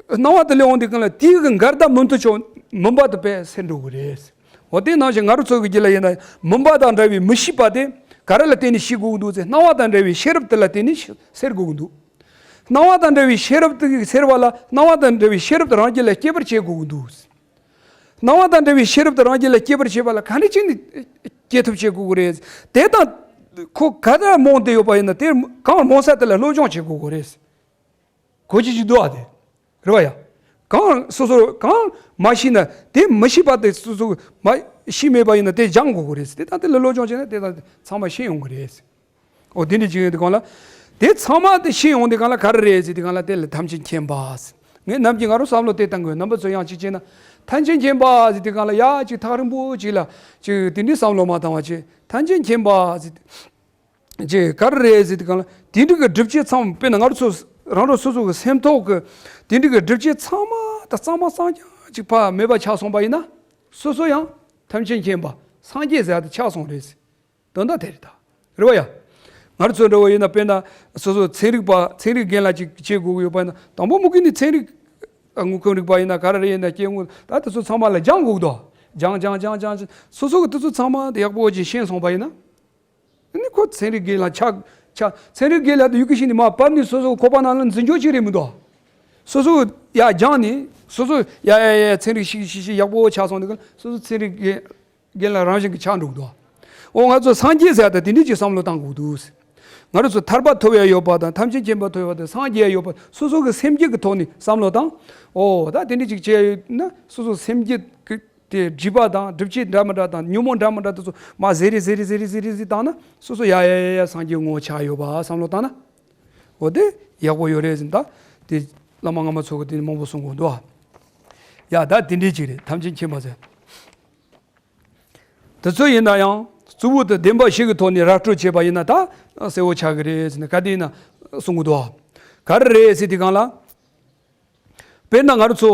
སྣང་བ་དེ་སླེབས་ཡོང་དུས་སྒང་ལ་དེའི་གི་འགལ་ཟླ་མུན་དུ་ཆོག་མུན་པ་དེ་དཔེ་སེལ་འགྲོ་གི་རེད། འོ་དེ་ནང་བཞིན་ང་རང་ཚོ་གི་རྒྱུད་ལ་ཡིན་ན་མུན་པ་དང་འདྲ་བའི་མི་ཤེས་པ་དེ་ག་རེ་ལ་བརྟེན་ནས་ཤེས་དགོས་ཀྱི་འདུག་ཟེར་སྣང་བ་དང་འདྲ་བའི་ཤེས་རབ་དེ་ལ་བརྟེན་ནས་སེལ་དགོས་ཀྱི་འདུག་སྣང་བ་དང་འདྲ་བའི་ཤེས་རབ་དེ་གིས་སེལ་བ་ལ་སྣང་བ་དང་འདྲ་བའི་ཤེས་རབ་དེ་རང་རྒྱུད་ལ་སྐྱེ་བར་བྱེད་དགོས་ཀྱི་འདུག་སྣང་བ་དང་འདྲ་བའི་ཤེས་རབ་དེ་རང་རྒྱུད་ལ་སྐྱེ་བར་བྱེད་པ་ལ་ག་འདྲ་བྱས་ནས་སྐྱེ་ཐབས་བྱེད་དགོས་ཀྱི་རེད། དེ་དང་ཁོ་ག་ལ་རྨོངས་བསྡད་ཡོད་པ་ཡིན་ན་དེ་གང་རྨོངས་ས་དེ་ལ་སློབ་སྦྱོང་བྱེད་དགོས་ཀྱི་རེད། གོ་རྒྱུ་ཅིག་འདུག་ཨ་དེ། རེད་བ་ཡ། གང་སོ་སོ་གང་མ་ཤེས་ན་དེ་མི་ཤེས་པ་དེ་སོ་སོ་མ་ཤེས་མེད་པ་ཡིན་ན་དེ་སྦྱང་དགོས་ཀྱི་རེད། དེ་དང་དེ་ལ་སློབ་སྦྱོང་བྱས་ན་དེ་དང་ཚང་མ་ཤེས་ཡོང་གི་རེད། འོ་དེ་འདྲ་ཅིག་ཡོད་དུས་སྒང་ལ། དེ་ཚང་མ་དེ་ཤེས་ཡོང་དུས་སྒང་ལ་ག་རེ་རེད་ཟེར་དུས་སྒང་ལ། དེ་ལ་ཐམས་ཅད་མཁྱེན་པ་ཟེར། ངས་ནམ་རྒྱུན་ང་རང་བསམ་བློ་དེ་བཏང་དགོས། རྣམ་པ་ཚོ་ཡང་གཅིག་བྱས་ན་ཐམས་ཅད་མཁྱེན་པ་ཟེར་དུས་སྒང་ལ་ཡ་གཅིག་ཐག་རིང་པོ་གཅིག་ལ་གཅིག་དེ་འདྲའི་བསམ་བློ་མ་བཏང་བ་བྱས། ཐམས་ཅད་མཁྱེན་པ་ཟེར་དུས་ཀྱི་ག་རེ་རེད་ཟེར་དུས་སྒང་ལ། དེ་འདྲ་གི་སྒྲུབ་བྱེད་ཚང་མ། དཔེར་ན་ང་རང་ཚོ་རང་རང་སོ་སོ་གི་སེམས་ཐོག་གི་དེ་འདྲ་གི་སྒྲུབ་བྱེད་ཚང་མ་ད་གཙང་མ་གཙང་རྐྱང་གཅིག་ཕར་མེད་པ་ཆགས་སོང་པ་ཡིན་ན། སོ་སོ་ཡང་ཐམས་ཅད་མཁྱེན་པ་སངས་རྒྱས་ཟེར་ཡ་དེ་ཆགས་སོང་རེད་ཟེར། དོན་དག་དེ་རེད་ད། རེད་བ་ཡ། ང་རང་ཚོ་འདྲ་བོ་ཡིན་ན། དཔེར་ན་སོ་སོ་ཚན་རིག་པ། ཚན་རིག་རྒན་ལགས་ཅིག་བྱེད་དགོས་ཀྱི་ཡོད་པ་ཡིན་ན། དང་པོ་མུ་གེ་ནས་ཚན་རིག་དངོས་ཁམས་རིག་པ་ཡིན་ན་ག་རེ་རེད་ཡིན་ན། སྐྱེ་དངོས་ད་དེ་ཚོ་ཚང་མ་ལ་སྦྱང་དགོས་ཀྱི་འདུག་སྦྱང་སྦྱང་སྦྱང་སྦྱང་སྦྱང་། སོ་སོ་གི་དེ་ཚོ་ཚང་མ་དེ་ཡག་པོ་ཅིག་ཤེས་སོང་པ་ཡིན་ན། ཨ་ནི་ཁོ་ཚན་རིག་རྒན་ལགས་ཆགས་ཆགས། ཚན་རིག་རྒན་ལགས་དེ་ཡུལ་གྱི་ཤིང་ནི་མ་བབས་ནས་སོ་སོ་ཁོག་པ་ནང་ལ་འཛིན་སྐྱོང་བྱེད་རེད་མི་འདུག་སོ་སོ་ཡ་སྦྱངས་ནས་སོ་སོ་ཡ་ཡ་ཡ་ཚན་རིག་ཤེས་ཤེས་ཤེས་ཡག་པོ་ཆགས་སོང་དུས་སྒང་ལ། སོ་སོ་ཚན་རིག་རྒན་རྒན་ལགས་རང་བཞིན་གྱིས་ཆགས་འགྲོ་གི་འདུག་འོ། ང་ཚོ་སངས་རྒྱས་ཟེར་ཡ་ད་དེ་འདྲ་ཅིག་བསམ་བློ་བཏང་དགོས་འདུག་ང་རང་ཚོ་ཐར་པ་ཐོབ་ཡ་ཡོད་པ་དང་། ཐམས་ཅད་མཁྱེན་པ་ཐོབ་ཡ་དང་། སངས་རྒྱས་ཡ་ཡོད་པ། སོ་སོ་གི་སེམས་རྒྱུད་ཀྱི་ཐོག་ནས་བསམ་བློ་བཏང་། འོ་ད་དེ་འདྲ་ཅིག་བྱས་ཡོད་ན། སོ་སོ་སེམས་རྒྱུད་ཀྱི་དེ་སྒྲིབ་པ་དང་སྒྲིབ་བྱེད་འདྲ་མི་འདྲ་དང་ཉོན་མོངས་འདྲ་མི་འདྲ་དེ་ཚོ་མར་བཟེད་རེ་བཟེད་རེ་བཟེད་རེ་བཟེད་རེ་བཟེད་བཏང་ན། སོ་སོ་ཡ་ཡ་ཡ་ཡ་སངས་རྒྱས་ངོ་བོ་ཆགས་ཡོད་པ་བསམ་བློ་བཏང་ན། འོ་དེ་ཡག་པོ་ཡོད་རེད་ཟེར། ད་དེ་བླ་མ་སྔ་མ་ཚོ་གི་དེ་མང་པོ་གསུང་གི་འདུག་ཡ། ད་དེ་འདྲའི་ཅིག་རེད། ཐམས་ཅད་མཁྱེན་པ་ཟེར། དེ་ཚོ་ཡིན་ན་ཡང་གཙོ་བོ་དེ་བདེན་པ་བཞི་གི་ཐོག་ནས་ར་སྤྲོད་བྱས་པ་ཡིན་ན་ད་གསལ་བོ་ཆགས་ཀྱི་རེད་ཟེར་ནས། ག་དེ་ཡིན་ན་གསུང་གི་འདུག་ག་རེ་རེད་ཟེར་དུས་སྒང་ལ། དཔེར་ན་ང་རང་ཚོ་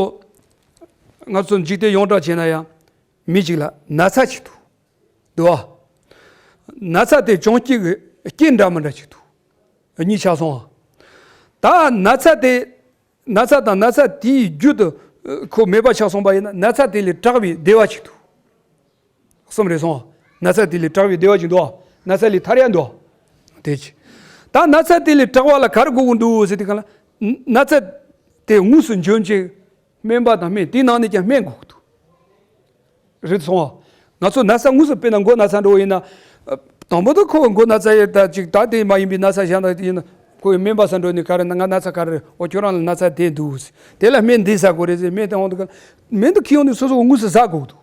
ང་ཚོ་འཇིག་རྟེན་ཡོངས་གྲགས་བྱས་ན་ཡང་མི་གཅིག་ལ་ན་ཚ་ཅིག་འདུག་འདུག་བ། ན་ཚ་དེ་བྱུང་རྐྱེན་གྱི་རྐྱེན་འདྲ་མི་འདྲ་ཅིག་འདུག་གཉིས་ཆགས་སོང་བ། ད་ན་ཚ་དེ་ན་ཚ་དང་ན་ཚ་དེའི་རྒྱུ་དེ་ཁོ་མེད་པ་ཆགས་སོང་པ་ཡིན་ན། ན་ཚ་དེ་ལས་དྲག་པའི་བདེ་བ་ཅིག་འདུག་གསུམ་རེད་སོང་། ན་ཚ་དེ་ལས་དྲག་པའི་བདེ་བ་ཅིག་འདུག་ན་ཚ་ལས་ཐར་ཡ་འདུག་དེ་ཅི། ད་ན་ཚ་དེ་ལས་དྲག་པ་ལ་ག་རེ་དགོས་ཀྱི་འདུག་ཟེར་དུས་སྒང་ལ། ན་ཚ་དེ་དངོས་སུ་འཇོམས་བྱེད་སྨན་པ་དང་སྨན། དེའི་ནང་ནས་ཀྱང་སྨན་དགོས་ཀྱི་འདུག་རེད་སོང་བ། ང་ཚོ་ན་ཚ་དངོས་སུ་དཔེར་ན་མགོ་ན་ཚ་འདྲ་བོ་ཡིན་ན། ཨ། དང་པོ་དུ་ཁོ་མགོ་ན་ཚ་ཡོད་ད་ཅིག་ད་དེ་མ་ཡིན་པའི་ན་ཚ་གཞན་དག་དེ་ཡིན་ན། ཁོ་ཡི་སྨན་པ་ས་འགྲོ་ནས། ག་རེ་ན་ང་ན་ཚ་ག་རེ་རེད། འོ་ཁྱོད་རང་ལ་ན་ཚ་དེ་འདུག་དེ་ལ་སྨན་འདི་ཟ་དགོས་རེད་ཟེར། སྨན་དེ་འོང་དུས་སྒང་ལ། སྨན་དེ་ཁྱེར་ཡོང་ནས་སོ་སོ་དངོས་སུ་ཟ་དགོས་འདུག་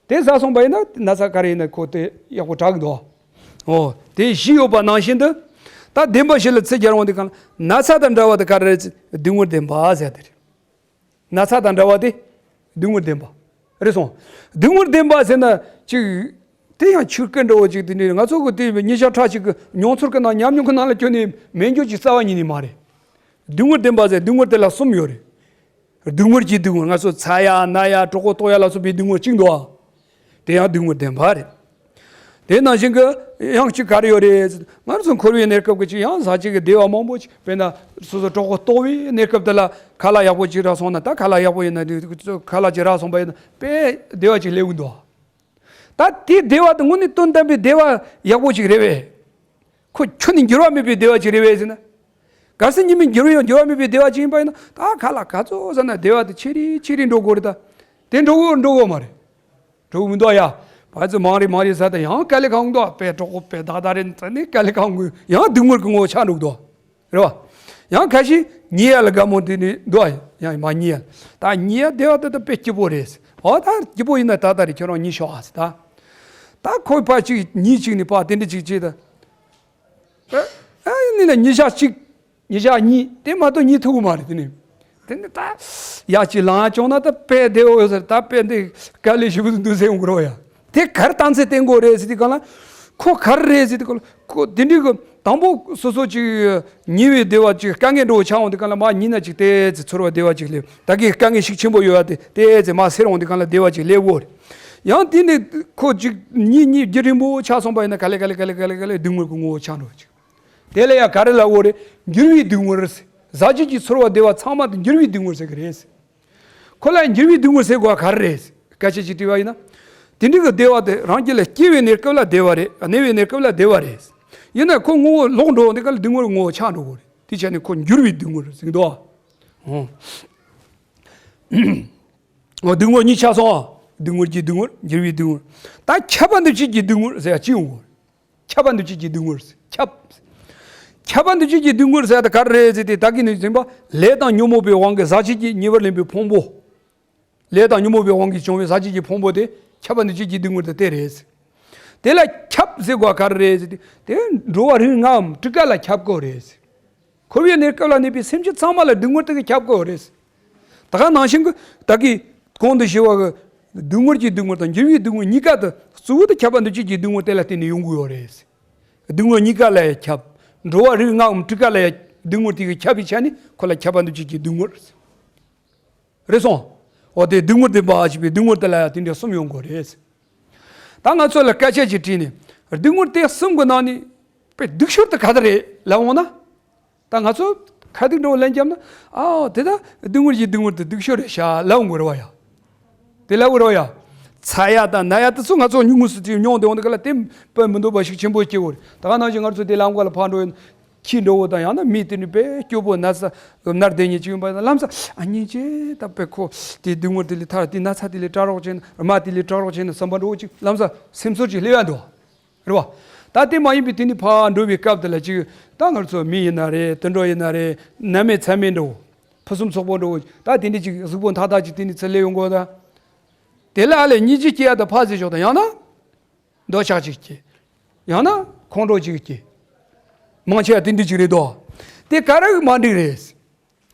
དེ་ཟ་སོང་པ་ཡིན་ན་ན་ཚ་ག་རེ་ཡིན་ན་ཁོ་དེ་ཡག་པོ་དྲག་གི་འདུག་འོ་དེ་བཞི་ཡོད་པ་ནང་བཞིན་དུ། ད་བདེན་པ་བཞི་ལ་ཚིག་སྦྱར་འོང་དུས་སྒང་ལ། ན་ཚ་དང་འདྲ་བ་དེ་ག་རེ་རེད། སྡུག་བསྔལ་བདེན་པ་ཟེར་དེ་རེད། ན་ཚ་དང་འདྲ་བ་དེ་སྡུག་བསྔལ་བདེན་པ་རེད་སོང་། སྡུག་བསྔལ་བདེན་པ་ཟེར་ན་ཅིག་དེ་ཡང་ཆོས་སྐད་འདྲ་བོ་ཅིག་དེ་ནི་ང་ཚོ་གི་དེ་ཉིན་ཞག་ཕྲ་གཅིག་གི་མྱོང་ཚོར་གྱི་ནང་ཉམས་མྱོང་གི་ནང་ལ་བསྐྱོན་ནས་མེད་འགྱོ་ཅིག་རྩ་བ་ཉིད་ནས་མ་རེད། སྡུག་བསྔལ་བདེན་པ་ཟེར། སྡུག་བསྔལ་དེ་ལ་གསུམ་ཡོད་རེད། སྡུག་བསྔལ་གྱི་སྡུག་བསྔལ། ང་ཚོ་ཚ་ཡ་ན་ཡ་གྲོད་ཁོག་ལྟོགས་ཡ་ལ་སོགས་པའི་སྡུག་བསྔལ་གཅིག་འདུག་ཨ། དེ་ཡང་སྡུག་བསྔལ་བདེན་པ་རེད། དེ་ནང་བཞིན་གྱི་ཡང་གཅིག་ག་རེ་ཡོད་རེད། ང་རང་ཚོ་འཁོར་བའི་གནས་སྐབས་ཀྱི་ཅིག་ཡང་ཟག་བཅས་ཀྱི་བདེ་བ་མང་པོ་ཅིག་དཔེར་ན་སོ་སོ་གྲོད་ཁོག་ལྟོགས་པའི་གནས་སྐབས་དེ་ལ་ཁ་ལག་ཡག་པོ་ཅིག་རག་སོང་ན། ད་ཁ་ལག་ཡག་པོ་ཡིན་ན་དེ་ཁ་ལག་ཅིག་རག་སོང་པ་ཡིན་ན་དཔེ་བདེ་བ་ཅིག་སླེབས་ཀྱི་འདུག་ད་དེའི་བདེ་བ་དེ་དངོས་གནས་དོན་དམ་པའི་བདེ་བ་ཡག་པོ་ཅིག་རེད་པས། ཁོ་ཁྱོན་ནས་འགྱུར་བ་མེད་པའི་བདེ་བ་ཅིག་རེད་པས་ཟེར་ན། གལ་སྲིད་ཉི་མའི་འགྱུར་བ་ཡང་འགྱུར་བ་མེད་པའི་བདེ་བ་ཅིག་ཡིན་པ་ཡིན་ན། ད་ཁ་ལག་ག་ཚོད་ཟ་ན་བདེ་བ་དེ་ཆེ་རེ་ཆེ་རེ་འགྲོ་དགོས་རེད་ད། དེ་འགྲོ་གི་འགྲོ་གི་མ་རེད། འགྲོ་གི་མི་འདུག་ཡ། ཕར་ཚུར་མང་རེ་མང་རེ་ཟ་ད་ཡང་དཀའ་ལས་ཁག་འདུག་དཔེ་གྲོད་ཁོག་དཔེ་ཏག་ཏག་རེད་ཟེར་ནས་དཀའ་ལས་ཁག་འགུལ་ཡང་སྡུག་བསྔལ་གྱི་ངོ་བོ་ཆགས་འགྲོ་གི་འདུག་རེད་བ། ཡང་ཁ་ཤས་ཉལ་ཡ་ལ་དགའ་མོ་དེ་ནི་འདུག་ཡང་མ་ཉལ་ཡ་ལ། ད་ཉལ་ཡ་བདེ་བ་དེ་ད་དཔེ་སྐྱིད་པོ་རེད། འོ་ད་སྐྱིད་པོ་ཡིན་ན་ད་ད་རེ་ཁྱོད་རང་ཉལ་ཤོག་ཨ་ཟེར་ད། ད་ཁོས་ཕར་གཅིག་ཉལ་གཅིག་ནས་ཕར་དེ་འདྲ་གཅིག་བྱས་ད། ཨ་ཨ་ཡིན་ན་ཉིན་ཞག་གཅིག་ཉིན་ཞག་གཉིས་དེ་མ་གཏོགས་ཉལ་ཐུབ་ཀྱི་མ་རེད། དེ་ནི་དེ་ནི་ད་ཡ་གཅིག་ལངས་བྱུང་ན་ད་དཔེ་བདེ་བོ་ཡོད་ཟེར། ད་དཔེ་འདི་དཀའ་ལས་ཞེ་པོ་འདུག་ཟེར་འོང་གི་རེད་བ་ཡ། དེ་ག་རེ་གཏམ་ཚིག་བསྟན་དགོས་རེད་ཟེར་དུས་སྒང་ལ། ཁོ་ག་རེ་རེད་ཟེར་དུས་སྒང་ལ། ཁོ་དེ་འདྲའི་གི་དང་པོ་སོ་སོ་ཅིག་ཉལ་བའི་བདེ་བ་ཅིག་དཀའ་ངལ་འདྲ་བོ་ཆགས་འོང་དུས་སྒང་ལ། མར་ཉལ་ན་ཅིག་དེ་ཚེ་ཚོར་བ་བདེ་བ་ཅིག་སླེབས། ད་གིན་དཀའ་ངལ་ཤུགས་ཆེན་པོ་ཡོད་ཡ་དེ་དེ་ཚེ་མར་སེལ་འོང་དུས་སྒང་ལ་བདེ་བ་ཅིག་སླེབས་ཡོད་རེད། ཡང་དེ་ནས་ཁོ་ཅིག་ཉལ་ཉལ་རྒྱུན་རིང་པོ་ཆགས་སོང་པ་ཡིན་ན། ག་ལེ་ག་ལེ་ག་ལེ་ག་ལེ་ག་ལེ་སྡུག་བསྔལ་གྱི་ངོ་བོ་ཆགས་འགྲོ་ཅིག་དེ་ལ་ཡང་ག་རེ་ལབ་དགོས་རེད། འགྱུར་བའི་སྡུག་བསྔལ་ཟེར། ཟག་བཅས་ཀྱི་ཚོར་བ་བདེ་བ་ཚང་མ་དེ་འགྱུར་བའི་སྡུག་བསྔལ་ཟེར་གི་རེད། ཁོ་ལ་འགྱུར་བའི་སྡུག་བསྔལ་ཟེར་དགོས་པ་ག་རེ་རེད། སྐད་ཆ་ཅིག་དྲིས་པ་ཡིན་ན། དེ་འདྲ་གི་བདེ་བ་དེ་རང་རྒྱུད་ལ་སྐྱེ་བའི་གནས་སྐབས་ལ་བདེ་བ་རེད། གནས་པའི་གནས་སྐབས་ལ་བདེ་བ་རེད། ཡིན་ན་ཁོ་ངོ་བོ་ལོག་འགྲོ་འོང་དུས་སྒང་ལ་སྡུག་བསྔལ་ངོ་བོ་ཆགས་འགྲོ་གི་རེད། དེ་བྱས་ནས་ཁོ་འགྱུར་བའི་སྡུག་བསྔལ་ཟེར་གི་འདུག་ཨ། འོ། འོ་སྡུག་བསྔལ་གཉིས་ཆགས་སོང་ཨ། སྡུག་བསྔལ་གྱི་སྡུག་བསྔལ། འགྱུར་བའི་སྡུག་བསྔལ། ད་ཁྱབ་པ་འདུ་བྱེད་ཀྱི་སྡུག་བསྔལ་ཟེར་ཡ་ཅི་ཡོང་གི་རེད། ཁྱབ་པ་འདུ་བྱེད་ཀྱི་སྡུག་བསྔལ། ཁྱབ། ཁྱབ་པ་འདུ་བྱེད་ཀྱི་སྡུག་བསྔལ་ཟེར་ཡ་དེ་ག་རེ་རེད་ཟེར་དུས། ད་གིན་ནས་ཟིན་པ་ལས་དང་ཉོན་མོངས་པའི་དབང་གིས་ཟག་བཅས་ཀྱིས་ཉེ་བར་ལེན་པའི་ཕུང་པོ། ལས་དང་ཉོན་མོངས་པའི་དབང་གིས་བྱུང་བའི་ཟག་བཅས་ཀྱི་ཕུང་པོ་དེ་ཁྱབ་པ་འདུ་བྱེད་ཀྱི་སྡུག་བསྔལ་དེ་དེ་རེད། དེ་ལ་ཁྱབ་ཟེར་དགོས་པ་ག་རེ་རེད་ཟེར་དུས། དེ་འགྲོ་བ་རིགས་ལྔའམ་དྲུག་ཀ་ལ་ཁྱབ་དགོས་རེད། འཁོར་བའི་གནས་སྐབས་ལ་གནས་པའི་སེམས་ཅན་ཚང་མ་ལ་སྡུག་བསྔལ་དེ་གིས་ཁྱབ་དགོས་རེད། ད་ག་ནང་བཞིན་གྱི་ད་གིན་གོང་དུ་ཞུས་པ་གི་སྡུག་བསྔལ་གྱི་སྡུག་བསྔལ་དང་འགྱུར་བའི་སྡུག་བསྔལ་གཉིས་ཀ་དེ་གཙོ་བོ་དེ་ཁྱབ་པ་འདུ་བྱེད་ཀྱི་སྡུག་བསྔལ་དེ་ལ་བརྟེན་ནས་ཡོང་གི་ཡོད་རེད། སྡུག་བསྔལ་གཉིས་ཀ་ལ་ཡང་ཁྱབ། འགྲོ་བ་རིགས་ལྔའམ་དྲུག་ཀ་ལ་ཡང་སྡུག་བསྔལ་དེ་གིས་ཁྱབ་པའི་ཆ་ནས་ཁོ་ལ་ཁྱབ་པ་འདུ་བྱེད་ཀྱི་སྡུག་བསྔལ་རེད་སོང་། འོ་དེ་སྡུག་བསྔལ་བདེན་པ་ཞེས་པའི་སྡུག་བསྔལ་དེ་ལ་ཡང་དེ་འདྲ་གསུམ་ཡོང་དགོས་རེད། ད་ང་ཚོ་ལ་སྐད་ཆ་ཅིག་དྲིས་ནས་སྡུག་བསྔལ་དེ་གསུམ་གྱི་ནང་ནས་དཔེ་སྡུག་ཤོས་དེ་ག་དེ་རེད་ལབ་འོང་ན། ད་ང་ཚོ་ཁ་སྡུག་འདྲ་བོ་ལན་བརྒྱབ་ན། ཨའོ་དེ་ད་སྡུག་བསྔལ་གྱི་སྡུག་བསྔལ་དེ་སྡུག་ཤོས་རེད་ཤག་ལབ་འོང་གི་རེད་བ་ཡ། དེ་ལབ་འོང་གི་རེད་བ་ཡ། ཚ་ཡ་དང་ན་ཡ་དེ་ཚོ་ང་ཚོ་དངོས་སུ་དེ་མྱོང་བསྡད་འོང་དེ་ག་ལ་དེ་དཔེ་མི་འདུག་པ་ཞིག་ཆེན་པོ་སྐྱེ་འོང་རེད། ད་ག་ནང་བཞིན་ང་ཚོ་དེ་ལམ་ཁ་ལ་ཕར་འགྲོ་ཡིན། ཁྱི་འདྲ་བོ་དང་ཡང་ན་མི་དེ་འདྲ་དཔེ་སྐྱོ་པོ་ན་ཚ་ནར་བསྡད་མཁན་ཅིག་ཡོང་པ་ཡིན་ན་ལམ་སང་ཨ་སྙིང་རྗེ་ད་དཔེ་ཁོ་དེ་སྡུག་བསྔལ་དེ་ལས་ཐར། དེ་ན་ཚ་དེ་ལས་སྐྲག་རོགས་བྱས་ན། རྨ་དེ་ལས་སྐྲག་རོགས་བྱས་ན་བསམ་པ་འདྲ་བོ་ཅིག་ལམ་སང་སེམས་ཚོར་ཅིག་སླེབས་ཡ་འདུག་རེད་བ། ད་དེ་མ་ཡིན་པའི་དེ་ནི་ཕར་འགྲོ་བའི་སྐབས་དེ་ལ་ཅིག་ད་ང་ཚོ་མི་ཡིན་ན་རེད། དུད་འགྲོ་ཡིན་ན་རེད། ནད་མེད་ཚད་མེད་འདྲ་བོ། ཕུན་སུམ་ཚོགས་པོ་འདྲ་བོ། ད་དེ་འདྲ་ཅིག་གཟུགས་པོ་མཐའ་དག་ཅིག་དེ་ནི་ཚུར་སླེབས་ཡོང་གི་ཡོད་ད། དེ་ལ་ཨ་ལས་སྙིང་རྗེ་སྐྱེ་ཡ་ད་ཕར་ཟེར་ཆོག་ད་ཡང་ན། འདོད་ཆགས་ཅིག་སྐྱེ། ཡང་ན་ཁོང་ཁྲོ་ཅིག་སྐྱེ། མང་ཆེ་བ་དེ་འདྲ་ཅིག་རེད་དོ། དེ་ག་རེ་མ་འགྲིག་རེད།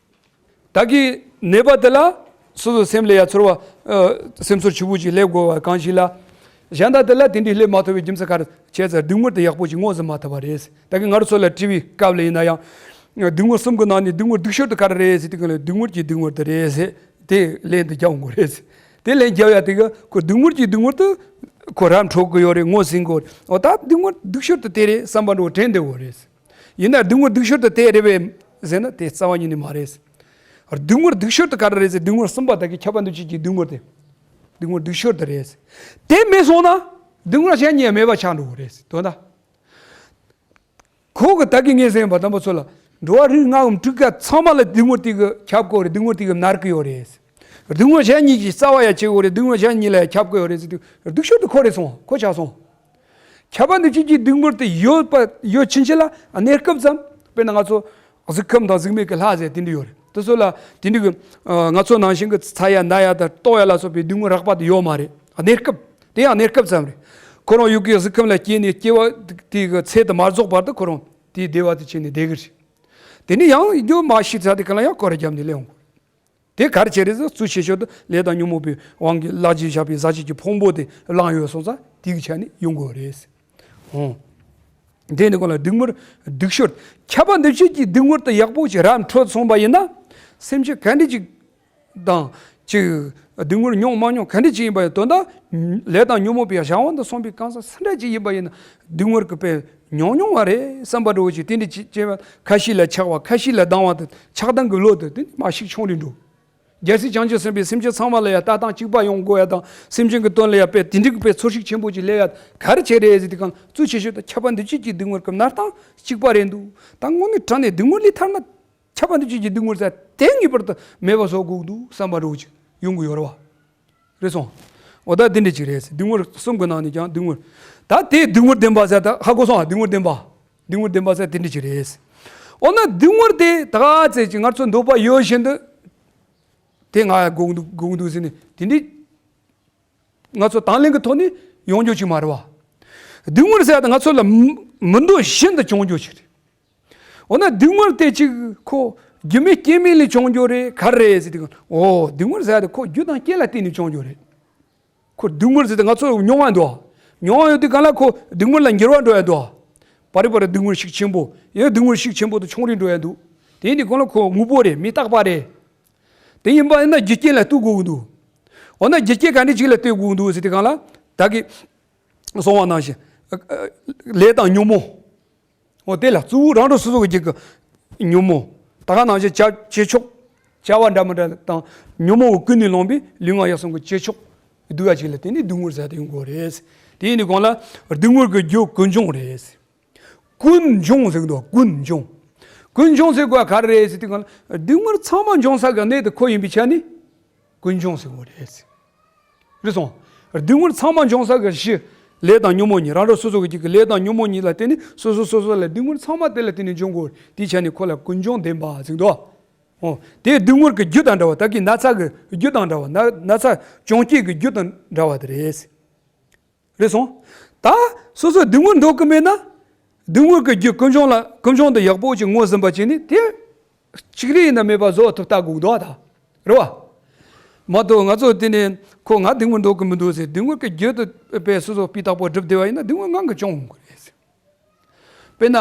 ད་གི་ནད་པ་དེ་ལ་སོ་སོ་སེམས་ལ་ཡ་ཚོར་བ། ཨ། སེམས་ཚོར་ཆེ་བོ་ཅིག་སླེབས་དགོས་པ་གང་ཞིག་ལ། གཞན་དག་དེ་ལ་དེ་འདྲ་སླེབས་མ་ཐུབ་པའི་རྒྱུ་མཚན་ག་རེ་བྱས་ཙང་སྡུག་བསྔལ་དེ་ཡག་པོ་ཅིག་ངོས་ཟིན་མ་ཐུབ་པ་རེད། ད་གི་ང་རང་ཚོ་ལ་དྲི་བའི་སྐབས་ལ་ཡིན་ན་ཡང་། སྡུག་བསྔལ་གསུམ་གྱི་ནང་ནས་སྡུག་བསྔལ་སྡུག་ཤོས་དེ་ག་རེ་རེད་ཟེར་དུས་ག་ལ་སྡུག་བསྔལ་གྱི་སྡུག་བསྔལ་དེ་རེད་ཟེར། དེ་ལན་དུ་རྒྱབ་འོང་གི་རེད། དེ་ལན་རྒྱབ་ཡ་དེ་གི་ཁོ་སྡུག་བསྔལ་གྱི་སྡུག་བསྔལ་དུ་ཁོ་ར་འཕྲོད་གི་ཡོད་རེད། ངོས་ཟིན་གི་ཡོད་རེད། འོ་ད་སྡུག་བསྔལ་སྡུག་ཤོས་དུ་དེ་རེད་བསམ་པ་འདྲ་བོ་དྲན་བསྡད་ཡོད་རེད། ཡིན་ན་སྡུག་བསྔལ་སྡུག་ཤོས་དུ་དེ་རེད་པས་ཟེར་ན་དེ་རྩ་བ་ཉིད་ནས་མ་རེད། སྡུག་བསྔལ་སྡུག་ཤོས་དུ་ག་རེ་རེད་ཟེར། སྡུག་བསྔལ་གསུམ་པ་ད་གི་ཁྱབ་པ་འདུ་བྱེད་ཀྱི་སྡུག་བསྔལ་དེ། སྡུག་བསྔལ་སྡུག་ཤོས་དུ་རེད། དེ་མེད་སོང་ན་སྡུག་བསྔལ་གཞན་གཉིས་མེད་པ་ཆགས་འགྲོ་གི་རེད་དོན་དག་ཁོ་གི་ད་གི་ངས་ཟེར་བ་དམ་པ་ཚོ་ལ། འགྲོ་བ་རིགས་ལྔའམ་དྲུག་ཀ་ཚང་མ་ལ་སྡུག་བསྔལ་དེ་གི་ཁྱབ་དགོས་རེད། སྡུག་བསྔལ་དེ་གི་མནར་གི་ཡོད་རེད། སྡུག་བསྔལ་གཞན་གཉིས་ཀྱི་རྩ་བ་ཡ་བྱེད་དགོས་རེད། སྡུག་བསྔལ་གཞན་གཉིས་ལ་ཡ་ཁྱབ་གི་ཡོད་རེད་ཟེར་དུས་སྡུག་ཤོས་དེ་ཁོ་རེད་སོང་། ཁོ་ཆགས་སོང་། ཁྱབ་པ་འདུ་བྱེད་ཀྱི་སྡུག་བསྔལ་དེ་ཡོད་པ་ཡོད་ཕྱིན་ཆད་ལ་གནས་སྐབས་ཙམ། དཔེར་ན་ང་ཚོ་གཟུགས་ཁམས་དང་གཟུགས་མེད་ཀྱི་ལྷ་ཟེར་དེ་འདྲ་ཡོད་རེད། དེ་ཚོ་ལ་དེ་འདྲ་གི་ང་ཚོ་ནང་བཞིན་གི་ཚ་ཡ་ན་ཡ་དང་ལྟོགས་ཡ་ལ་སོགས་པའི་སྡུག་བསྔལ་རགས་པ་དེ་ཡོད་མ་རེད། གནས་སྐབས། དེ་ཡང་གནས་སྐབས་ཙམ་རེད། ཁོ་རང་ཡུལ་གྱི་གཟུགས་ཁམས་ལ་སྐྱེས་ནས་སྐྱེ་བ་དེ་གི་ཚེ་དེ་མ་རྫོགས་བར་དུ་ཁོ་རང་དེའི་བདེ་བ་དེ་བྱས་ནས་བསྡད་གི་རེད། དེ་ནས་ཡང་རྒྱུ་མ་ཤི་ཚར་དེ་ག་ལ་ཡང་སྐོར་ར་བརྒྱབ་ནས་སླེབས་འོང་གི་རེད། དེ་ག་རེ་བྱས་རེད་ཟེར། གཙོ་ཆེ་ཤོས་དེ་ལས་དང་ཉོན་མོངས་པའི་དབང་གིས་བརླག་བྱས་བཞག་པའི་ཟག་བཅས་ཀྱི་ཕུང་པོ་དེ་བླངས་ཡོད་སོང་ཙང་དེ་གི་ཆ་ནས་ཡོང་དགོས་རེད། འོང་། དེ་ནི་གང་ལ་སྡུག་བསྔལ་སྡུག་ཤོས། ཁྱབ་པ་འདུ་བྱེད་ཀྱི་སྡུག་བསྔལ་དེ་ཡག་པོ་ཞིག་ར་འཕྲོད་སོང་པ་ཡིན་ན། སེམས་ཅན་ག་འདྲ་ཅིག་དང་ཅིག་སྡུག་བསྔལ་མྱོང་མ་མྱོང་ག་འདྲ་ཅིག་ཡིན་པ་ཡིན་དོན་དག་ལས་དང་ཉོན་མོངས་པའི་བྱ་བ་འདི་སོང་པའི་གང་ཟག་སུ་འདྲ་ཅིག་ཡིན་པ་ཡིན་ན་སྡུག་བསྔལ་གྱི་དཔེ་མྱོང་མྱོང་བ་རེད་བསམ་པ་འདྲ་བོ་ཅིག་དེ་འདྲ་ཅིག་སྐྱེ་བ་ཁ་ཤས་ལ་ཆགས་པ་ཁ་ཤས་ལ་སྡང་བ་དང་ཆགས་སྡང་གི་བློ་དེ་དེ་མར་ཤུགས་ཆུང་རུ་འགྲོ། རྒྱལ་སྲས་བྱང་ཆུབ་སེམས་དཔའི་སེམས་ཅན་ཚང་མ་ལ་ཡང་ལྟ་སྟངས་གཅིག་པ་ཡོང་དགོས་ཡ་དང་སེམས་ཅན་གྱི་དོན་ལ་ཡང་དཔེ་དེ་འགྲིག་པའི་ཚོར་ཤུགས་ཆེན་པོ་ཅིག་སླེབས་ཡ་ག་རེ་བྱས་རེད་ཟེར་དུས་གང་གཙོ་ཆེ་ཤོས་དེ་ཁྱབ་པ་འདུ་བྱེད་ཀྱི་སྡུག་བསྔལ་གྱི་མནར་སྟངས་གཅིག་པ་རེད་འདུག་ད་དངོས་གནས་དྲང་གནས་སྡུག་བསྔལ་ལས་ཐར་ན་ཁྱབ་པ་འདུ་བྱེད་ཀྱི་སྡུག་བསྔལ་ཟེར་དེ་ངེས་པར་དུ་མེད་པ་བཟོ་དགོས་འདུག་བསམ་པ་འདྲ་བོ་ཅིག་ཡོང་གི་ཡོད་རེད་བ། རེད་སོང་། འོ་ད་དེ་འདྲ་ཅིག་རེད། སྡུག་བསྔལ་གསུམ་གྱི་ནང་ནས་ཀྱང་སྡུག་བསྔལ། ད་དེ་སྡུག་བསྔལ་བདེན་པ་ཟེར་ད་ཧ་གོ་སོང་ཨ། སྡུག་བསྔལ་བདེན་པ། སྡུག་བསྔལ་བདེན་པ་ཟེར་དེ་འདྲ་ཅིག་རེད། འོ་ན་སྡུག་བསྔལ་དེ་ད་ག་ཚད་ཅིག་ང་ཚོ་འདོད་པ་ཡོད་བཞིན་དུ། དེ་ང་དགོས་འདུག་དགོས་འདུག་ཟེར་ནས་དེ་འདྲའི་ང་ཚོ་དང་ལེན་གྱི་ཐོག་ནས་ཡོང་རྒྱུ་ཅིག་མ་རེད་བ། སྡུག་བསྔལ་ཟེར་ཡ་དེ་ང་ཚོ་ལ་མི་མི་འདོད་བཞིན་དུ་བྱུང་རྒྱུ་ཅིག་རེད། འོ་ན་སྡུག་བསྔལ་དེ་ཅིག་ཁོ་རྒྱུ་མེད་རྐྱེན་མེད་ལས་བྱུང་རྒྱུ་རེད་ག་རེ་རེད་ཟེར་དུས། འོ་སྡུག་བསྔལ་ཟེར་ཡ་དེ་ཁོ་རྒྱུ་དང་རྐྱེན་ལ་བརྟེན་ནས་བྱུང་རྒྱུ་རེད། ཁོ་སྡུག་བསྔལ་ཟེར་ཏེ་ང་ཚོ་མྱོང་བ་འདུག་མྱོང་བ་ཡོད་དུས་གང་ལ་ཁོ་སྡུག་བསྔལ་ལ་འགྱུར་བ་འགྲོ་ཡ་འདུག་བར་བར་སྡུག་བསྔལ་ཤུགས་ཆེན་པོ་ཡང་སྡུག་བསྔལ་ཤུགས་ཆེན་པོ་དེ་ཆུང་རུ་འགྲོ་ཡ་འདུག་དེ་ཡིན་དུས་གང་ལ་ཁོ་དངོས་པོ་རེད། མི་རྟག་པ་རེད། དེ་ཡིན་པ་ཡིན་ན་རྒྱུ་རྐྱེན་ལ་ལྟོས་དགོས་ཀྱི་འདུག་འོ་ན་རྒྱུ་རྐྱེན་ག་འདྲ་ཅིག་ལ་ལྟོས་དགོས་ཀྱི་འདུག་ཟེར་དུས་གང་ལ་ད་གི་གསུངས་པ་ནང་བཞིན་ལས་དང་ཉོན་མོངས། འོ་དེ་ལ་གཙོ་བོ་རང་གྲོལ་སོ་སོ་གི་རྒྱུད་ཀྱི་ཉོན་མོངས། ད་ག་ནང་བཞིན་བྱ་བྱེད་ཕྱོགས་བྱ་བ་འདྲ་མི་འདྲ་དང་ཉོན་མོངས་ཀྱིས་ཀུན་ནས་བསླངས་པའི་ལུས་ངག་ཡིད་གསུམ་གྱི་བྱེད་ཕྱོགས་སྡུག་ཡ་ཅིག་ལ་བརྟེན་ནས་སྡུག་བསྔལ་ཟེར་དེ་ཡོང་དགོས་རེད། དེ་ཡིན་དུས་གང་ལ་སྡུག་བསྔལ་གྱི་རྒྱུ་ཀུན་འབྱུང་རེད། ཀུན་འབྱུང་ཟེར་གི་འདུག་ཀུན་འབྱུང་། ཀུན་འབྱུང་ཟེར་དགོས་པ་ག་རེ་རེད་ཟེར་དུས་གང་ལ་སྡུག་བསྔལ་ཚང་མ་འབྱུང་ས་གི་གནས་དེ་ཁོ་ཡིན་པའི་ཆ་ནས། ཀུན་འབྱུང་ཟེར་བ་རེད། རེད་སོང་། སྡུག་བསྔལ་ཚང་མ་འབྱུང་ས་གི་གཞི། ལས་དང་ཉོན་མོངས་གཉིས། རང་གྲོལ་སོ་སོ་གི་རྒྱུད་ཀྱི་ལས་དང་ཉོན་མོངས་གཉིས་ལ་བརྟེན་ནས་སོ་སོ་སོ་སོ་ལ་སྡུག་བསྔལ་ཚང་མ་དེ་ལ་བརྟེན་ནས་འབྱུང་དགོས། དེའི་ཆ་ནས་ཁོ་ལ་ཀུན་འབྱུང་བདེན་པ་ཟེར་འདུག་འོ། དེ་སྡུག་བསྔལ་གྱི་རྒྱུ་དང་འདྲ་བ། ད་གི་ན་ཚ་གི་རྒྱུ་དང་འདྲ་བ། ན་ན་ཚ་བྱུང་རྐྱེན་གྱི་རྒྱུ་དང་འདྲ་བ་དེ་རེད། རེད་སོང་། ད་སོ་སོས་སྡུག་བསྔལ་འདོད་ཀྱི་མེད་ན། སྡུག་བསྔལ་གྱི་རྒྱུ་ཀུན་འབྱུང་ལ་ཀུན་འབྱུང་དུ་ཡག་པོ་ཅིག་ངོས་ཟིན་པ་བྱས་ནས་དེ་གཅིག་རེ་ཡིན་ན་མེད་པ་བཟོ་ཐུབ་ལྟ་དགོས་འདུག་ད། རེད་བ། མ་གཏོགས་ང་ཚོ་དེ་ནས་ཁོ་ང་སྡུག་བསྔལ་འདོད་ཀྱི་མི་འདུག་ཟེར། སྡུག་བསྔལ་གྱི་རྒྱུ་དེ་དཔེ་སོ་སོ་སྤུས་དག་པོ་སྒྲུབ་བསྡད་པ་ཡིན་ན་སྡུག་བསྔལ་ངང་གིས་བྱུང་འོང་གི་རེད་ཟེར། དཔེར་ན།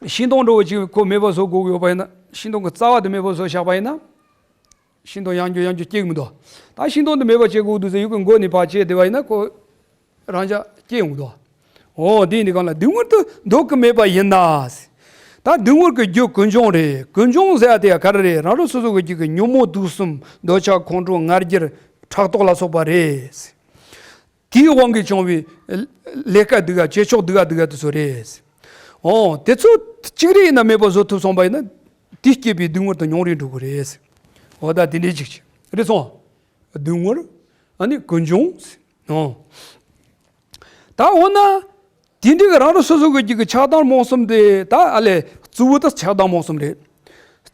ཤིང་སྡོང་འདྲ་བོ་ཅིག་ཁོ་མེད་པ་བཟོ་དགོས་ཀྱི་ཡོད་པ་ཡིན་ན། ཤིང་སྡོང་གི་རྩ་བ་དེ་མེད་པ་བཟོ་བཞག་པ་ཡིན་ན། ཤིང་སྡོང་ཡང་རྒྱུ་ཡང་རྒྱུ་སྐྱེ་གི་མི་འདུག་ད་ཤིང་སྡོང་དེ་མེད་པ་བྱེད་དགོས་འདུག་ཟེར་ཡུལ་གྱི་མགོ་ནས་ཕར་བྱས་བསྡད་པ་ཡིན་ན་ཁོ་རང་འཇགས་སྐྱེ་ཡོང་གི་འདུག་འོ་དེ་ཡིན་དུས་གང་ལ་སྡུག་བསྔལ་དུ་འདོད་ཀྱི་མེད་པ་ཡིན་ན། ད་སྡུག་བསྔལ་གྱི་རྒྱུ་ཀུན་འབྱུང་རེད། ཀུན་འབྱུང་ཟེར་ཡ་དེ་ཡང་ག་རེ་རེད། རང་རང་སོ་སོ་གི་རྒྱུད་ཀྱི་ཉོན་མོངས་དུག་གསུམ། འདོད་ཆགས་ཁོང་ཁྲོ་ང་རྒྱལ་ཕྲག་དོག་ལ་སོགས་པ་རེད། དེའི་དབང་གིས་བྱུང་བའི་ལས་ཀ་སྡུག་ག་བྱེད་ཕྱོགས་སྡུག་ག་སྡུག་ག་དེ་ཚོ་རེད། འོ་དེ་ཚོ་གཅིག་རེ་ཡིན་ན་མེད་པ་བཟོ་ཐུབ་སོང་པ་ཡིན་ན། དེས་སྐྱེས་པའི་སྡུག་བསྔལ་དེ་ཉུང་རུ་འགྲོ་གི་རེད། འོ་ད་དེ་འདྲའི་ཅིག་རེད་སོང་། སྡུག་བསྔལ། ཨ་ནི་ཀུན་འབྱུང་། འོ། ད་འོ་ན། དེ་འདྲའི་གི་རང་རང་སོ་སོ་གི་རྒྱུད་ཀྱི་ཆགས་སྡང་རྨོངས་གསུམ་དེ་ད་ཨ་ལས་གཙོ་བོ་དེ་ཆགས་སྡང་རྨོངས་གསུམ་རེད།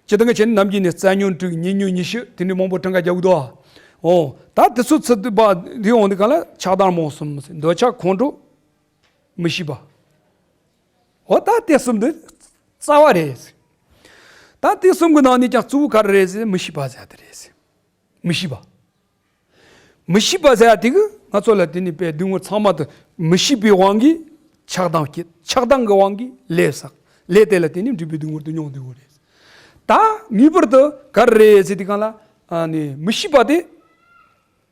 སྤྱིར་བཏང་གི་བྱས་ན་ནམ་རྒྱུན་ནས་རྩ་ཉོན་དྲུག་ཉེ་ཉོན་ཉི་ཤུ་དེ་འདྲའི་མང་པོ་གྲངས་ཀ་རྒྱག་གི་འདུག་འོ། ད་དེ་ཚོ་ཚུད་པ་དེ་འོང་དུས་གང་ལ་ཆགས་སྡང་རྨོངས་གསུམ། འདོད་ཆགས་ཁོང་ཁྲོ། མི་ཤེས་པ། འོ་ད་དེ་གསུམ་དེ་རྩ་བ་རེད། ད་དེ་གསུམ་གི་ནང་ནས་ཀྱང་གཙོ་བོ་ག་རེ་རེད་ཟེར། མི་ཤེས་པ་ཟེར་ཡ་དེ་རེད། མི་ཤེས་པ། མི་ཤེས་པ་ཟེར་ཡ་དེ་གིས་ང་ཚོ་ལ་དེ་ནི་དཔེ་སྡུག་བསྔལ་ཚང་མ་དེ་མི་ཤེས་པའི་དབང་གིས་ཆགས་སྡང་སྐྱེ། ཆགས་སྡང་གི་དབང་གིས་ལས་བསགས། ལས་དེ་ལ་བརྟེན་ནས་འབྲས་བུའི་སྡུག་བསྔལ་དེ་མྱོང་བསྡད་ཡོད་རེད། ད་ངེས་པར་དུ་ག་རེ་རེད་ཟེར་དུས་གང་ལ། ཨ་ནི་མི་ཤེས་པ་དེ་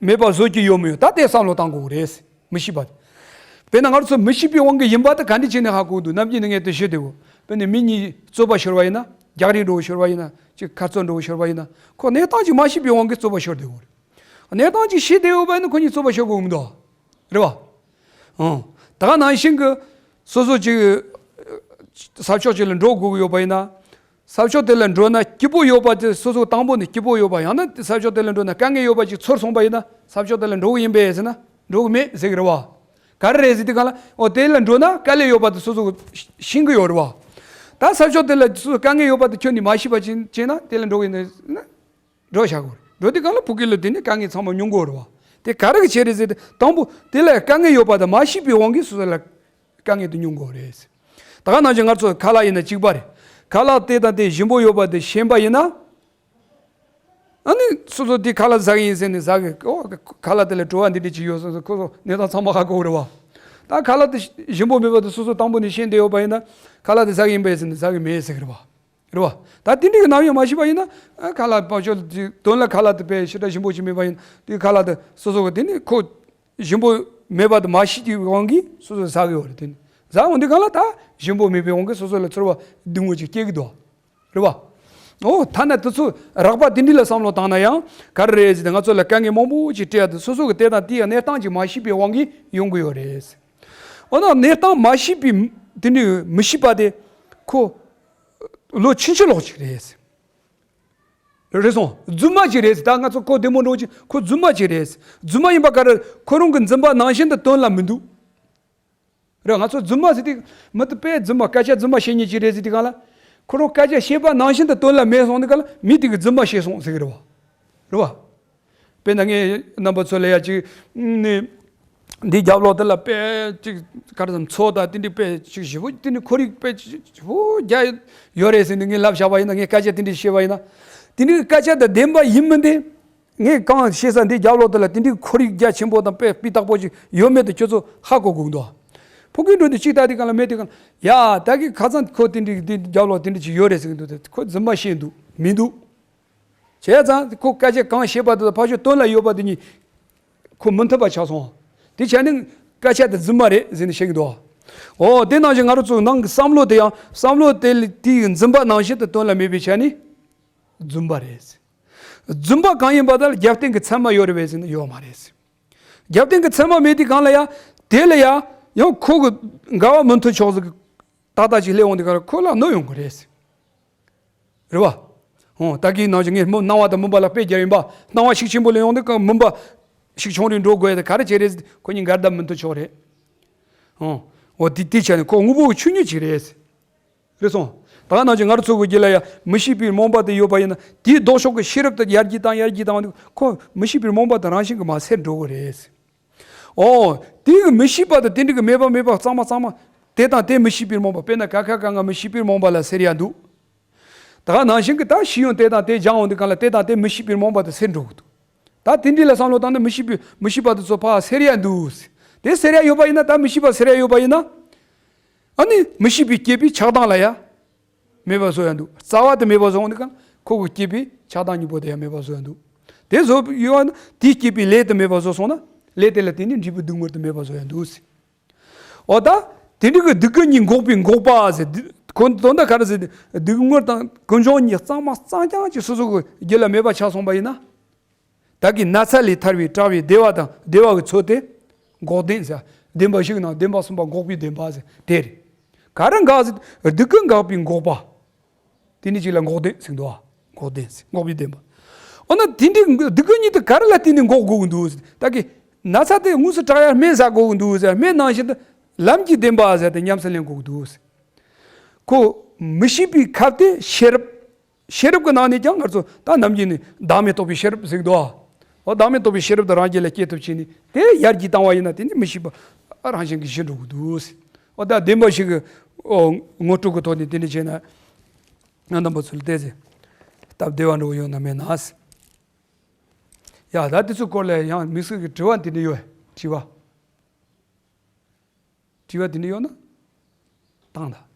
མེད་པ་བཟོ་རྒྱུ་ཡོད་མེད་ད་དེ་བསམ་བློ་བཏང་དགོས་རེད། མི་ཤེས་པ་དེ། དཔེར་ན་ང་ཚོ་མི་ཤེས་པའི་དབང་གིས་ཡིན་པ་དེ་ག་འདྲ་བྱས་ནས་ཧ་གོ་འདུག་ནམ་རྒྱུན་ནས་ངས་དེ་ཞུ་བསྡད་ཡོད། དཔེར་ན་མི་གཉིས་རྩོད་པ་ཤོར་བ་ཡིན་ན། རྒྱག་རེས་འདྲ་བོ་ཤོར་བ་ཡིན་ན། ཅིག་ཁ་རྩོད་འདྲ་བོ་ཤོར་བ་ཡིན་ན། ཁོ་གནས་སྟངས་ཅིག་མ་ཤེས་པའི་དབང་གིས་རྩོད་པ་ཤོར་བསྡད་ཡོད་རེད། གནས་སྟངས་ཅིག་ཤེས་བསྡད་ཡོད་པ་ཡིན་ན་ཁོ་གཉིས་རྩོད་པ་ཤོར་དགོས་མི་འདུག་རེད་བ། ཨང་། ད་ག་ནང་བཞིན་གྱི་སོ་སོ་ཅིག་ས་ཕྱོགས་ཅིག་ལ་འགྲོ་དགོས་ཀྱི་ཡོད་པ་ཡིན་ན། ས་ཕྱོགས་དེ་ལ་འགྲོ་ན་སྐྱིད་པོ་ཡོད་པ་དེ་སོ་སོ་དང་པོ་ནས་སྐྱིད་པོ་ཡོད་པ། ཡང་ན་ས་ཕྱོགས་དེ་ལ་འགྲོ་ན་དཀའ་ངལ་ཡོད་པ་ཅིག་ཚོར་སོང་པ་ཡིན་ན། ས་ཕྱོགས་དེ་ལ་འགྲོ་གི་ཡིན་པས་ཟེར་ན་འགྲོ་གི་མེད་ཟེར་གི་རེད་བ། ག་རེ་རེད་ཟེར་དུས་གང་ལ། འོ་དེ་ལ་འགྲོ་ན་དཀའ་ལས་ཡོད་པ་དེ་སོ་སོ་ཤེས་གི་ཡོད་རེད་བ། ད་ས་ཕྱོགས་དེ་ལ་སོ་སོ་དཀའ་ངལ་ཡོད་པ་དེ་ཁྱོན་ནས་མ་ཤེས་པ་ཅིག་བྱས་ན་དེ་ལ་འགྲོ་གི་ཡིན་ན། འགྲོ་བཞག་གོ། འགྲོ་དུས་གང་ལ་ཕ་གི་ལ་དེ་ནི་དཀའ་ངལ་ཚང་མ་མྱོང་གོ་རེད་བ། དེ་ག་རེ་གི་ཆེད་རེད་ཟེར་ཏེ་དང་པོ་དེ་ལ་དཀའ་ངལ་ཡོད་པ་དང་མ་ཤེས་པའི་དབང་གིས་སོ་སོ་ལ་དཀའ་ངལ་དེ་མྱོང་གོ་རེད། ད་ག་ནང་བཞིན་ང་ཚོ་ཁ་ལག་ཡིན་ན་གཅིག་པ་རེད། ཁ་ལག་དེ་དང་དེ་ཞིམ་པོ་ཡོད་པ་དེ་ཤེས་པ་ཡིན་ན། ཨ་ནི་སོ་སོ་དེ་ཁ་ལག་ཟ་གི་ཡིན་ཟེར་ནས་ཟ་གི། ཨོ་ཁ་ལག་དེ་ལ་བྲོ་བ་འདི་འདྲ་ཅིག་ཡོད་སོང་ཟེར། ཁོ་ཚོ་གནས་སྟངས་ཚང་མ་ཧ་གོ་རེད་བ། ད་ཁ་ལག་དེ་ཞིམ་པོ་མེད་པ་དེ་སོ་སོ་དང་པོ་ནས་ཤེས་བསྡད་ཡོད་པ་ཡིན་ན། ཁ་ལག་དེ་ཟ་གི་ཡིན་པས་ཟེར་ནས་ཟ་གི་མེད་ཟེར་གི་རེད་བ། རེད་བ། ད་དེ་འདྲའི་གི་ནམ་ཡང་མ་ཤེས་པ་ཡིན་ན། ཨ་ཁ་ལག་ཕར་ཕྱོགས་དེ་དོན་ལ་ཁ་ལག་དེ་དཔེ་ཞེ་དྲག་ཞིམ་པོ་ཞིག་མེད་པ་ཡིན་དུས་ཁ་ལག་དེ་སོ་སོ་གི་དེ་ནི་ཁོ་ཞིམ་པོ་མེད་པ་དེ་མ་ཤེས་ཀྱི་དབང་གིས་སོ་སོ་ཟ་གི་ཡོད་རེད། དེ་ནི་ཟ་འོང་དུས་གང་ལ་ད་ཞིམ་པོ་མེད་པའི་དབང་གིས་སོ་སོ་ལ་ཚོར་བ་སྡུག་བསྔལ་ཅིག་སྐྱེ་གི་འདུག་རེད་བ། ཨོ་ཐ་ན་དེ་ཚོ་རགས་པ་དེ་འདྲ་ལ་བསམ་བློ་བཏང་ན་ཡང་ག་རེ་རེད་ཟེར་ཏེ་ང་ཚོ་ལ་དཀའ་ངལ་མང་པོ་ཅིག་འཕྲད་ཡ་དེ་སོ་སོ་གི་དེ་དང་དེ་ཡང་གནས་སྟངས་ཅིག་མ་ཤེས་པའི་དབང་གིས་ཡོང་གི་ཡོད་རེད། འོ་ན་གནས་སྟངས་མ་ཤེས་པའི་དེ་ནི་མི་ཤེས་པ་དེ་ཁོ་ལོ་ཕྱིན་ཅི་ལོག་ཅིག་རེད། རེད་སོང་། རྫུན་མ་ཅིག་རེད། ད་ང་ཚོ་ཁོ་བདེ་མོ་འགྲོ་ཅིག་ཁོ་རྫུན་མ་ཅིག་རེད། རྫུན་མ་ཡིན་པ་ག་རེ། ཁོ་རང་གི་འཛིན་པ་ནང་བཞིན་དུ་དོན་ལ་མི་འདུག་རེད། ང་ཚོ་རྫུན་མ་ཟེར་དུས་མི་དེ་དཔེ་རྫུན་མ་སྐད་ཆ་རྫུན་མ་བཤད་མཁན་ཅིག་རེད་ཟེར་དུས་གང་ལ། ཁོ་རང་སྐད་ཆ་བཤད་པ་ནང་བཞིན་དུ་དོན་ལ་མེད་སོང་དུས་གང་ལ་མི་དེ་གིས་རྫུན་མ་བཤད་སོང་ཟེར་གི་རེད་བ། རེད་བ། དཔེར་ན་ངས་རྣམ་པ་ཚོ་ལ་ཡ་ཅིག་ནི། འདི་རྒྱབ་ལོགས་དེ་ལ་དཔེ་ཅིག་ག་རེ་ཟེར། མཚོ་དང་དེ་འདྲའི་དཔེ་ཅིག་ཞེ་པོ་དེ་འདྲའི་ཁོར་ཡུག་དཔེ་ཅིག་ཞེ་པོ་རྒྱ་ཡོད་རེད་ཟེར་ནས་ངས་ལབ་བཞག་པ་ཡིན་ན། ངས་སྐད་ཆ་དེ་འདྲ་བཤད་པ་ཡིན་ན། དེ་འདྲའི་སྐད་ཆ་དང་བདེན་པ་ཡིན་མིན་དེ། ངས་གང་བཤད་ས་འདི་རྒྱབ་ལོགས་དེ་ལ་དེ་འདྲའི་ཁོར་ཡུག་རྒྱ་ཆེན་པོ་དང་དཔེ་སྤུས་དག་པོ་ཅིག་ཡོད་མེད་དེ་ཁྱོད་ཚོ་ཧ་གོ་དགོས་འདུག་ཕ་གིའི་འགྲོ་དུས་གཅིག་ལྟ་དུས་གང་ལ་མེད་དུས་གང་ལ། ཡ་ད་གི་ཁ་སང་ཁོ་དེ་འདྲའི་དེ་རྒྱབ་ལོགས་དེ་འདྲ་ཅིག་ཡོད་རེད་ཟེར་གི་འདུག་དེ་ཁོ་རྫུན་མ་བཤད་འདུག་མི་འདུག་བྱས་ཙང་ཁོ་སྐད་ཆ་གང་བཤད་པ་དེ་དང་ཕར་ཕྱོགས་དོན་ལ་ཡོད་པ་དེ་གཉིས་ཁོ་མི་མཐུན་པ་ཆགས་སོང་། དེ་བྱས་ནས་སྐད་ཆ་དེ་རྫུན་མ་རེད་ཟེར་ནས་བཤད་གི་འདུག་འོ་དེ་ནང་བཞིན་ང་རང་ཚོའི་ནང་གི་བསམ་བློ་དེ་ཡང་བསམ་བློ་དེ་དེའི་འཛིན་པ་ནང་བཞིན་དུ་དོན་ལ་མེད་པའི་ཆ་ནས་རྫུན་པ་རེད། རྫུན་པ་གང་ཡིན་པ་དེ་ལ་རྒྱབ་རྟེན་གྱི་མཚན་མ་ཡོད་རེད་པས་ཟེར་ན་ཡོད་མ་རེད། རྒྱབ་རྟེན་གྱི་མཚན་མ་མེད་དུས་གང་ལ་ཡ་དེ་ལ་ཡ་ཡང་ཁོ་གི་འགལ་བ་མི་མཐུན་ཕྱོགས་ཟིག་ཏག་ཏག་ཅིག་སླེབས་འོང་དུས་གང་ལ་ཁོ་ལ་གནོད་ཡོང་གི་རེད། རེད་བ། ཨོ་ད་གིན་ནང་བཞིན་ངས་སྣང་བ་དང་མུན་པ་ལ་དཔེ་བརྒྱབ་ཡིན་པ། སྣང་བ་ཤུགས་ཆེན་པོ་ལ་ཡོང་དུས་གང་མུན་པ་ཤུགས་ཆུང་རུ་འགྲོ་དགོས་ཡ་དེ་ག་རེ་བྱས་རེད། ཁོ་གཉིས་འགལ་ཟླ་མི་མཐུན་ཕྱོགས་རེད། ཨོ། འོ་དེ་དེ་བྱས་ནས་ཁོ་དངོས་པོ་གི་ཆོས་ཉིད་ཅིག་རེད། རེད་སོང་། ད་ག་ནང་བཞིན་ང་རང་ཚོ་གི་རྒྱུད་ལ་ཡ་མི་ཤེས་པའི་རྨོངས་པ་དེ་ཡོད་པ་ཡིན་ན་དེའི་ལྡོག་ཕྱོགས་ཀྱི་ཤེས་རབ་དེ་ཡར་རྒྱས་བཏང་ཡར་རྒྱས་བཏང་བ་དེ་ཁོ་མི་ཤེས་པའི་རྨོངས་པ་དེ་རང་བཞིན་གྱིས་མར་སེལ་འགྲོ་གི་རེད། ཨོ། དེ་གི་མི་ཤེས་པ་དང་དེ་འདྲ་གི་མེད་པ་མེད་པ་གཙང་མ་གཙང་མ་ དེ་དང་དེ་མི་ཤེས་པའི་རྨོངས་པ། དཔེར་ན་ཀ་ཁ་ག་ང་མི་ཤེས་པའི་རྨོངས་པ་ལ་སེལ་ཡ་འདུག། ད་ག་ནང་བཞིན་གྱི་ད་ཤེས་ཡོན་དེ་དང་དེ་སྦྱང་འོང་དུས་གང་ལ་དེ་དང་དེ་མི་ཤེས་པའི་རྨོངས་པ་དེ་སེལ་འགྲོ་གི་འདུག། ད་དེ་འདྲ་ལ་བསམ་བློ་བཏང་ནས་མི་ཤེས་པའི་མི་ཤེས་པ་དེ་ཚོ་ཕར་སེལ་ཡ་འདུག། དེ་སེལ་ཡ་ཡོད་པ་ཡིན་ན། ད་མི་ཤེས་པ་སེལ་ཡ་ཡོད་པ་ཡིན་ན། ཨ་ནི་མི་ཤེས་པའི་སྐྱེས་པའི་ཆགས་སྡང་ལ་ཡ་མེད་པ་བཟོ་ཡ་འདུག། རྩ་བ་དེ་མེད་པ་བཟོ་འོང་དུས་གང་ལ་ཁོ་གི་སྐྱེས་པའི་ཆགས་སྡང་གཉིས་པོ་དེ་ཡང་མེད་པ་བཟོ་ཡ་འདུག། དེ་བཟོ་ཡོད་ན་དེའི་སྐྱེས་པའི་ལས་དེ་མེད་པ་བཟོ་སོང་ན། ལས་དེ་ལ་བརྟེན་ནས་འབྲས་བུ་སྡུག་བསྔལ་དེ་མེད་པ་བཟོ་ཡ་འདུག་ཟེར། འོ་ད། དེ་འདྲ་གི་སྡུག་ཀུན་གཉིས་འགོག་པའི་འགོག་པ་ཟེར། ཁོ་དོན་དག་ག་རེ་ཟེར། སྡུག་བསྔལ་དང་ཀུན་འབྱུང་གཉིས་གཙང་མ་གཙང་རྐྱང་གི་སོ་སོ་གི་རྒྱུད་ལ་མེད་པ་ཆགས་སོང་པ་ཡིན་ན། བདག་གི་ན་ཚ་ལས་ཐར་བའི་སྐྲག་པའི་བདེ་བ་དང་བདེ་བ་གི་ཚོད་དེ་འགོག་བདེན་ཟེར། བདེན་པ་བཞི་གི་ནང་བདེན་པ་གསུམ་པ་འགོག་པའི་བདེན་པ་ཟེར་དེ་རེད། ག་རེ་འགག་ཟེར། སྡུག་ཀུན་འགག་པའི་འགོག་པ། དེ་ནི་གཅིག་ལ་འགོག་བདེན་ཟེར་འདུག་ཨ། འགོག་བདེན་ཟེར། འགོག་པའི་བདེན་པ། འོ་ན་དེ་འདྲའི་སྡུག་ཀུན་གཉིས་དེ་ག་རེ་ལ་བརྟེན་ནས་འགོག་དགོས་ཀྱི་འདུག་ཟེར། ད་གི་ན་ཚ་དེ་དངོས་སུ་དྲག་ཡ་སྨན་ཟ་དགོས་ཀྱི་འདུག་ཟེར། སྨན་ནང་བཞིན་དུ་ལམ་གྱི་བདེན་པ་ཟེར་དེ་ཉམས་སུ་ལེན་དགོས་ཀྱི་འདུག་ཟེར། ཁོ་མི་ཤེས་པའི་ཁབ་དེ་ཤེས་རབ། ཤེས་རབ་ཀྱི་ནང་ནས་ཀྱང་ང་ཚོ་ད་ནམ་རྒྱུན་ནས་བདག་མེད་རྟོགས་པའི་ཤེས་རབ་ཟེར་གྱི་འདུག་ཨ། འོ་བདག་མེད་རྟོགས་པའི་ཤེས་རབ་དེ་རང་རྒྱུད་ལ་སྐྱེ་ཐབས་བྱས་ནས་དེ་ཡར་རྒྱས་བཏང་བ་ཡིན་ན། དེ་ནི་མི་ཤེས་པ་རང་བཞིན་གྱིས་ཞི་འགྲོ་གི་འདུག་ཟེར། འོ་ད་བདེན་པ་བཞི་གི་འོ་ངོ་སྤྲོད་ཀྱི་ཐོག་ནས་དེ་འདྲ་བྱས་ན། ང་རྣམ་པ་ཚོ་ལ་བལྟས་ཚེ་སྟབས་བདེ་བ་འདྲ་བོ་ཡོད་ན་མེད་ན་ཟེར། ཡ་ད་དེ་ཚོའི་སྐོར་ལ་ཡང་དམིགས་བསལ་གྱི་དྲི་བ་དེ་འདྲ་ཡོད། དྲི་བ། དྲི་བ་དེ་འདྲ་ཡོད་ན་བཏང་དང་།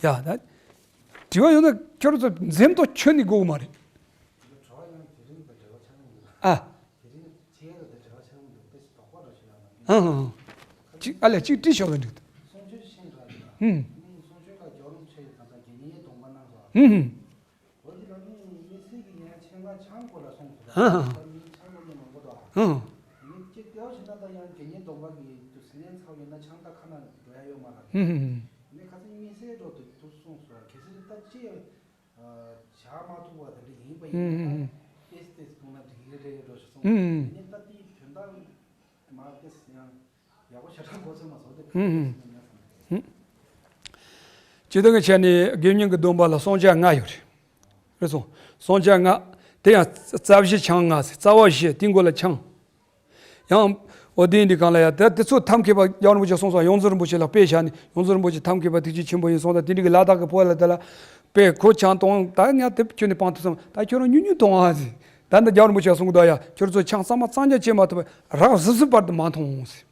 ཡ་ད་དྲི་བ་ཡོད་ན་ཁྱོད་ཚོ་འཛེམ་དོགས་ཁྱོན་ནས་དགོས་མ་རེད། ཨ། ཨང་ཨང་། གཅིག་ཨ་ལས་གཅིག་བྲིས་ཤོག་ལ་འགྲིག་ད། ཧུམ། ཧུམ་ཧུམ། ཧ་ཧ། ཧ་ཧ། ཧུམ་ཧུམ། ཧུམ་ཧུམ། ཧུམ་ཧུམ། ཧུམ་ཧུམ། ཧུམ་ཧུམ། སྤྱིར་བཏང་གི་ཆ་ནས་དགེ་བསྙེན་གྱི་སྡོམ་པ་ལ་བསྲུང་བྱ་ལྔ་ཡོད་རེད། རེད་སོང་། བསྲུང་བྱ་ལྔ། དེ་ཡང་རྩ་བཞི་ཆང་ལྔ་ཟེར། རྩ་བ་བཞི་དེའི་མགོ་ལ་ཆང་། ཡང་། འོ་དེ་འདི་གང་ལ་ཡ་ད་དེ་ཚོ་ཐབས་མཁས་པ་རྒྱལ་བ་རིན་པོ་ཆེ་གསུངས་སོང་། ཡོངས་འཛིན་རིན་པོ་ཆེ་ལ་དཔེ་བཞག་ནས། ཡོངས་འཛིན་རིན་པོ་ཆེ་ཐབས་མཁས་པ་ཐུགས་རྗེ་ཆེན་པོ་ཡིན་སོང་། ད་དེ་འདྲ་གི་ལ་དྭགས་ཀྱི་ཕོ་ལ་དེ་ལ་དཔེ་ཁོ་ཆང་འཐུང་། ད་ངས་དེ་ཁྱོད་ནི་སྤང་ཐུབ་སོང་། ད་ཁྱོད་རང་ཉུང་ཉུང་འཐུང་ཨ་ཟེར། ད་འདི་རྒྱལ་བ་རིན་པོ་ཆེ་གསུང་གི་འདུག་ཡ། ཁྱོད་ཚོ་ཆང་གཙང་མ་གཙང་རྐྱང་བྱེད་མ་ཐུབ་པ་རགས་ཟིན་ཟིན་བར་དུ་མ་འཐུང་ཟེར།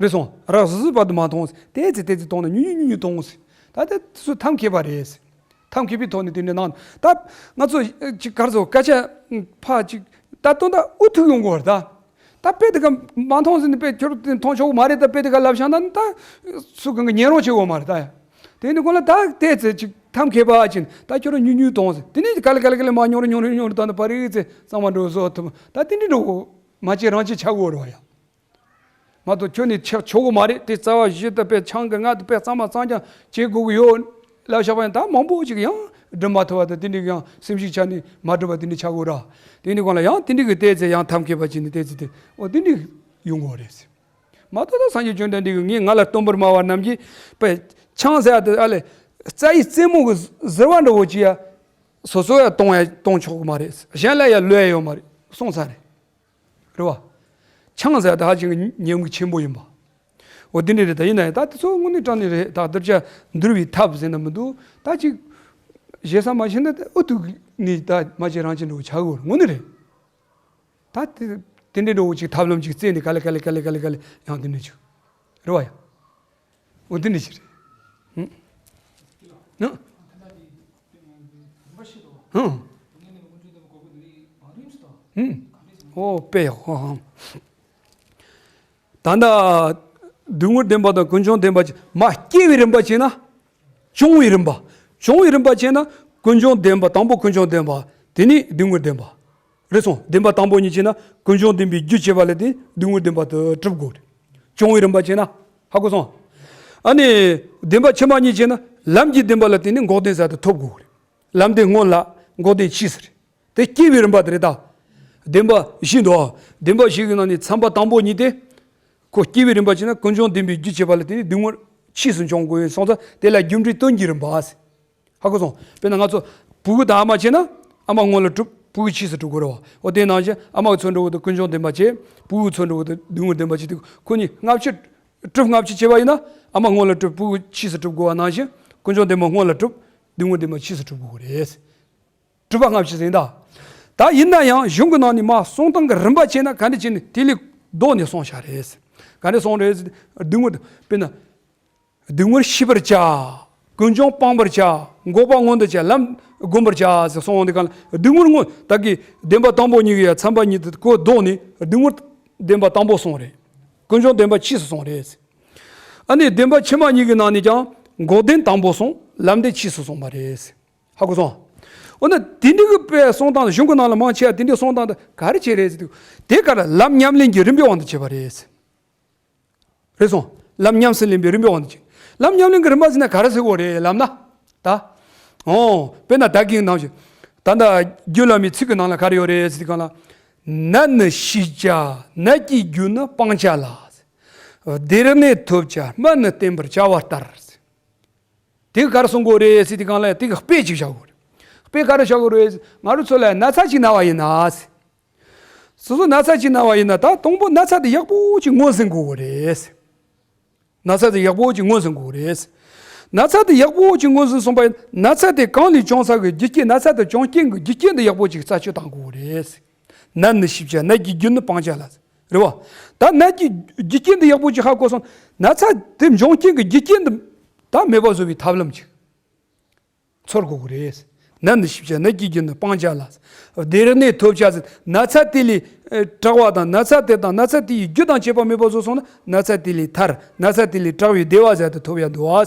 རེད་སོང་། རགས་ཟིན་ཟིན་བར་དུ་མ་འཐུང་ཟེར། ཏོག་ཙམ་ཏོག་ཙམ་འཐུང་ན། ཉུང་ཉུང་ཉུང་ཉུང་འཐུང་ཟེར། ད་དེ་ཚོ་ཐབས་མཁས་པ་རེད་ཟེར། ཐབས་མཁས་པའི་ཐོག་ནས་དེ་འདྲ་གནང་། ད་ང་ཚོ་ཅིག་ག་རེ་ཟེར། སྐད་ཆ་ཕར་ཅིག་ད་དོན་དག་འུ་ཐུག་ཡོང་གི་ཡོད་རེད་ད། ད་དཔེ་དེ་ག་མ་འཐུང་ཟེར་ནས་དཔེ་ཁྱོད་དེ་འཐུང་ཆོག་གི་མ་རེད། ད་དཔེ་དེ་ག་ལབ་བཞག་ན་ད་སུ་གང་གི་ཉན་རོགས་བྱེད་དགོས་མ་རེད་ད་ཡ། དེ་འདྲ་གོང་ལ་ད་ཏོག་ཙམ་ཅིག་ཐབས་མཁས་པ་ཅིག་ད་ཁྱོད་རང་ཉུང་ཉུང་འཐུང་ཟེར། དེ་ནས་ག་ལེ་ག་ལེ་ག་ལེ་མར་ཉུང་རུ་ཉུང་རུ་ཉུང་རུ་བཏང་ནས་ཕར་རེད་ཟེར་གཙང་མ་འགྲོ་བཟོ་ཐུབ། ད་དེ་འདྲ་འགྲོ་མ་བྱེད་རང་བྱེད་ཆགས་ཀྱི་ཡོད་རེད་བ་ཡ། མ་གཏོགས་ཁྱོད་ནི་ཆགས་ཆོག་གི་མ་རེད། དེ་རྩ་བ་བཞི་དེ་དཔེ་ཆང་གི་ལྔ་དེ་དཔེ་གཙང་མ་གཙང་རྐྱང་བྱེད་དགོས་ཀྱི་ཡོད་ལབ་བཞག་པ་ཡིན་ན། ད་མང་པོ་ཅིག་ཡང་སྒྲུབ་མ་ཐུབ་པ་དང་། དེ་འདྲའི་ཡང་སེམས་ཤུགས་ཆག་ནས་མ་སྒྲུབ་པ་དེ་འདྲ་ཆགས་ཀྱི་ཡོད་རེད། དེ་འདྲའི་སྒང་ལ་ཡང་དེ་འདྲའི་གི་ཏོག་ཙམ་ཡང་ཐབས་མཁས་པ་ཅིག་ནས་ཏོག་ཙམ་དེ་འོ་དེ་འདྲ་ཡོང་གི་ཡོད་རེད་ཟེར། མ་གཏོགས་ད་སངས་རྒྱས་བཅོམ་ལྡན་འདས་ཀྱིས་ངས་ང་ལ་སྟོན་པར་སྨྲ་བ་རྣམས་ཀྱིས་དཔེ་ཆང་ཟེར་ཡ་དེ་ཨ་ལས་རྩྭ་ཡི་རྩེ་མོ་གི་ཟུར་བ་འདྲ་བོ་ཅིག་ཡ་སོ་སོ་ཡ་གཏོང་ཡ་གཏོང་ཆོག་གི་མ་རེད། གཞན་ལ་ཡ་ལོས་ཡ་ཡོད་མ་རེད་གསུངས་ས་རེད། རེད་བ། ཆང་ཟེར་ཡ་དེ་ཧ་ཅང་གི་ཉམས་ཀྱི་ཆེན་པོ་ཡིན་པ། འོ་དེ་འདྲ་རེད། ད་ཡིན་ན་ཡང་ད་དེ་ཚོ་དངོས་གནས་དྲང་གནས་རེད། ད་གདུལ་བྱ་འདུལ་བའི་ཐབས་ཟེར་ན་མི་འདུག། ད་ཅིག་ཞེ་ས་མ་ཤེས་ན་ད་འུ་ཐུག་ནས་ད་མ་བྱེད་རང་བྱེད་འགྲོ་ཆགས་དགོས། དངོས་གནས་རེད། ད་དེ་དེ་འདྲའི་འགྲོ་བོ་ཅིག་ཐབས་ལམ་ཅིག་བཙལ་ནས་ག་ལེ་ག་ལེ་ག་ལེ་ག་ལེ་ག་ལེ་ཡང་དེ་འདྲ་ཅིག་རེད་བ་ཡ། འོ་དེ་འདྲ་ཅིག་རེད། ཧུམ། ཧུམ། ཧུམ། ཧུམ། འོ་དཔེ་ཡག་པོ། ཧ་ཧ། ད་ལྟ་སྡུག་བསྔལ་བདེན་པ་དང་ཀུན་འབྱུང་བདེན་པ་ཅིག་མ་སྐྱེ་བའི་རིམ་པ་བྱས་ན། བྱུང་བའི་རིམ་པ། བྱུང་བའི་རིམ་པ་བྱས་ན་ཀུན་འབྱུང་བདེན་པ། དང་པོ་ཀུན་འབྱུང་བདེན་པ། དེ་ནས་སྡུག་བསྔལ་བདེན་པ། རེད་སོང་། བདེན་པ་དང་པོ་གཉིས་བྱས་ན་ཀུན་འབྱུང་བདེན་པའི་རྒྱུ་བྱེད་པ་ལ་བརྟེན་སྡུག་བསྔལ་བདེན་པ་དེ་གྲུབ་དགོས་རེད། བྱུང་བའི་རིམ་པ་བྱས་ན། ཧ་གོ་སོང་། ཨ་ནི་བདེན་པ་ཕྱི་མ་གཉིས་བྱས་ན་ལམ་གྱི་བདེན་པ་ལ་བརྟེན་ནས་འགོག་བདེན་ཟེར་དེ་ཐོབ་དགོས་རེད། ལམ་བདེན་སྔོན་ལ་འགོག་བདེན་ཕྱིས་སུ་རེད། དེ་སྐྱེ་བའི་རིམ་པ་དེ་རེད་ད། བདེན་པ་བཞི་འདུག། བདེན་པ་བཞི་གི་ནང་ནས་ཚན་པ་དང་པོ་གཉིས་དེ། ཁོ་སྐྱེ་བའི་རིམ་པ་བྱས་ན་ཀུན་འབྱུང་བདེན་པའི་རྒྱུ་བྱེད་པ་ལ་བརྟེན་ནས་སྡུག་བསྔལ་ཕྱིས་སུ་འབྱུང་དགོས་སོང་ཙང་། དེ་ལ་རྒྱུ་འབྲས་སྟོན་གྱི་རིམ་པ་ཟེར། ཧ་གོ་སོང་། དཔེར་ན་ང་ཚོ་བུ་གུ་དང་ཨ་མ་བྱས་ན་ཨ་མ་སྔོན་ལ་གྲུབ། ཕྲུ་གུ་ཕྱིས་སུ་གྲུབ་དགོས་རེད་བ། འོ་དེ་ནང་བཞིན་ཨ་མ་གི་ཚོད་འགྲོ་གི་འདུག་ཀུན་འབྱུང་བདེན་པ་བྱས། ཕྲུ་གུ་གི་ཚོད་འགྲོ་གི་འདུག་སྡུག་བསྔལ་བདེན་པ་བྱས་དུས་ཁོ་གཉིས་སྔ་ཕྱིར་གྲུབ་སྔ་ཕྱིར་བྱས་པ་ཡིན་ན། ཨ་མ་སྔོན་ལ་གྲུབ་ཕྲུ་གུ་ཕྱིས་སུ་གྲུབ་དགོས་པ་ནང་བཞིན་ཀུན་འབྱུང་བདེན་པ་སྔོན་ལ་གྲུབ། སྡུག་བསྔལ་བདེན་པ་ཕྱིས་སུ་གྲུབ་དགོས་ཀྱི་རེད། གྲུབ་པ་སྔ་ཕྱིར་ཟེར་ད། ད་ཡིན་ན་ཡང་གཞུང་གི་ནང་ནས་མ་གསུང་སྟངས་ཀྱི་རིམ་པ་བྱས་ན་ག་འདྲ་བྱས་ནས་དེ་ལས་ལྡོག་ནས་གསུངས་བཞག་རེད། ག་འདྲ་གསུངས་རེད། སྡུག་བསྔལ་དཔེར་ན། སྡུག་བསྔལ་ཤེས་པར་བྱ། ཀུན་འབྱུང་སྤང་བར་བྱ། འགོག་པ་མངོན་དུ་བྱ། ལམ་བསྒོམ་པར་བྱ་ཟེར་གསུངས་འོང་དུས་གང་ལ་སྡུག་བསྔལ་སྔོན་ད་གི་བདེན་པ་དང་པོ་གཉིས་ཀྱི་ཡ་ཚན་པ་གཉིས་དེ་ཁོ་ལྡོག་ནས་སྡུག་བསྔལ་བདེན་པ་དང་པོ་གསུངས་རེད། ཀུན་འབྱུང་བདེན་པ་ཕྱིས་སུ་གསུངས་རེད། ཨ་ནི་བདེན་པ་ཕྱི་མ་གཉིས་ཀྱི་ནང་ནས་ཀྱང་འགོག་བདེན་དང་པོ་གསུངས། ལམ་བདེན་ཕྱིས་སུ་གསུངས་པ་རེད། ཧ་གོ་སོང་། འོ་ན་དེ་འདྲ་གི་དཔེ་གསུང་སྟངས་གཞུང་གི་ནང་ལ་མང་ཆེ་བ་དེ་འདྲའི་གསུང་སྟངས་དེ་ག་རེ་བྱས་རེད་ཟེར་དུས། དེ་ག་ལ་ལམ་ཉམས་ལེན་གྱི་རིམ་པའི་དབང་དུ་བྱས་པ་རེད། རེད་སོང་། ལམ་ཉམས་སུ་ལེན་པའི་རིམ་པའི་དབང་དུ་བྱས། ལམ་ཉམས་ལེན་གྱི་རིམ་པ་ཟེར་ན་ག་རེ་ཟེར་དགོས་རེད་ལབ་ན། ད། འོ། དཔེར་ན་ད་གིན་ནང་བཞིན། ད་ལྟ་རྒྱུད་བླ་མའི་ཚིག་གི་ནང་ལ་ག་རེ་ཡོད་རེད་ཟེར་དུས་གང་ལ། ནད་ནི་ཞི་བྱ་ནད་ཀྱི་རྒྱུ་ནི་སྤང་བྱ་ལ། བདེ་གནས་ཐོབ་བྱ་སྨན་ནི་བསྟེན་པར་བྱ་བ་ལྟར། དེ་ག་རེ་གསུང་དགོས་རེད་ཟེར་དུས་གང་ལ་དེ་གི་དཔེ་ཅིག་བཞག་དགོས་རེད། དཔེ་ག་རེ་བཞག་དགོས་རེད། ང་རང་ཚོ་ལ་ན་ཚ་ཅིག་ན་བ་ཡིན་ན། སོ་སོ་ན་ཚ་ཅིག་ན་བ་ཡིན་ན་ད་དང་པོ་ན་ཚ་དེ་ཡག་པོ་ཅིག་ངོས་ཟིན་དགོས་ཀྱི་རེད། ན་ཚ་དེ་ཡག་པོ་ཅིག་ངོས་ཟིན་དགོས་ཀྱི་རེད། ན་ཚ་དེ་ཡག་པོ་ཅིག་ངོས་ཟིན་སོང་པ་ཡིན་ན་ཚ་དེ་གང་ལས་བྱུང་ས་གི་རྒྱུ་རྐྱེན། ན་ཚ་དེ་བྱུང་རྐྱེན་གྱི་རྒྱུ་རྐྱེན་དེ་ཡག་པོ་ཅིག་རྩད་གཅོད་བཏང་དགོས་ཀྱི་རེད། ནད་ནི་ཞི་བྱ་ནད་ཀྱི་རྒྱུ་ནི་སྤང་བྱ་ལ། རེད་བ། ད་ནད་ཀྱི་རྒྱུ་རྐྱེན་དེ་ཡག་པོ་ཅིག་ཧ་གོ་སོང་། ན་ཚ་དེ་འབྱུང་རྐྱེན་གྱི་རྒྱུ་རྐྱེན་དེ་ད་མེད་པ་བཟོ་བའི་ཐབས་ལམ་ཅིག་འཚོལ་དགོས་ཀྱི་རེད། ནད་ནི་ཞི་བྱ་ནད་ཀྱི་རྒྱུ་ནི་སྤང་བྱ་ལ། བདེ་གནས་ཐོབ་བྱ་ཟེར། ན་ཚ་དེ་ལས་དྲག་པ་དང་ན་ཚ་དེ་དང་ན་ཚ་དེ་ཡི་རྒྱུ་དང་བཅས་པ་མེད་པ་བཟོ་སོང་ན་ན་ཚ་དེ་ལས་ཐར། ན་ཚ་དེ་ལས་དྲག་པའི་བདེ་བ་ཟེར་དེ་ཐོབ་ཡ་འདུག་བ།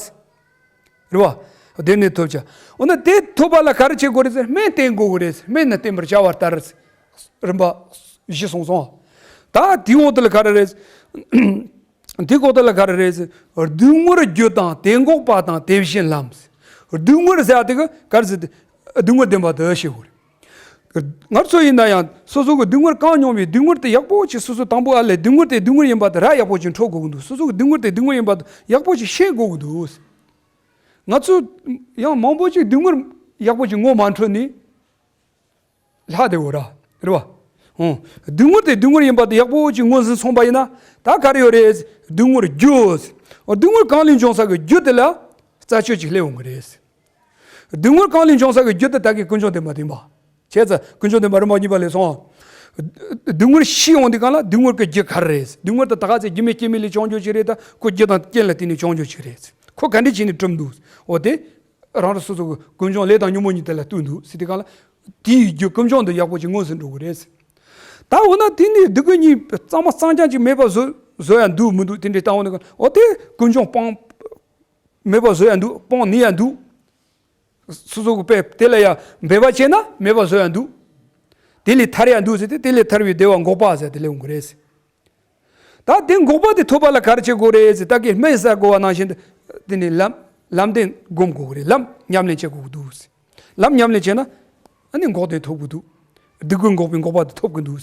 རེད་བ། བདེ་གནས་ཐོབ་བྱ། འོ་ན་དེ་ཐོབ་པ་ལ་ག་རེ་བྱེད་དགོས་རེད་ཟེར། སྨན་བསྟེན་དགོས་ཀྱི་རེད། སྨན་ནི་བསྟེན་པར་བྱ་བ་ལྟར། རིམ་པ་བཞི་གསུངས་སོང་། ད་དེའི་འོག་དེ་ལ་ག་རེ་རེད། དེའི་འོག་དེ་ལ་ག་རེ་རེད་ཟེར། སྡུག་བསྔལ་རྒྱུ་དང་དེ་འགོག་པ་དང་དེ་བཞིན་ལམ། སྡུག་བསྔལ་ཟེར་ཡ་དེ་ག་ག་རེ་ཟེར་ཏེ། སྡུག་བསྔལ་བདེན་པ་དེ་ཤེས་དགོས་རེད། ང་ཚོ་ཡིན་ན་ཡང་སོ་སོ་གི་སྡུག་བསྔལ་གང་མྱོང་བའི་སྡུག་བསྔལ་དེ་ཡག་པོ་ཅིག་སོ་སོ་དང་པོ་ཨ་ལས་སྡུག་བསྔལ་དེ་སྡུག་བསྔལ་ཡིན་པ་དེ་ར་ཡག་པོ་ཅིག་འཕྲོད་དགོས་ཀྱི་འདུག་སོ་སོ་གི་སྡུག་བསྔལ་དེ་སྡུག་བསྔལ་ཡིན་པ་དེ་ཡག་པོ་ཅིག་ཤེས་དགོས་ཀྱི་འདུག་ང་ཚོ་ཡང་མང་པོ་ཅིག་སྡུག་བསྔལ་ཡག་པོ་ཅིག་ངོ་མ་འཕྲོད་ནས་ལྷག་བསྡད་ཡོད་ར། རེད་བ། ཨོ། སྡུག་བསྔལ་དེ་སྡུག་བསྔལ་ཡིན་པ་དེ་ཡག་པོ་ཅིག་ངོས་ཟིན་སོང་པ་ཡིན་ན་ད་ག་རེ་ཡོད་རེད། སྡུག་བསྔལ་རྒྱུ། སྡུག་བསྔལ་གང་ལས་འབྱུང་ས་གི་རྒྱུ་དེ་ལ་རྩད་གཅོད་ཅིག་སླེབས་འོང་གི་རེད། སྡུག་བསྔལ་གང་ལས་འབྱུང་ས་གི་རྒྱུ་དེ་ད་གི་ཀུན་འབྱུང་བདེན་པ་བདེན་པ། བྱས་ཙང་ཀུན་འབྱུང་བདེན་པ་རིམ་པ་གཉིས་པ་ལས་སོང་། སྡུག་བསྔལ་ཤི་ཡོང་དུས་གང་ལ་སྡུག་བསྔལ་གྱི་རྒྱུ་ག་རེ་རེད། སྡུག་བསྔལ་དེ་ད་ག་ཚད་རྒྱུ་མེད་རྐྱེན་མེད་ལས་བྱུང་རྒྱུ་ཅིག་རེད། ད་ཁོ་རྒྱུ་དང་རྐྱེན་ལ་བརྟེན་ནས་བྱུང་རྒྱུ་ཅིག་རེད། ཁོ་ག་འདྲ་བྱས་ནས་གྲུབ་འདུག་འོ་དེ། རང་རང་སོ་སོ་གི་ཀུན་འབྱུང་ལས་དང་ཉོན་མོངས་གཉིས་དེ་ལ་ལྟོས་འདུག་ཟེར་དུས་གང་ལ། དེའི་རྒྱུ་ཀུན་འབྱུང་དེ་ཡག་པོ་ཅིག་ངོས་ཟིན་འགྲོ་གི་རེད། ད་འོ་ན་དེ་ནས་སྡུག་བསྔལ་གཉིས་གཙང་མ་གཙང་རྐྱང་ཅིག་མེད་པ་བཟོ་བཟོ་ཡ་འདུག་མི་འདུག་དེ་འདྲའི་ལྟ་བ་ནི་གང་འོ་དེ་ཀུན་འབྱུང་སྤང་། མེད་པ་བཟོ་ཡ་འདུག་སྤང་ནུས་ཡ་འདུག་སོ་སོ་གི་དཔེ་དེ་ལ་ཡ་འབད་པ་བྱས་ན་མེད་པ་བཟོ་ཡ་འདུག་དེ་ལས་ཐར་ཡ་འདུག་ཟེར་ཏེ་དེ་ལས་ཐར་བའི་བདེ་བ་འགོག་པ་ཟེར་དེ་ལས་འོང་གི་རེད། ད་དེ་འགོག་པ་དེ་ཐོབ་པ་ལ་ག་རེ་བྱེད་དགོས་རེད་ཟེར། ད་གིན་སྨན་ཟ་དགོས་པ་ནང་བཞིན་དུ་དེ་ནི་ལམ་ལམ་བདེན་སྒོམ་དགོས་རེད། ལམ་ཉམས་ལེན་བྱེད་དགོས་འདུག་ལམ་ཉམས་ལེན་བྱས་ན་ཨ་ནི་འགོག་བདེན་ཐོབ་དགོས་འདུག་སྡུག་བསྔལ་འགོག་པའི་འགོག་པ་དེ་ཐོབ་དགོས་འདུག་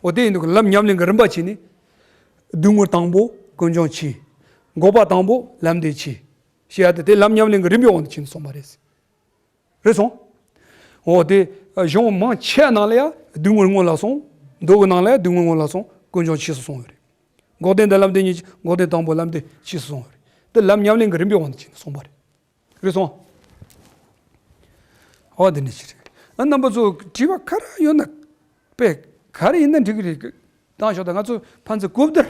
འོ་དེ་ཡིན་དུས་ལམ་ཉམས་ལེན་གྱི་རིམ་པ་བྱས་ནས་སྡུག་བསྔལ་དང་པོ་ཀུན་འབྱུང་ཕྱི། འགོག་པ་དང་པོ་ལམ་བདེན་ཕྱི། ཞེས་ཡ་དེ་དེ་ལམ་ཉམས་ལེན་གྱི་རིམ་པའི་དབང་དུ་བྱས་ནས་གསུངས་པ་རེད། རེད་སོང་། འོ་དེ། གཞུང་མང་ཆེ་ནང་ལ་ཡང་སྡུག་བསྔལ་སྔོན་ལ་སོང་། མདོ་གི་ནང་ལ་ཡང་སྡུག་བསྔལ་སྔོན་ལ་སོང་། ཀུན་འབྱུང་ཕྱིས་སུ་སོང་ཡོད་རེད། འགོག་བདེན་དང་ལམ་བདེན་གཉིས་ཀྱི་འགོག་བདེན་དང་པོ་ལམ་བདེན་ཕྱིས་སུ་སོང་ཡོད་རེད། དེ་ལམ་ཉམས་ལེན་གྱི་རིམ་པའི་དབང་དུ་བྱས་ནས་སོང་པ་རེད། རེད་སོང་། འོ་དེ་ནི་ཅི་རེད། ཨ་རྣམ་པ་ཚོ་དྲི་བ་ག་རེ་ཡོད་ན། དཔེ་ག་རེ་ཡིན་ན་འགྲིག་གི་རེད། བཏང་ཤོག་ད་ང་ཚོ་ཕན་ཚུན་གོ་བསྡུར།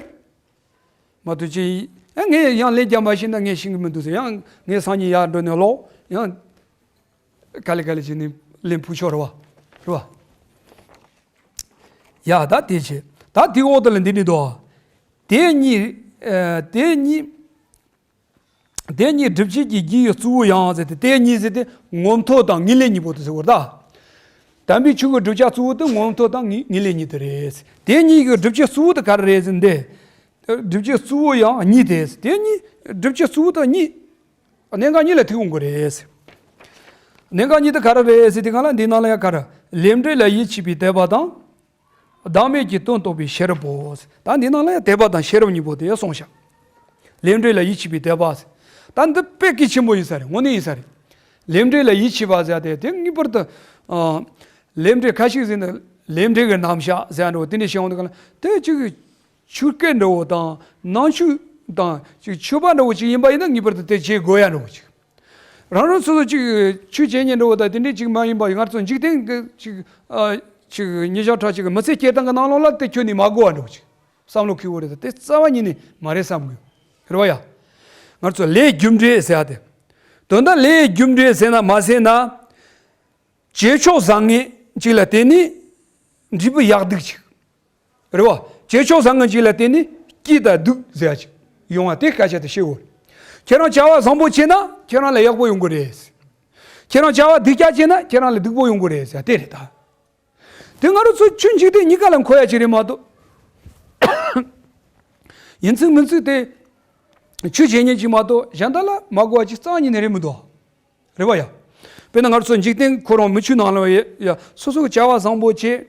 མ་གཏོགས་ཅི། ཨ་ངས་ཡང་ལན་རྒྱག་མ་ཤེས་ན་ངས་ཤེས་གི་མི་འདུག་ཟེར། ཡང་ངས་སང་ཉིན་ཡར་འགྲོ་ནས་ཀློག་ཡང་། ག་ལེ་ག་ལེ་བྱས་ནས་ལན་ཕུལ་ཆོག་རེད་བ། རེད་བ། ཡ་ད་དེ་བྱས། ད་དེའི་འོག་དེ་ལ་འདི་ནི་འདུག་དེ་གཉིས། ཨ་དེ་གཉིས། དེ་གཉིས་སྒྲུབ་བྱེད་ཀྱི་རྒྱུ་ཡི་གཙོ་བོ་ཡང་ཟེར་ཏེ། དེ་གཉིས་ཟེར་ཏེ་ངོ་མཐོ་དང་ངེས་ལེགས་གཉིས་པོ་དེ་ཟེར་བར་ད། དམ་པའི་ཆོས་ཀྱི་བསྒྲུབ་བྱ་གཙོ་བོ་དེ་ངོ་མཐོ་དང་ངེས་ངེས་ལེགས་གཉིས་དེ་རེད། དེ་གཉིས་ཀྱི་སྒྲུབ་བྱེད་གཙོ་བོ་དེ་ག་རེ་རེད་ཟེར་འདི། སྒྲུབ་བྱེད་གཙོ་བོ་ཡང་གཉིས་ཏེ། དེ་གཉིས་སྒྲུབ་བྱེད་གཙོ་བོ་དང་གཉིས། གནད་འགག་གཉིས་ལ་ཐུག་འོང་གི་རེད། གནད་འགག་གཉིས་དེ་ག་རེ་རེད་ཟེར་དུས་གང་ལ་འདི་ནང་ལ་ཡང་ག་རེ། ལས་འབྲས་ལ་ཡིད་ཆེས་པའི་དད་པ་དང་། བདག་མེད་ཀྱི་དོན་རྟོགས་པའི་ཤེས་རབ་བོ། ད་འདི་ནང་ལ་ཡང་དད་པ་དང་ཤེས་རབ་གཉིས་པོ་དེ་གསུངས་ཤག་ལས་འབྲས་ལ་ཡིད་ཆེས་པའི་དད་པ། ད་འདི་དཔེ་གལ་ཆེན་པོ་ཡིན་ས་རེད། དངོས་གནས་ཡིན་ས་རེད། ལས་འབྲས་ལ་ཡིད་ཆེས་པ་ཟེར་ཏེ་དེ་ངེས་པར་དུ། ཨ། ལས་འབྲས་ཁ་ཤས་ཟེར་ན་ལས་འབྲས་ཀྱི་རྣམ་གཞག་ཟེར་ཡ་འདྲ་བོ་དེ་འདྲ་བཤད་ཡོང་དུས་ག་ལ་དེ་ཅིག་ཆོས་སྐད་འདྲ་བོ་དང་ནང་ཆོས་དང་ཅིག་ཆོས་པ་འདྲ་བོ་ཅིག་ཡིན་པ་ཡིན་ན་ངེས་པར་དུ་དེ་བྱེད་དགོས་ཡ་འདྲ་བོ་ཅིག་རང་རང་སོ་སོ་ཅིག་ཆོས་བྱེད་མཁན་འདྲ་བོ་དང་དེ་འདྲ་ཅིག་མ་ཡིན་པ་ང་ཚོ་འཇིག་རྟེན་གྱི་ཅིག་ཨ་ཅིག་ཉིན་ཞག་ཁྲག་ཅིག་གི་མི་ཚེ་སྐྱེལ་སྟངས་ཀྱི་ནང་ལོགས་ལ་དེ་ཁྱོན་ནས་མ་དགོས་པ་འདྲ་བོ་ཅིག་བསམ་བློ་འཁོར་གྱི་ཡོད་རེད། དེ་རྩ་བ་ཉིད་ནས་མ་རེད་བསམ་གི་ཡོད་རེད་བ་ཡ། ང་ཚོ་ལས་རྒྱུ་འབྲས་ཟེར་ཡ་དེ་དོན་དག་ལས་རྒྱུ་འབྲས་ཟེར་ན་མ་ཟེར་ན། བྱེད་ཕྱོགས་བཟང་ངན་ཅིག་ལ་བརྟེན་ནས་འབྲས་བུ་ཡག་སྡུག་ཅིག་རེད་བ། བྱེད་ཕྱོགས་བཟང་ངན་ཅིག་ལ་བརྟེན་ནས་སྐྱིད་དང་སྡུག་ཟེར་ཡ་ཅིག་ཡོང་བ་དེ་སྐད་ཆ་དེ་བཤད་དགོས་རེད། ཁྱེད་རང་བྱ་བ་བཟང་པོ་བྱས་ན་ཁྱེད་རང་ལ་ཡག་པོ་ཡོང་གི་རེད། ཁྱེད་རང་བྱ་བ་སྡུག་ཅག་བྱས་ན་ཁྱེད་རང་ལ་སྡུག་པོ་ཡོང་གི་རེད་ཟེར་ཡ་དེ་རེད་ད། དེ་ང་རང་ཚོ་ཆོས་འཇིག་རྟེན་གཉིས་ཀ་ལ་མཁོ་ཡ་ཅིག་རེད་མ་གཏོགས། ཡིན་ཚུལ་མིན་ཚུལ་དེ་ཆོས་བྱེད་མཁན་ཅིག་མ་གཏོགས་གཞན་དག་ལ་མ་གོ་བ་ཅིག་རྩ་བ་ཉིད་ནས་རེད་མི་འདུག་རེད་བ་ཡ། དཔེར་ན་ང་ཚོ་འཇིག་རྟེན་ཁོ་རང་མི་ཆོས་ནང་ལ་ཡ་ཡ་སོ་སོ་གི་བྱ་བ་བཟང་པོ་བྱས།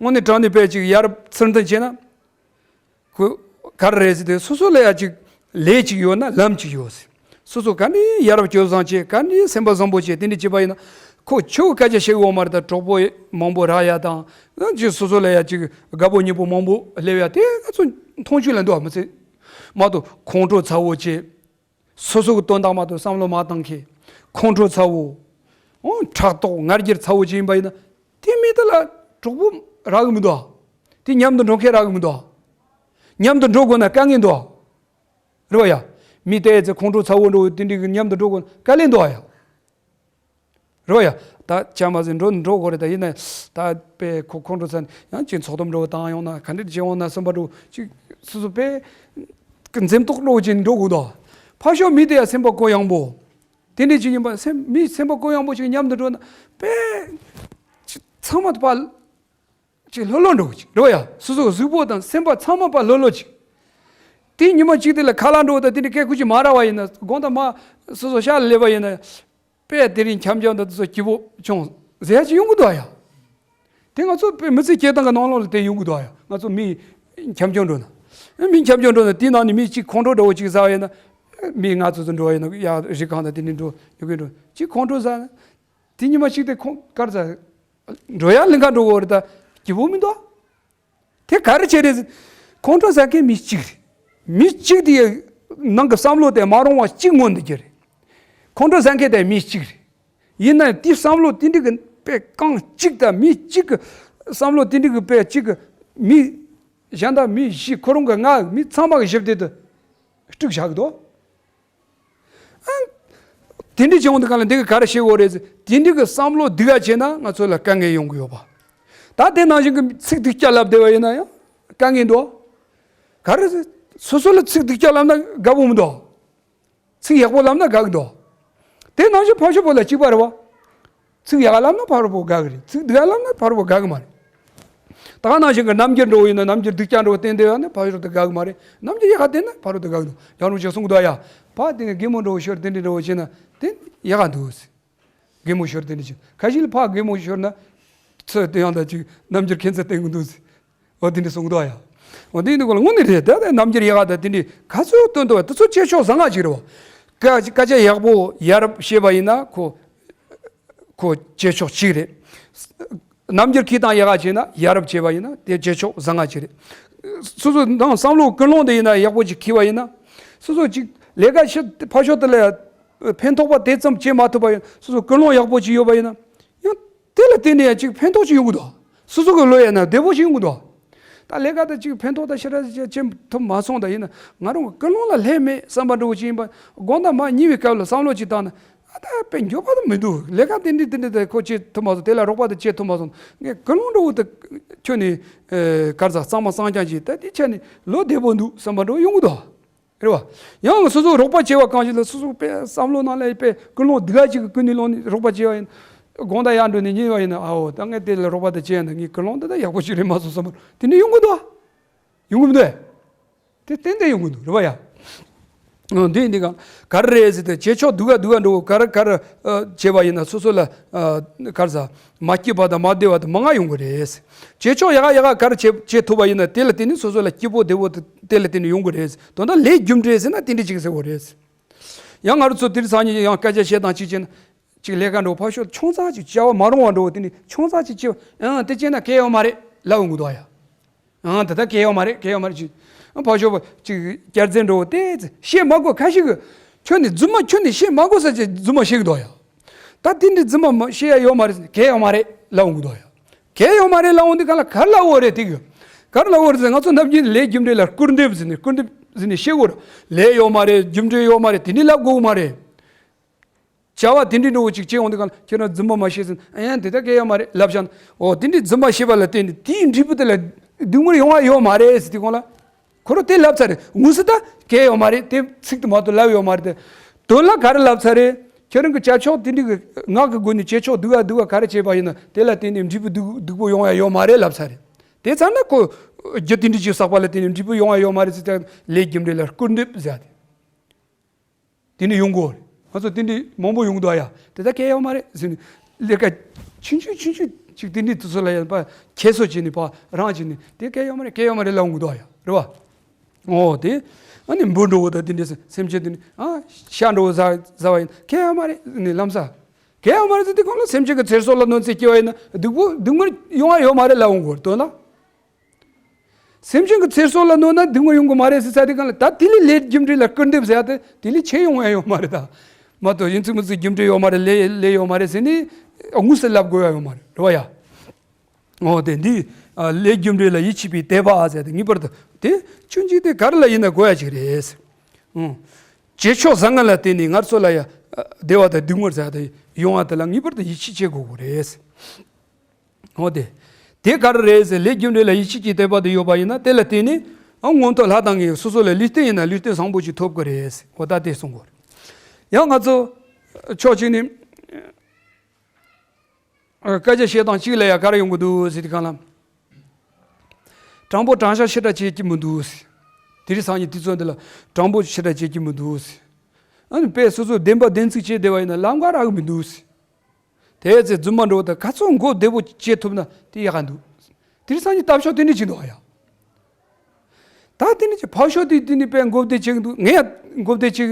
དངོས་གནས་དྲང་གནས་དཔེ་ཅིག་ཡར་ཚུར་འཐེན་བྱས་ན། ཁོ་ག་རེ་རེད་ཟེར་དུས་སོ་སོ་ལ་ཡ་ཅིག་ལས་ཅིག་ཡོད་ན་ལམ་ཅིག་ཡོད་ཟེར། སོ་སོ་ག་འདྲའི་ཡ་རབས་སྤྱོད་བཟང་བྱས་ག་འདྲའི་སེམས་པ་བཟང་པོ་བྱས་དེ་འདྲ་བྱས་པ་ཡིན་ན། ཁོ་ཆོས་སྐད་ཆ་བཤད་ཡོད་མ་རེད་ད། གྲོགས་པོ་མང་པོ་རག་ཡ་དང་། ཅིག་སོ་སོ་ལ་ཡ་ཅིག་དགའ་པོ་ཉེ་པོ་མང་པོ་སླེབས་ཡ་དེ་ང་ཚོ་མཐོང་ཆོས་ལ་འདུག་བ་མི་ཚེ། མ་གཏོགས་ཁོང་ཁྲོ་ཚ་བོ་བྱས། སོ་སོ་གི་དོན་དག་མ་གཏོགས་བསམ་བློ་མ་བཏང་མཁན། ཁོང་ཁྲོ་ཚ་བོ། འོ་ཕྲག་དོག་ང་རྒྱལ་ཚ་བོ་ཅིག་ཡིན་པ་ཡིན་ན། དེ་མི་དེ་ལ་གྲོགས་པོ་རག་གི་མི་འདུག་དེ་མཉམ་དུ་འགྲོ་མཁན་རག་གི་མི་འདུག་མཉམ་དུ་འགྲོ་དགོས་ན་དཀའ་ངལ་འདུག་རེད་བ་ཡ། མི་དེ་ཚོ་ཁོང་ཁྲོ་ཚ་བོ་འདྲ་བོ་དེ་འདྲ་གི་མཉམ་དུ་འགྲོ་དགོས་ན་དཀའ་ལས་འདུག་ཡ། རེད་བ་ཡ། ད་ཆ་མ་ཟིན་འགྲོ་འགྲོ་དགོས་རེད། ད་ཡིན་ན་ད་དཔེ་ཁོ་ཁོང་ཁྲོ་ཚ་ནས་ཡང་ཅིག་ཚོགས་དུམ་འདྲ་བོ་བཏང་ཡོང་ན་ག་འདྲ་བྱེད་འོང་ན་བསམ་པ་འདྲ་བོ་ཅིག་སོ་སོ་དཔེ་འཛེམ་དོགས་འདྲ་བོ་ཅིག་འགྲོ་དགོས་འདུག་ཕར་ཕྱོགས་མི་དེ་ཡ་སེམས་པ་གུ་ཡངས་པོ། དེ་འདྲ་ཅིག་ཡིན་པ་སེམས་མི་སེམས་པ་གུ་ཡངས་པོ་ཞིག་མཉམ་དུ་འགྲོ་ན་དཔེ་ཚང་མ་དཔའ་ཅིག་ལྷོད་ལྷོད་འགྲོ་གི་ཅིག་རེད་བ་ཡ། སོ་སོ་གཟུགས་པོ་དང་སེམས་པ་ཚང་མ་དཔའ་ལྷོད་ལྷོད་ཅིག་དེ་ཉི་མ་གཅིག་དེ་ལ་ཁ་ལག་འགྲོ་དང་དེ་འདྲ་སྐད་ཁུ་ཅིག་མ་ར་བ་ཡིན་ན་དགོང་དག་མ་སོ་སོ་ཤག་ལ་སླེབས་པ་ཡིན་ན་དཔེ་དེ་རིང་འཁྱམ་འཁྱམ་དང་དེ་ཚོ་སྐྱིད་པོ་བྱུང་ཟེར་ཡ་ཅིག་ཡོང་གི་འདུག་ཡ། དེ་ང་ཚོ་དཔེ་མི་ཚེ་སྐྱེལ་སྟངས་ཀྱི་ནང་ལོགས་ལ་དེ་ཡོང་གི་འདུག་ཡ། ང་ཚོ་མི་འཁྱམ་འཁྱམ་འགྲོ་ན། མི་འཁྱམ་འཁྱམ་འགྲོ་ན་དེའི་ནང་ནས་མི་གཅིག་ཁོང་ཁྲོ་འདྲ་བོ་གཅིག་ཟ་བ་ཡིན་ན། མི་ང་ཚོ་ཚོ་འགྲོ་བ་ཡིན་ན་ཡ་རི་གང་དང་དེ་འདྲ་འགྲོ་ཡོང་གི་འགྲོ་གཅིག་ཁོང་ཁྲོ་ཟ་ན། དེ་ཉི་མ་གཅིག་དེ་ཁོང་གར་ཟ། འགྲོ་ཡ་ལིང་ག་འགྲོ་གི་རེད་ད། སྐྱིད་པོ་མི་འདུག་དེ་ག་རེ་བྱས་རེད། ཁོང་ཁྲོ་ཟ་མཁན་མི་གཅིག་རེད། མི་གཅིག་དེ་ནང་གི་བསམ་བློ་དེ་མ་རུང་བ་གཅིག་མངོན་འདུག་གི་རེད། ཁོང་ཁྲོ་ཟ་མཁན་དེ་མི་གཅིག་རེད། ཡིན་ན་དེའི་བསམ་བློ་དེ་འདྲ་གི་དཔེ་རྐང་གཅིག་དང་མི་གཅིག་གི་བསམ་བློ་དེ་འདྲ་གི་དཔེ་གཅིག་གི་མི་གཞན་དག་མི་བཞི་ཁོ་རང་གི་ལྔ་མི་ཚང་མ་གི་ཞིབ་དེ་དུ་དཀྲུག་བཞག་གི་འདུག་དེ་འདྲ་བྱུང་དུས་གང་ལ་འདི་གི་ག་རེ་བྱེད་དགོས་རེད་ཟེར། དེ་འདྲ་གི་བསམ་བློ་སྡུག་ག་བྱས་ན་ང་ཚོ་ལ་དཀའ་ངལ་ཡོང་གི་ཡོད་པ། ད་དེ་ནང་བཞིན་གི་ཚིག་སྡུག་ཅག་ལབ་བསྡད་པ་ཡིན་ན་ཡང་དཀའ་ངལ་འདུག་ག་རེ་ཟེར། སོ་སོ་ལ་ཚིག་སྡུག་ཅག་ལབ་ན་དགའ་པོ་མི་འདུག་ཚིག་ཡག་པོ་ལབ་ན་དགའ་གི་འདུག་དེ་ནང་བཞིན་ཕ་ཤོ་པོ་ལ་གཅིག་པ་རེད་བ། ཚིག་ཡག་ལབ་ན་ཕ་རོ་པོ་དགའ་གི་རེད། ཚིག་སྡུག་ལབ་ན་ཕ་རོ་པོ་དགའ་གི་མ་རེད། ད་ག་ནང་བཞིན་གྱི་རྣམ་འགྱུར་འགྲོ་བ་ཡིན་ན་རྣམ་འགྱུར་སྡུག་ཅག་འགྲོ་བ་བསྟན་བསྡད་ཡོད་ན་ཕ་རོ་དེ་དགའ་གི་མ་རེད། རྣམ་འགྱུར་ཡག་ག་བསྟན་ན་ཕ་རོ་དེ་དགའ་གི་འདུག་ཡང་རུང་ཞིག་གསུང་གི་འདུག་ཡ། ཕ་དེ་ནས་གད་མོ་འགྲོ་བ་ཤོར་དེ་འདྲ་འགྲོ་བ་བྱས་ན་དེ་ཡག་ག་འདུག་གད་མོ་ཤོར་དེ་འདྲ་བྱས་ཁ་ཤས་ལ་ཕ་གད་མོ་ཤོར་ན་ཚོད་དེ་ཡང་ད་ཅིག་རྣམ་འགྱུར་ཁྱད་མཚར་བསྟན་གི་འདུག་འོ་དེ་འདྲ་གསུང་གི་འདུག་ཡ། འོ་དེ་འདྲ་གོ་ལ་དངོས་གནས་རེད། ད་ལྟ་རྣམ་འགྱུར་ཡག་ག་ད་དེ་འདྲ་ག་ཚོད་སྟོན་འདུག་བ། དེ་ཚོ་བྱེད་ཕྱོགས་བཟང་ང་ཅིག་རེད་བ། སྐད་སྐད་ཆ་ཡག་པོ་ཡ་རབས་བཤད་པ་ཡིན་ན་ཁོ་ཁོ་བྱེད་ཕྱོགས་གཅིག་རེད། རྣམ་འགྱུར་ཁྱེར་སྟངས་ཡག་ག་བྱས་ན་ཡ་རབས་བྱས་པ་ཡིན་ན་དེ་བྱེད་ཕྱོགས་བཟང་ང་ཅིག་རེད། སོ་སོ་ནང་བསམ་བློ་ཀུན་སློང་དེ་ཡིན་ན་ཡག་པོ་ཅིག་འཁྱེར་བ་ཡིན་ན། སོ་སོ་ཅིག་ལས་ཀ་ཤི་ཕ་ཤོ་དེ་ལ་ཕན་ཐོགས་པ་དེ་ཙམ་བྱེད་མ་ཐུབ་པ་ཡིན། སོ་སོ་ཀུན་སློང་ཡག་པོ་ཅིག་ཡོད་པ་ཡིན་ན། ཡང་དེ་ལ་བརྟེན་ནས་ཡང་ཅིག་ཕན་ཐོགས་ཅིག་ཡོང་གི་འདུག་སོ་སོ་གི་བློ་ཡང་ན་བདེ་པོ་ཞིག་ཡོང་གི་འདུག་ད་ལས་ཀ་དང་ཅིག་ཕན་ཐོགས་དང་ཞེ་དྲག་ཅིག་བྱེད་ཐུབ་མ་སོང་ད་ཡིན་ན་ང་རང་གི་ཀུན་སློང་ལ་ལྷད་མེད་བསམ་པ་འདྲ་བོ་ཅིག་ཡིན་པ། དགོང་དག་མ་ཉལ་བའི་སྐབས་ལ་བསམ་བློ་ཅིག་བཏང་ན། ཨ་ད་དཔེ་འགྱོད་པ་དང་མི་འདུག་ལས་ཀ་དེ་འདྲ་དེ་འདྲ་དེ་ཁོ་བྱེད་ཐུབ་མ་སོང་། དེ་ལ་རོགས་པ་དེ་བྱེད་ཐུབ་མ་སོང་། ངས་ཀུན་སློང་འདྲ་བོ་དེ་ཁྱོན་ནས་གར་ཟག་གཙང་མ་གཙང་རྐྱང་ཅིག་ད་དེ་ཆ་ནས་ལོ་བདེ་པོ་འདུག་བསམ་པ་འདྲ་བོ་ཡོང་གི་འདུག་རེད་བ། ཡང་སོ་སོ་རོགས་པ་བྱས་པ་གང་ཞིག་ལ་སོ་སོ་དཔེ་བསམ་བློ་ནང་ལ་དཔེ་ཀུན་སློང་སྡུག་ག་ཅིག་གི་ཀུན་ནས་སློང་ནས་རོགས་པ་བྱས་པ་ཡིན། དགོང་དག་ཡར་འགྲོ་ནས་ཉལ་བ་ཡིན་ན་ཨའོ་ད་ངས་དེ་ལ་རོགས་པ་དེ་བྱས་ན་ངའི་ཀུན་སློང་འདི་ད་ཡག་པོ་ཞིག་རེད་མ་སོང་བསམ་པ་དེ་འདྲ་ཡོང་གི་འདུག་བ། ཡོང་གི་མི་འདུག་ཨེ། དེ་ཏན་ཏན་ཡོང་གི་འདུག་རེད་བ་ཡ། འོ་འདི་འདི་ག་ག་རེ་རེད་ཟེར་ཏེ་བྱེད་ཕྱོགས་སྡུག་ག་སྡུག་ག་འགྲོ་ག་རེ་ག་རེ་བྱས་པ་ཡིན་ན་སོ་སོ་ལ་ག་རེ་ཟ་མ་སྐྱིད་པ་དང་མ་བདེ་བ་དང་མང་ང་ཡོང་གི་རེད། བྱེད་ཕྱོགས་ཡག་ག་ཡག་ག་ག་རེ་བྱེད་བྱེད་ཐུབ་པ་ཡིན་ན་དེ་ལ་བརྟེན་ནས་སོ་སོ་ལ་སྐྱིད་པོ་བདེ་བོ་དེ་ལ་བརྟེན་ནས་ཡོང་གི་རེད། དོན་དག་ལས་རྒྱུ་འབྲས་ཟེར་ན་དེ་འདྲ་ཅིག་ཟེར་བ་རེད། ཡང་ང་རང་ཚོ་དེ་རིང་སང་ཉིན་ཡང་སྐད་ཆ་བཤད་སྟངས་གཅིག་བྱས་ན། ཅིག་ལས་ཀ་འགྲོ་ཕར་ཞོག་ཆུང་ཙག་ཅིག་བྱ་བ་མ་རུང་བ་འགྲོ་དེ་ནི་ཆུང་ཙག་ཅིག་བྱེད་པ་ཨང་དེ་བྱས་ན་གལ་ཡོད་མ་རེད་ལབ་འོང་གི་འདུག་ཡ། ཨང་དེ་ད་གལ་ཡོད་མ་རེད་གལ་ཡོད་མ་རེད་ཅིག་ཕར་ཞོག་ཅིག་བསྐྱར་འཛིན་འགྲོ་དེ་བཤད་མ་དགོས་ཁ་ཤས་ཀྱི་ཁྱོད་ནི་རྫུན་མ་ཁྱོད་ནི་བཤད་མ་དགོས་ས་ཅིག་རྫུན་མ་བཤད་གི་འདུག་ཡ། ད་དེ་འདྲའི་རྫུན་མ་མ་བཤད་ཡ་ཡོད་མ་རེད་གལ་ཡོད་མ་རེད་ལབ་འོང་གི་འདུག་ཡ། གལ་ཡོད་མ་རེད་ལབ་འོང་དུས་ག་ལ་ག་རེ་ལབ་འོ་རེད་དེ་གི། ག་རེ་ལབ་འོ་རེད་ཟེར་ང་ཚོ་ནམ་རྒྱུན་ལས་རྒྱུ་འབྲས་ལ་སྐུར་འདེབས་ཟེར་ནས་སྐུར་འདེབས་ཟེར་ནས་བཤད་དགོས་རེད། ལས་ཡོད་མ་རེད་རྒྱུ་འབྲས་ཡོད་མ་རེད་དེ་འདྲའི་ལབ་དགོས་མ་རེད། བྱ་བ་དེ་འདྲའི་འགྲོ་བོ་ཅིག་བྱེད་འོང་དུས་གང་ལ་ཁྱེད་རང་རྫུན་མ་མ་བཤད་ཟིན་ཨ་ཡང་དེ་ལྟར་གལ་ཡོད་མ་རེད་ལབ་བཞག་ན་འོ་དེ་འདྲའི་རྫུན་མ་བཤད་པ་ལ་བརྟེན་ནས་དེའི་འབྲས་བུ་དེ་ལ་སྡུག་བསྔལ་ཡོང་བ་ཡོད་མ་རེད་ཟེར་དུས་གང་ལ། ཁོ་རང་དེ་ལབ་ཚར་རེད་དངོས་སུ་ད་གལ་ཡོད་མ་རེད་དེ་ཚིག་དེ་མ་གཏོགས་ལབ་ཡོད་མ་རེད་དེ། དོན་ལ་ག་རེ་ལབ་ཚར་རེད། ཁྱེད་རང་གི་བྱ་ཕྱོགས་དེ་འདྲའི་གི་ངག་གི་སྒོ་ནས་བྱེད་ཕྱོགས་སྡུག་ག་སྡུག་ག་ག་རེ་བྱས་པ་ཡིན་ན་དེ་ལ་བརྟེན་ནས་འབྲས་བུ་སྡུག་སྡུག་པོ་ཡོང་ཡ་ཡོད་མ་རེད་ལབ་ཚར་རེད། དེ་ཚར་ན་ཁོ་རྒྱུ་དེ་འདྲའི་ཅིག་བསགས་པ་ལ་བརྟེན་ནས་འབྲས་བུ་ཡོང་ཡ་ཡོད་མ་རེད་ཟེར་ཏེ་ལས་རྒྱུ་འབྲས་ལ་སྐུར་འདེབས་ཟེར་ཡ་དེ། དེ་འདྲ་ཡོང་གི་ཡོད་རེད། ང་ཚོ་དེ་འདྲ་མང་པོ་ཡོང་གི་འདུག་ཨ་ཡ། དེ་ད་གལ་ཡོད་མ་རེད་ཟེར་ནས་ལས་ཀ་ཆུང་ཆུང་ཆུང་ཆུང་ཅིག་དེ་འདྲ་དུས་ཚོད་ལ་ཡང་ཕར་ཁྱད་གསོད་བྱས་ནས་ཕར་རང་བྱས་ནས་དེ་གལ་ཡོད་མ་རེད་གལ་ཡོད་མ་རེད་ལབ་ཡོང་གི་འདུག་ཨ་ཡ་རེད་བ། འོ་དེ་ཨ་ནི་འབུ་འགྲོ་བོ་དང་དེ་འདྲ་སེམས་ཅན་དེ་ནི་ཨ་ཤ་འགྲོ་བོ་ཟ་ཟ་བ་ཡིན་གལ་ཡོད་མ་རེད་ནི་ལམ་སང་། གལ་ཡོད་མ་རེད་ཟེར་དུས་གང་ལ་སེམས་ཅན་གྱི་ཚེ་སྲོག་ལ་གནོད་འཚེ་སྐྱེལ་བ་ཡིན་ན་སྡུག་པོ་སྡུག་བསྔལ་ཡོང་བ་ཡོད་མ་རེད་ལབ་ཡོང་གི་ཡོད་རེད་དོན་ལ། སེམས་ཅན་གྱི་ཚེ་སྲོག་ལ་གནོད་ན་སྡུག་བསྔལ་ཡོང་གི་མ་རེད་ཟེར་ཚར་དུས་གང་ལ་ད་དེ་ལས་ལས་རྒྱུ་འབྲས་ལ་སྐུར་འདེབས་ཟེར་ཡ་དེ་དེ་ལས་ཆེ་ཡོང་ཡ་ཡོད་མ་རེད་ད། མ་གཏོགས་ཡིན་ཚིག་མི་ཚིག་རྒྱུ་འབྲས་ཡོད་མ་རེད་ལས་ལས་ཡོད་མ་རེད་ཟེར་ནས་དངོས་སུ་ལབ་དགོས་ཡ་ཡོད་མ་རེད་རེད་བ་ཡ། འོ་དེ་འདི་ཨ་ལས་རྒྱུ་འབྲས་ལ་ཡིད་ཆེས་པའི་དད་པ་ཨ་ཟེར་དེ་ངེས་པར་དུ་དེ་ཆུང་ཆུང་དེ་ག་རེ་ལ་ཡིན་ན་དགོས་ཡ་ཅིག་རེད། ཨང་། བྱེད་ཕྱོགས་བཟང་ངན་ལ་བརྟེན་ནས་ངར་ཚོ་ལ་ཡ་ཨ་བདེ་བ་དང་སྡུག་བསྔལ་ཟེར་དེ་ཡོང་བ་དེ་ལ་ངེས་པར་དུ་ཡིད་ཆེས་བྱེད་དགོས་དགོས་རེད། འོ་དེ། དེ་ག་རེ་རེད་ཟེར་ལས་རྒྱུ་འབྲས་ལ་ཡིད་ཆེས་ཀྱི་དད་པ་དེ་ཡོད་པ་ཡིན་ན་དེ་ལ་བརྟེན་ནས་ཨ་མངོན་མཐོ་ལྷ་དང་ངེས་སོ་སོ་ལ་ལུས་རྟེན་ཡིན་ན་ལུས་རྟེན་བཟང་པོ་ཅིག་ཐོབ་ཀྱི་རེད་ཟེར་འོ་ད་དེ་གསུང་གོ །ཡང་ང་ཚོ་ཕྱོགས་གཅིག་ནས་ཨ་སྐད་ཆ་བཤད་སྟངས་གཅིག་ལ་ཡ་ག་རེ་ཡོང་གི་འདུག་ཟེར་དུས་གང་ལ། དྲང་པོ་དྲང་བཞག་ཞེ་དྲག་བྱེད་ཀྱི་མི་འདུག་ཟེར། དེ་རིང་སང་ཉིན་དུས་ཚོད་འདི་ལ་དྲང་པོ་ཞེ་དྲག་བྱེད་ཀྱི་མི་འདུག་ཟེར། ཨ་ནི་དཔེ་སོ་སོ་བདེན་པ་བདེན་ཚིག་བྱས་བསྡད་པ་ཡིན་ན་ལམ་ཁ་རག་གི་མི་འདུག་ཟེར། དེ་ཚེ་རྫུན་མ་འགྲོ་དང་ག་ཚོད་མགོ་བདེ་པོ་བྱེད་ཐུབ་ན་དེ་ཡག་ག་འདུག་དེ་རིང་སང་ཉིན་སྟབས་ཤོག་དེ་འདྲ་ཅིག་འདུག་ཨ་ཡ། ད་དེ་འདྲ་ཅིག་ཕར་ཕྱོགས་དེ་དེ་འདྲ་དཔེ་མགོ་བདེ་བྱེད་ཀྱི་འདུག་ངས་ཡང་མགོ་བདེ་བྱེད་ཀྱི་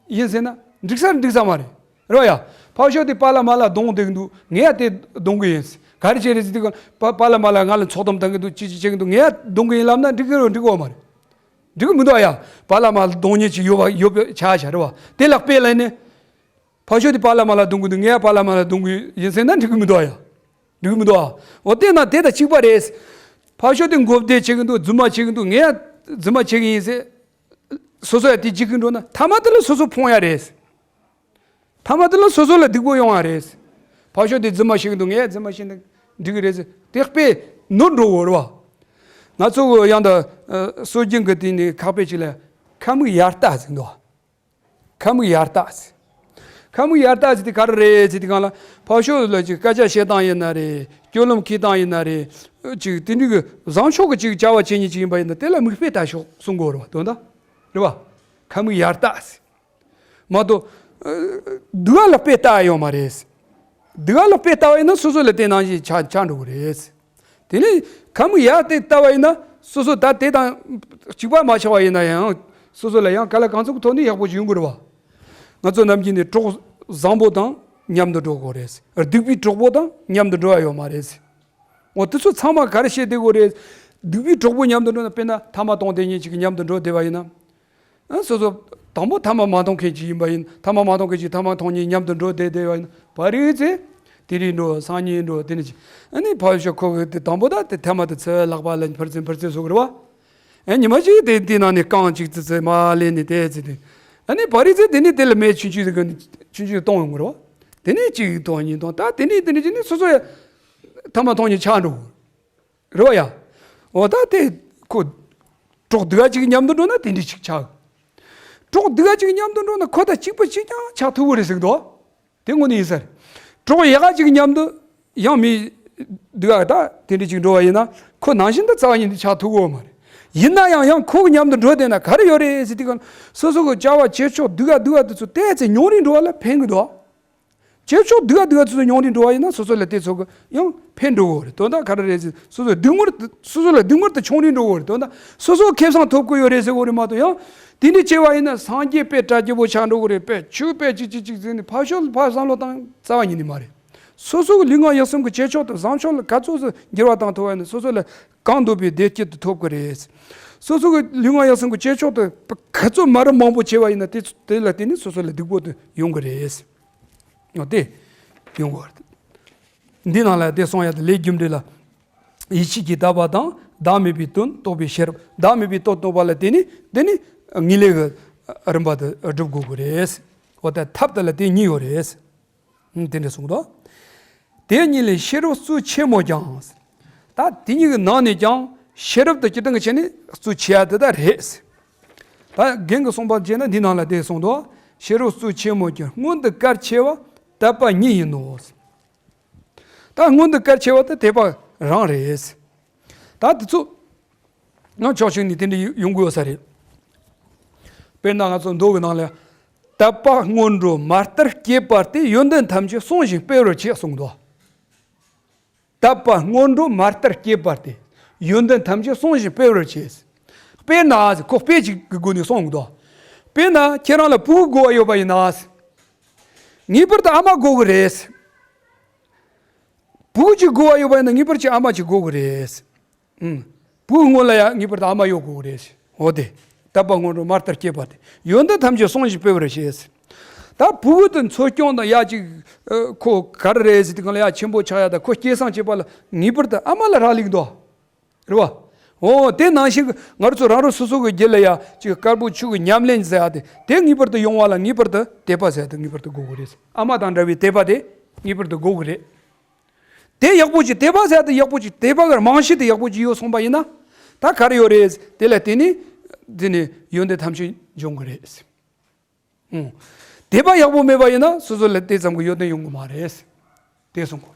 ཡིན་ཟེར་ན་འགྲིག་ས་རེད་འགྲིག་ས་མ་རེད། རེད་བ་ཡ། ཕར་ཕྱོགས་དེ་པཱ་ལགས་མཱ་ལགས་གདོང་བསྡད་ཀྱི་འདུག་ངས་ཡང་དེ་གདོང་གི་ཡིན་ཟེར། ག་རེ་བྱས་རེད་ཟེར་དུས་པཱ་པཱ་ལགས་མཱ་ལགས་ང་ལ་ཚོགས་གཏམ་བཏང་གི་འདུག་ཅི་ཅི་བྱེད་ཀྱི་འདུག་ངས་ཡང་གདོང་གི་ཡིན་ལབ་ན་འགྲིག་གི་རེད་འགྲིག་གི་ཡོད་མ་རེད། འགྲིག་གི་མི་འདུག་ཨ་ཡ། པཱ་ལགས་མཱ་ལགས་གདོང་ཉེས་ཅིག་ཡོད་པ་ཡོད་པ་ཆགས་བཞག་རེད་བ། དེ་ལ་དཔེ་ལེན་ནས། ཕར་ཕྱོགས་དེ་པཱ་ལགས་མཱ་ལགས་གདོང་གི་འདུག་ངས་པཱ་ལགས་མཱ་ལགས་གདོང་གི་ཡིན་ཟེར་ན་འགྲིག་གི་མི་འདུག་ཨ་ཡ། འགྲིག་གི་མི་འདུག་ཨ། འོ་དེ་ན་དེ་དང་གཅིག་པ་རེད། ཕར་ཕྱོགས་དེ་མགོ་བདེ་བྱེད་ཀྱི་འདུག་རྫུན་མ་བྱེད་ཀྱི་འདུག་ངས་ཡང་རྫུན་མ་བྱེད་ཀྱི་ཡིན་ཟེར། སོ་སོ་ཡང་དེ་འཇིགས་ཀྱི་འགྲོ་ན་ཐ་མ་དེ་ལ་སོ་སོ་ཕོངས་ཡ་རེད། ཐ་མ་དེ་ལ་སོ་སོ་ལ་སྡུག་པོ་ཡོང་བ་རེད། ཕར་ཕྱོགས་དེ་རྫུན་མ་བྱེད་ཀྱི་འདུག་ངས་རྫུན་མ་བྱེད་ན་འགྲིག་གི་རེད་ཟེར་དེ་དཔེ་ནོར་འགྲོ་གི་རེད་བ། ང་ཚོ་གི་ཡང་ད་སྲོལ་རྒྱུན་གྱི་དེ་ནས་ཁག་པོ་ཅིག་ལ་ཁ་མིག་ཡར་ལྟ་ཟེར་འདུག་ཁ་མིག་ཡར་ལྟ་ཟེར། ཁ་མིག་ཡར་ལྟ་ཟེར་དེ་ག་རེ་རེད་ཟེར་དེ་གང་ལ་ཕར་ཕྱོགས་ལ་ཅིག་སྐད་ཆ་བཤད་སྟངས་ཡིན་ན་རེད་སྤྱོད་ལམ་འཁྱེར་སྟངས་ཡིན་ན་རེད། ཅིག་དེ་འདྲའི་གི་བཟང་ཕྱོགས་ཀྱི་ཅིག་བྱ་བ་བྱེད་མཁན་ཅིག་ཡིན་པ་ཡིན་ན་དེ་ལ་མིག་དཔེ་ལྟ་ཤོག་གསུང་གི་ཡོད་རེད་བ་དོན་དག་རེད་བ། ཁ་མིག་ཡར་ལྟ་ཟེར། མ་གཏོགས། སྡུག་ག་ལ་དཔེ་ལྟ་ཡོད་མ་རེད། སྡུག་ག་ལ་དཔེ་ལྟ་བ་ཡིན་ན་སོ་སོ་ལ་དེ་ནང་བཞིན་ཆགས་ཆགས་འགྲོ་གི་རེད། དེ་ནས་ཁ་མིག་ཡར་དེ་ལྟ་བ་ཡིན་ན་སོ་སོ་ད་དེ་དང་གཅིག་པ་མ་ཆགས་པ་ཡིན་ན་ཡང་སོ་སོ་ལ་ཡང་ག་ལ་གང་ཚོད་ཀྱི་ཐོག་ནས་ཡག་པོ་ཞིག་ཡོང་གི་རེད་བ། ང་ཚོ་ནམ་རྒྱུན་ནས་གྲོགས་བཟང་པོ་དང་མཉམ་དུ་འགྲོ་དགོས་རེད། སྡིག་པའི་གྲོགས་པོ་དང་མཉམ་དུ་འགྲོ་ཡ་ཡོད་མ་རེད། འོ་དེ་ཚོ་ཚང་མ་ག་རེ་བྱེད་བསྡད་དགོས་རེད། སྡིག་པའི་གྲོགས་པོ་མཉམ་དུ་འགྲོ་ན་དཔེར་ན་ཐ་མག་གཏོང་བསྡད་མཁན་ཅིག་གི་མཉམ་དུ་འགྲོ་བསྡད་པ་ཡིན་ན། ཨ་སོ་སོ་དང་པོ་ཐ་མག་མ་གཏོང་མཁན་ཅིག་ཡིན་པ་ཡིན་ཐ་མག་མ་གཏོང་མཁན་ཅིག་ཐ་མག་གཏོང་མཁན་མཉམ་དུ་འགྲོ་བསྡད་བསྡད་པ་ཡིན་ན་བར་རིག་ཚེ། དེ་རིང་འགྲོ་སང་ཉིན་འགྲོ་དེ་ནི་ཅིག་ཨ་ནི་ཕར་ཞོག་ཁོ་གི་དེ་དང་པོ་ད་དེ་ཐ་མག་དེ་ཚོ་ལག་པ་ལ་ཕར་ཚུར་ཕར་ཚུར་བཟོ་གི་རེད་བ། ཨ་ཉི་མ་ཅིག་དེ་དེ་ནང་ནས་རྐང་གཅིག་ཙི་ཙི་མར་ལེན་ནས་དེ་ཚེ་དེ། ཨ་ནི་བར་རིག་ཚེ་དེ་ནི་དེ་ལ་མེ་ཆུང་ཆུང་ཟིག་གི་ཆུང་ཆུང་གཏོང་ཡོང་གི་རེད་བ། དེ་ནི་གཅིག་གཏོང་གཉིས་གཏོང་ད་དེ་ནི་དེ་ནི་ཅིག་ནི་སོ་སོ་ཡ་ཐ་མག་གཏོང་མཁན་ཆགས་འགྲོ་གི་རེད་བ་ཡ། འོ་ད་དེ་ཁོ་གྲོགས་སྡུག་ག་ཅིག་མཉམ་དུ་འགྲོ་ན་དེ་འདྲ་ཅིག་ཆགས། གྲོགས་སྡུག་ག་ཅིག་མཉམ་དུ་འགྲོ་ན་ཁོ་དང་གཅིག་པ་གཅིག་རྐྱང་ཆགས་ཐུབ་ཀྱི་རེད་ཟེར་གི་འདུག་དེ་དངོས་གནས་ཡིན་ས་རེད། གྲོགས་ཡག་ག་ཅིག་མཉམ་དུ་ཡང་མི་སྡུག་ག་ད་དེ་འདྲ་ཅིག་འགྲོ་བ་ཡིན་ན་ཁོ་ནང་བཞིན་དུ་རྩ་བ་ཉིད་དུ་ཆགས་ཐུབ་ཀྱི་ཡོད་མ་རེད། ཡིན་ན་ཡང་ཡང་ཁོ་གི་མཉམ་དུ་འགྲོ་བསྡད་ན་ག་རེ་ཡོད་རེད་ཟེར་དུས་གང་སོ་སོ་གི་བྱ་བ་བྱེད་ཕྱོགས་སྡུག་ག་སྡུག་ག་དེ་ཚོ་ཏོག་ཙམ་ཉུང་རུ་འགྲོ་བ་ལ་ཕན་གི་འདུག་བྱེད་ཕྱོགས་སྡུག་ག་སྡུག་ག་ཚོ་ཉུང་རུ་འགྲོ་བ་ཡིན་ན་སོ་སོ་ལ་དེ་ཚོ་གི་ཡང་ཕན་འགྲོ་གི་རེད། དོན་དག་ག་རེ་རེད་ཟེར་སོ་སོ་སྡུག་བསྔལ་དེ་སོ་སོ་ལ་སྡུག་བསྔལ་དེ་ཆུང་རུ་འགྲོ་གི་རེད། དོན་དག་སོ་སོ་ཁེ་བཟང་ཐོབ་གི་ཡོད་རེད་ཟེར་གི་རེད་མ་གཏོགས་ཡང་ དེ་འདྲ་བྱས་པ་ཡིན་ན་སངས་རྒྱས་དཔེ་གྲ་རྒྱས་པོ་ཆགས་འགྲོ་གི་རེད། དཔེ་ཆོས་དཔེ་ཅིག་ཅིག་ཅིག་ཟེར་ནས་ཕར་ཕྱོགས་ལ་ཕར་བསམ་བློ་བཏང་རྩ་བ་ཉིད་ནས་མ་རེད། སོ་སོ་གི་ལུས་ངག་ཡིད་གསུམ་གྱི་བྱེད་ཕྱོགས་དང་བཟང་ཕྱོགས་ལ་ག་ཚོད་ཙམ་འགྱུར་བ་བཏང་ཐུབ་པ་ཡིན་ན་སོ་སོ་ལ་གང་འདོད་པའི་བདེ་སྐྱིད་དུ་ཐོབ་ཀྱི་རེད། སོ་སོ་གི་ལུས་ངག་ཡིད་གསུམ་གྱི་བྱེད་ཕྱོགས་དུ་ག་ཚོད་མ་རབས་མང་པོ་བྱས་པ་ཡིན་ན་དེ་དེ་ལ་བརྟེན་ནས་སོ་སོ་ལ་སྡུག་པོ་དེ་ཡོང་གི་རེད། འོ་དེ་ཡོང་གི་རེད། འདི་ནང་ལ་དེ་གསུང་ཡ་དེ་ལས་རྒྱུ་འབྲས་ལ། ཡིད་ཆེས་ཀྱིས་དག་པ་དང་བདག་མེད་པའི་དོན་རྟོགས་པའི་ཤེས་རབ། བདག་མེད་པའི་དོན་རྟོགས་པ་ལ་བརྟེན་ནས་དེ་ནི་ངེས་ལེགས་ཀྱི་རིམ་པ་དེ་སྒྲུབ་དགོས་ཀྱི་རེད། འོ་ད་ཐབས་དེ་ལ་དེ་གཉིས་ཡོད་རེད། དེ་འདྲ་གསུངས་འདུག་དེ་གཉིས་ལས་ཤེས་རབ་གཙོ་ཆེ་མོ་ཀྱང་། ད་དེ་གཉིས་ཀྱི་ནང་ནས་ཀྱང་ཤེས་རབ་དེ་སྤྱིར་བཏང་གི་ཆ་ནས་གཙོ་ཆེ་ཡ་དེ་ད་རེད། ད་རྒན་གྱིས་གསུངས་པ་བྱས་ན་འདི་ནང་ལ་དེ་གསུངས་འདུག་ཤེས་རབ་གཙོ་ཆེ་མོ་ཀྱང་སྔོན་དུ་གལ་ཆེ་བ་དད་པ་ཉིད་ཡིན་ནོ། ད་སྔོན་དུ་གལ་ཆེ་བ་དེ་དད་པ་རང་རེད། ད་དེ་ཚོ་ང་ཕྱོགས་གཅིག་ནས་དེ་འདྲ་ཡོང་དགོས་ས་རེད། དཔེར་ན་ང་ཚོ་མདོ་གི་ནང་ལ་དད་པ་སྔོན་འགྲོ་མ་ལྟར་སྐྱེས་པ་སྟེ་ཡོན་ཏན་ཐམས་ཅད་བསྲུང་ཞིང་སྤེལ་བར་བྱེད་གསུངས་འདུག་དད་པ་སྔོན་འགྲོ་མ་ལྟར་སྐྱེས་པ་སྟེ་ཡོན་ཏན་ཐམས་ཅད་བསྲུང་ཞིང་སྤེལ་བར་བྱེད། དཔེར་ན་ཁོ་དཔེ་གཅིག་གི་སྒོ་ནས་གསུངས་འདུག་དཔེར་ན་ཁྱེད་རང་ལ་བུ་དགོས་པ་ཡོད་པ་ཡིན་ན། ངེས་པར་དུ་ཨ་མ་དགོས་ཀྱི་རེད། བུ་གཅིག་དགོས་པ་ཡོད་པ་ཡིན་ན་ངེས་པར་གྱི་ཨ་མ་གཅིག་དགོས་ཀྱི་རེད། ཨུམ། བུའི་སྔོན་ལ་ཡང་ངེས་པར་དུ་ཨ་མ་ཡོད་དགོས་ཀྱི་རེད། འོ་དེ། དད་པ་སྔོན་འགྲོ་མ་ལྟར་སྐྱེས་པ་སྟེ་ཡོན་ཏན་ཐམས་ཅད་བསྲུང་ཞིང་སྤེལ་བར་བྱེད། ད་བུ་བུ་དེ་འཚོ་སྐྱོང་དང་ཡ་གཅིག་ཁོ་ག་རེ་རེད་ཟེར་དུས་སྒང་ལ་ཡ་ཆེན་པོ་ཆགས་ཡ་དང་ཁོ་སྐྱེས་སངས་བྱེད་པ་ལ་ངེས་པར་དུ་ཨ་མ་ལ་རག་ལས་འདུག་རེད་བ། འོ་དེ་ནང་བཞིན་གྱི་ང་རང་ཚོ་རང་རང་སོ་སོ་གི་རྒྱུད་ལ་ཡ་གཅིག་དཀར་པོ་ཆུ་གི་ཉམས་ལེན་ཟེར་ཡ་དེ་དེ་ངེས་པར་དུ་ཡོང་བ་ལ་ངེས་པར་དུ་དད་པ་ཟེར་ཡ་དེ་ངེས་པར་དུ་དགོས་ཀྱི་རེད། ཨ་མ་དང་འདྲ་བའི་དད་པ་དེ་ངེས་པར་དུ་དགོས་ཀྱི་རེད། དེ་ཡག་པོ་ཅིག་དད་པ་ཟེར་དེ་ཡག་པོ་ཅིག་དད་པ་གི་རྨང་གཞི་དེ་ཡག་པོ་ཅིག་ཡོད་སོང་པ་ཡིན་ན། ད་ག་རེ་ཡོད་རེད། དེ་ལ་བརྟེན་ནས་དེ་ནས་ཡོན་ཏན་ཐམས་ཅད་འབྱུང་གི་རེད། ཨུང་། དད་པ་ཡག་པོ་མེད་པ་ཡིན་ན་སོ་སོ་ལ་དེ་ཙམ་གྱི་ཡོན་ཏན་ཡོང་གི་མ་རེད། དེ་གསུང་གོ།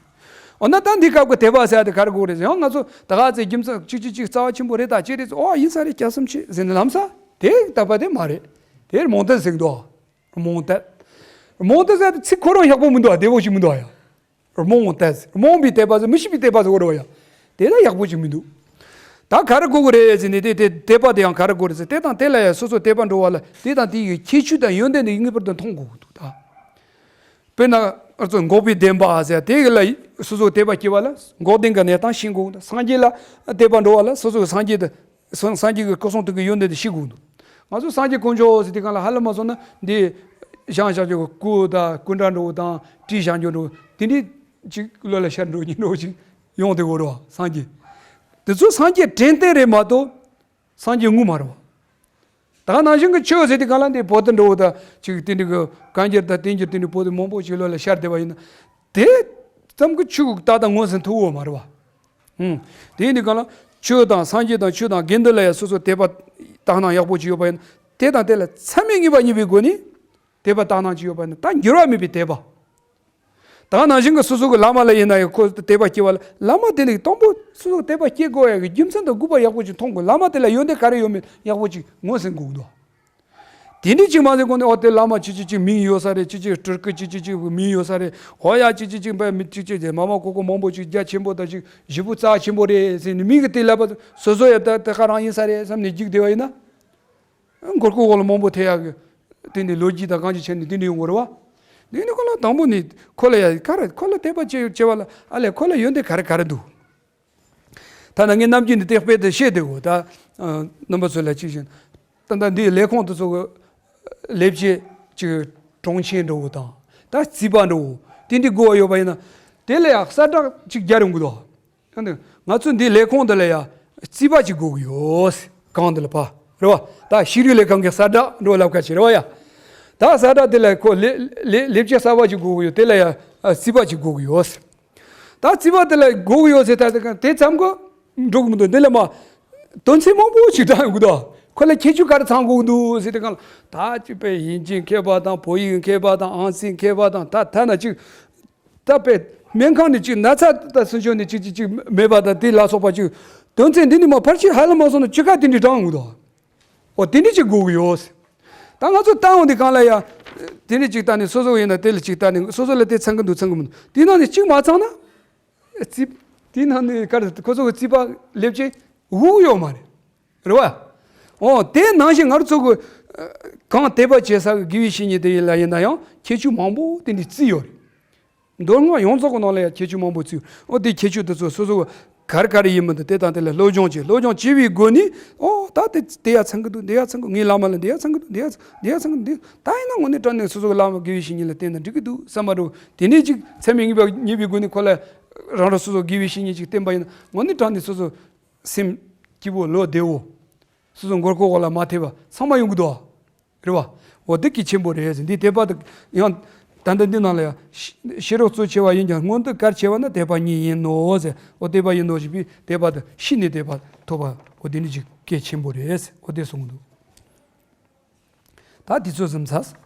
འོ་ན་ད་འདི་སྐབས་ཀྱི་དད་པ་ཟེར་དེ་ག་རེ་དགོས་རེད། ཡང་ང་ཚོ་ད་ག་ཚོད་རྒྱུ་མཚན་གཅིག་གཅིག་གཅིག་རྩ་བ་ཆེན་པོ་རེད་ད་ཅི་རེད་ཨོ་ཡིན་ས་རེད་སྐྱབས་སུ་མཆི་ཟེར་ནས་ལམ་ས་དེ་དད་པ་དེ་མ་རེད། དེ་རྨོངས་དད་ཟེར་གི་འདུག་རྨོངས་དད། རྨོངས་དད་ཟེར་དེ་ཚིག་ཁོ་རང་ཡག་པོ་མི་འདུག་བདེ་བོ་ཞིག་མི་འདུག་ཡ། རྨོངས་དད། རྨོངས་པའི་དད་པ་ཟེར་མི་ཤེས་པའི་དད་པ་ཟེར་བ་རེད་བ་ཡ། དེ་ད་ཡག་པོ་ཅིག་མི་འདུག་ད་ག་རེ་དགོས་ཀྱི་རེད་ཟེར་ནས་དེ་དེ་དད་པ་དེ་ཡང་ག་རེ་དགོས་རེད་ཟེར་དེ་དང་དེ་ལ་ཡ་སོ་སོ་དད་པ་འགྲོ་བ་ལ་དེ་དང་དེ་ཡི་ཁྱད་ཆོས་དང་ཡོན་ཏན་དེ་ངེས་པར་དུ་མཐོང་དགོས་ཀྱི་འདུག་ད། དཔེར་ན་ཨ་ཚོ་འགོག་པའི་བདེན་པ་ཟེར་དེ་ལ་སོ་སོ་དད་པ་སྐྱེ་བ་ལ་འགོག་བདེན་གྱི་གནས་སྟངས་ཤེས་དགོས་ཀྱི་འདུག་སངས་རྒྱས་ལ་དད་པ་འགྲོ་བ་ལ་སོ་སོ་སངས་རྒྱས་དེ། སངས་སངས་རྒྱས་ཀྱི་སྐུ་གསུང་ཐུགས་ཀྱི་ཡོན་ཏན་དེ་ཤེས་དགོས་འདུག་ང་ཚོ་སངས་རྒྱས་དཀོན་མཆོག་ཟེར་དེ་གང་ལ་ཧ་ལམ་མ་སོང་ན་འདི་ཞང་ཞང་ཅོག་གི་སྐུ་དང་སྐུ་འདྲ་འགྲོ་དང་བྲིས་ཞང་ཅོག་འགྲོ་དེ་འདྲའི་ཅིག་བློ་ལ་ཤར་འགྲོ་ཉིན་འགྲོ་ཅིག་ཡོང་དེ་འོ་རོ་སངས་རྒྱས། དེ་ཚོ་སངས་རྒྱས་དྲན་རྟེན་རེད་མ་གཏོགས་སངས་རྒྱས་དངོས་མ་རེད་བ། ད་ནང་བཞིན་གྱི་ཆོས་ཟེར་དེ་གང་ལ་འདི་བོ་དེ་འགྲོ་དང་ཅིག་དེ་འདྲ་གི་བཀའ་འགྱུར་དང་བསྟན་འགྱུར་དེ་འདྲ་བོ་དེ་མང་པོ་ཅིག་བློ་ལ་ཤར་བསྡད་པ་ཡིན་ན། དེ་ཙམ་གྱི་ཆོས་ཀྱི་རྟགས་དང་མངོན་སུམ་ཐུབ་འོ་མ་རེད་བ། ཧུམ། དེ་ཡིན་དུས་གང་ལ་ཆོས་དང་སངས་རྒྱས་དང་ཆོས་དང་དགེ་འདུན་ལ་ཡང་སོ་སོ་དད་པ་དག་སྣང་ཡག་པོ་ཅིག་ཡོད་པ་ཡིན་ན་དེ་དང་དེ་ལ་མཚམས་མེད་ངེས་པ་རྙེད་པའི་སྒོ་ནས་དད་པ་དག་སྣང་ཅིག་ཡོད་པ་ཡིན་ན་ད་འགྱུར་བ་མེད་པའི་དད་པ། ད་ནང་བཞིན་གྱི་སོ་སོ་གི་བླ་མ་ལ་ཡིན་ན་ཡང་ཁོ་དད་པ་སྐྱེ་བ་ལ་བླ་མ་དེ་ལས་དང་པོ་སོ་སོ་དད་པ་སྐྱེ་དགོས་ཡ་གི་རྒྱུ་མཚན་དང་དགོས་པ་ཡག་པོ་ཅིག་མཐོང་དགོས། བླ་མ་དེ་ལ་ཡོན་ཏན་ག་རེ་ཡོད་མེད་ཡག་པོ་ཅིག་མངོན་སུམ་དགོས་འདུག་དེ་འདྲ་ཅིག་མ་ཟེར་གོང་ནས་ཨོ་དེ་བླ་མ་ཅི་ཅི་ཅིག་མིང་ཡོད་ས་རེད། ཅི་ཅི་སྤྲུལ་སྐུ་ཅི་ཅི་ཅིག་མིང་ཡོད་ས་རེད། ཨོ་ཡ་ཅི་ཅི་ཅིག་བས་མི་ཅི་ཅི་ཟེར་མ་མ་ཀོ་ཀོ་མང་པོ་ཅིག་རྒྱ་ཆེན་པོ་དང་ཅིག་ཞེ་པོ་རྩ་ཆེན་པོ་རེད་ཟེར་ནས་མིང་གི་དེ་ལབ་པ་སོ་སོ་ཡ་ད་ད་ག་རང་ཡིན་ས་རེད་བསམ་ནས་རྒྱུག་བསྡད་པ་ཡིན་ན། མགོ་སྐོར་འོག་ལ་མང་པོ་ཐེབས་ཡག་གི་དེ་འདྲའི་ལོ་རྒྱུས་དང་གང་ཅི་བྱས་ནས་དེ་འདྲ་ཡོང་གི་རེད་བ། དེ་ནི་ཁོ་ལ་དང་པོ་ནས་ཁོ་ལ་ཡ་ག་རེ་ཁོ་ལ་དད་པ་བྱེད་བྱེད་པ་ལ་ཨ་ལས་ཁོ་ལ་ཡོན་ཏན་ག་རེ་ག་རེ་འདུག་ཐ་ན་ངས་རྣམ་འགྱུར་འདི་ཏེག་དཔེ་དེ་བཤད་དེ་གོ་ད། རྣམ་པ་ཚོ་ལ་གཅིག་བཞིན། ད་ལྟ་འདིའི་ལས་ཁུངས་དེ་ཚོ་གི་ལས་བྱེད་ཅིག་གྲོང་ཆེན་འགྲོ་བོ་དང་ད་རྩིས་པ་འགྲོ་བོ་དེ་འདྲའི་དགོས་པ་ཡོད་པ་ཡིན་ན་དེ་ལ་ཡང་གསལ་བསྒྲགས་ཅིག་རྒྱག་རུང་གི་དོ། ང་ཚོ་འདིའི་ལས་ཁུངས་འདི་ལ་ཡང་རྩིས་པ་ཅིག་དགོས་གི་ཡོད། གང་འདི་ལ་ཕ་རེད་བ། ད་ཤེས་རིག་ལས་ཁང་གི་གསལ་བསྒྲགས་འགྲོ་ལབ་ཁ་ཅིག་རེད་བ་ཡ། ད་གསལ་བསྒྲགས་དེ་ལ་ཁོ་ལས་ལས་ལས་བྱེད་གསར་པ་ཅིག་དགོས་གི་ཡོད་དེ་ལ་ཡང་རྩིས་པ་ཅིག་དགོས་གི་ཡོད། ད་རྩིས་པ་དེ་ལ་དགོས་ཀྱི་ཡོད་ཟེར་ད་དེ་ཙམ་གྱིས་འགྲོ་གི་མི་འདུག་འདི་ལ་མ་དོན་ཚན་མང་པོ་ཞིག་བགྲང་ཡོང་གི་འདུག་ཁོ་ལ་ཁྱད་ཆོས་ག་རེ་ཚང་དགོས་ཀྱི་འདུག་ཟེར་དེ་གང་ལ་ད་ཅིག་པའི་དབྱིན་ཇིའི་མཁས་པ་དང་བོད་ཡིག་མཁས་པ་དང་ཨང་རྩིས་མཁས་པ་དང་ད་ཐ་ན་ཅིག་ད་པའི་སྨན་ཁང་ནས་ཅིག་ན་ཚ་ད་སུན་ཆོད་ནས་ཅིག་ཅིག་ཅིག་མེད་པ་དང་དེ་ལ་སོགས་པ་ཅིག་དོན་ཚན་འདི་ནི་མ་ཕལ་ཆེར་ཧ་ལམ་མ་སོང་ན་ཅི་ག་དེ་འདྲའི་བགྲང་ཡོང་གི་འདུག་འོ་དེ་འདྲ་ཅིག་དགོས་ཀྱི་ཡོད། ད་ང་ཚོ་ལྟ་འོང་དེ་གང་ལ་ཡ། དེ་འདྲ་ཅིག་ལྟ་ནས་སོ་སོ་ཡིན་ན་དེ་ལ་ཅིག་ལྟ་ནས་སོ་སོ་ལ་དེ་ཚང་གི་འདུག་ཚང་གི་མི་འདུག་དེ་ནང་ནས་གཅིག་མ་ཚང་ན། རྩིས། དེ་ནང་ནས་ག་རེ་ཁོ་ཚོ་གི་རྩིས་པ་ལེབ་ཅེ་དབུགས་ཡོད་མ་རེད། རེད་བ། འོ་དེ་ནང་བཞིན་ང་ཚོ་གི་ གང་དད་པ་བྱེད་ས་གི་དགེ་བའི་བཤེས་གཉེན་དེ་ཡིན་ལ་ཡིན་ན་ཡང་ཁྱད་ཆོས་མང་པོ་དེ་འདྲ་བརྩིས་ཡོད་རེད། མདོ་སྔགས་ཡོངས་རྫོགས་ཀྱི་ནང་ལ་ཡང་ཁྱད་ཆོས་མང་པོ་བརྩིས་ཡོད། འོ་དེ་ཁྱད་ཆོས་དེ་ཚོ་སོ་སོ་ག་རེ་ག་རེ་ཡིན་མི་འདུག་དེ་དང་དེ་ལ་སློབ་སྦྱོང་བྱེད། སློབ་སྦྱོང་བྱེད་པའི་སྒོ་ནས་ཨོ་ད་དེ་དེ་ཡ་ཚང་གི་འདུག་དེ་ཡ་ཚང་གི་ངའི་བླ་མ་ལ་འདི་ཡ་ཚང་གི་འདུག་འདི་ཡ་འདི་ཡ་ཚང་གི་འདུག་ད་ཡིན་ན་དངོས་གནས་དྲང་གནས་སོ་སོ་གི་བླ་མ་དགེ་བའི་བཤེས་གཉེན་ལ་བསྟེན་ན་འགྲིག་གི་འདུག་བསམ་པ་འདྲ་བོ་དེ་ནས་ཅིག་ཚད་མས་ངེས་པ་ངེས་པའི་སྒོ་ནས་ཁོ་ལ་རང་རང་སོ་སོ་དགེ་བའི་བཤེས་གཉེན་ཅིག་བསྟེན་པ་ཡིན་ན་དངོས་གནས་དྲང་གནས་སོ་སོ་སེམས་སྐྱིད་པོ་བློ་བདེ་བོ། སོ་སོ་མགོ་སྐོར་འོག་ལ་མ་ཐེབས་པ་ཚང་མ་ཡོང་གི་འདུག་རེད་བ། འོ་འདི་གལ་ཆེན་པོ་རེད་ཟེར། འདི་དད་པ་དང་ཡང་ད་ལྟ་འདི་ནང་ལ་ཡང་ཤེས་ཤེས་རབ་གཙོ་ཆེ་བ་ཡིན་ཀྱང་སྔོན་དུ་གལ་ཆེ་བ་ནི་དད་པ་ཉིད་ཡིན་ནོ་ཟེར། འོ་དད་པ་ཡིན་ནོ་ཞེས་པའི་དད་པ་དང་ཤེས་ནས་དད་པ་ཐོབ་པ་འོ་འདི་ནི་ཅིག་གལ་ཆེན་པོ་རེད་ཟེར། འོ་དེ་གསུངས་འདུག་ད་འདི་ཚོ་ཟིན་ཚར།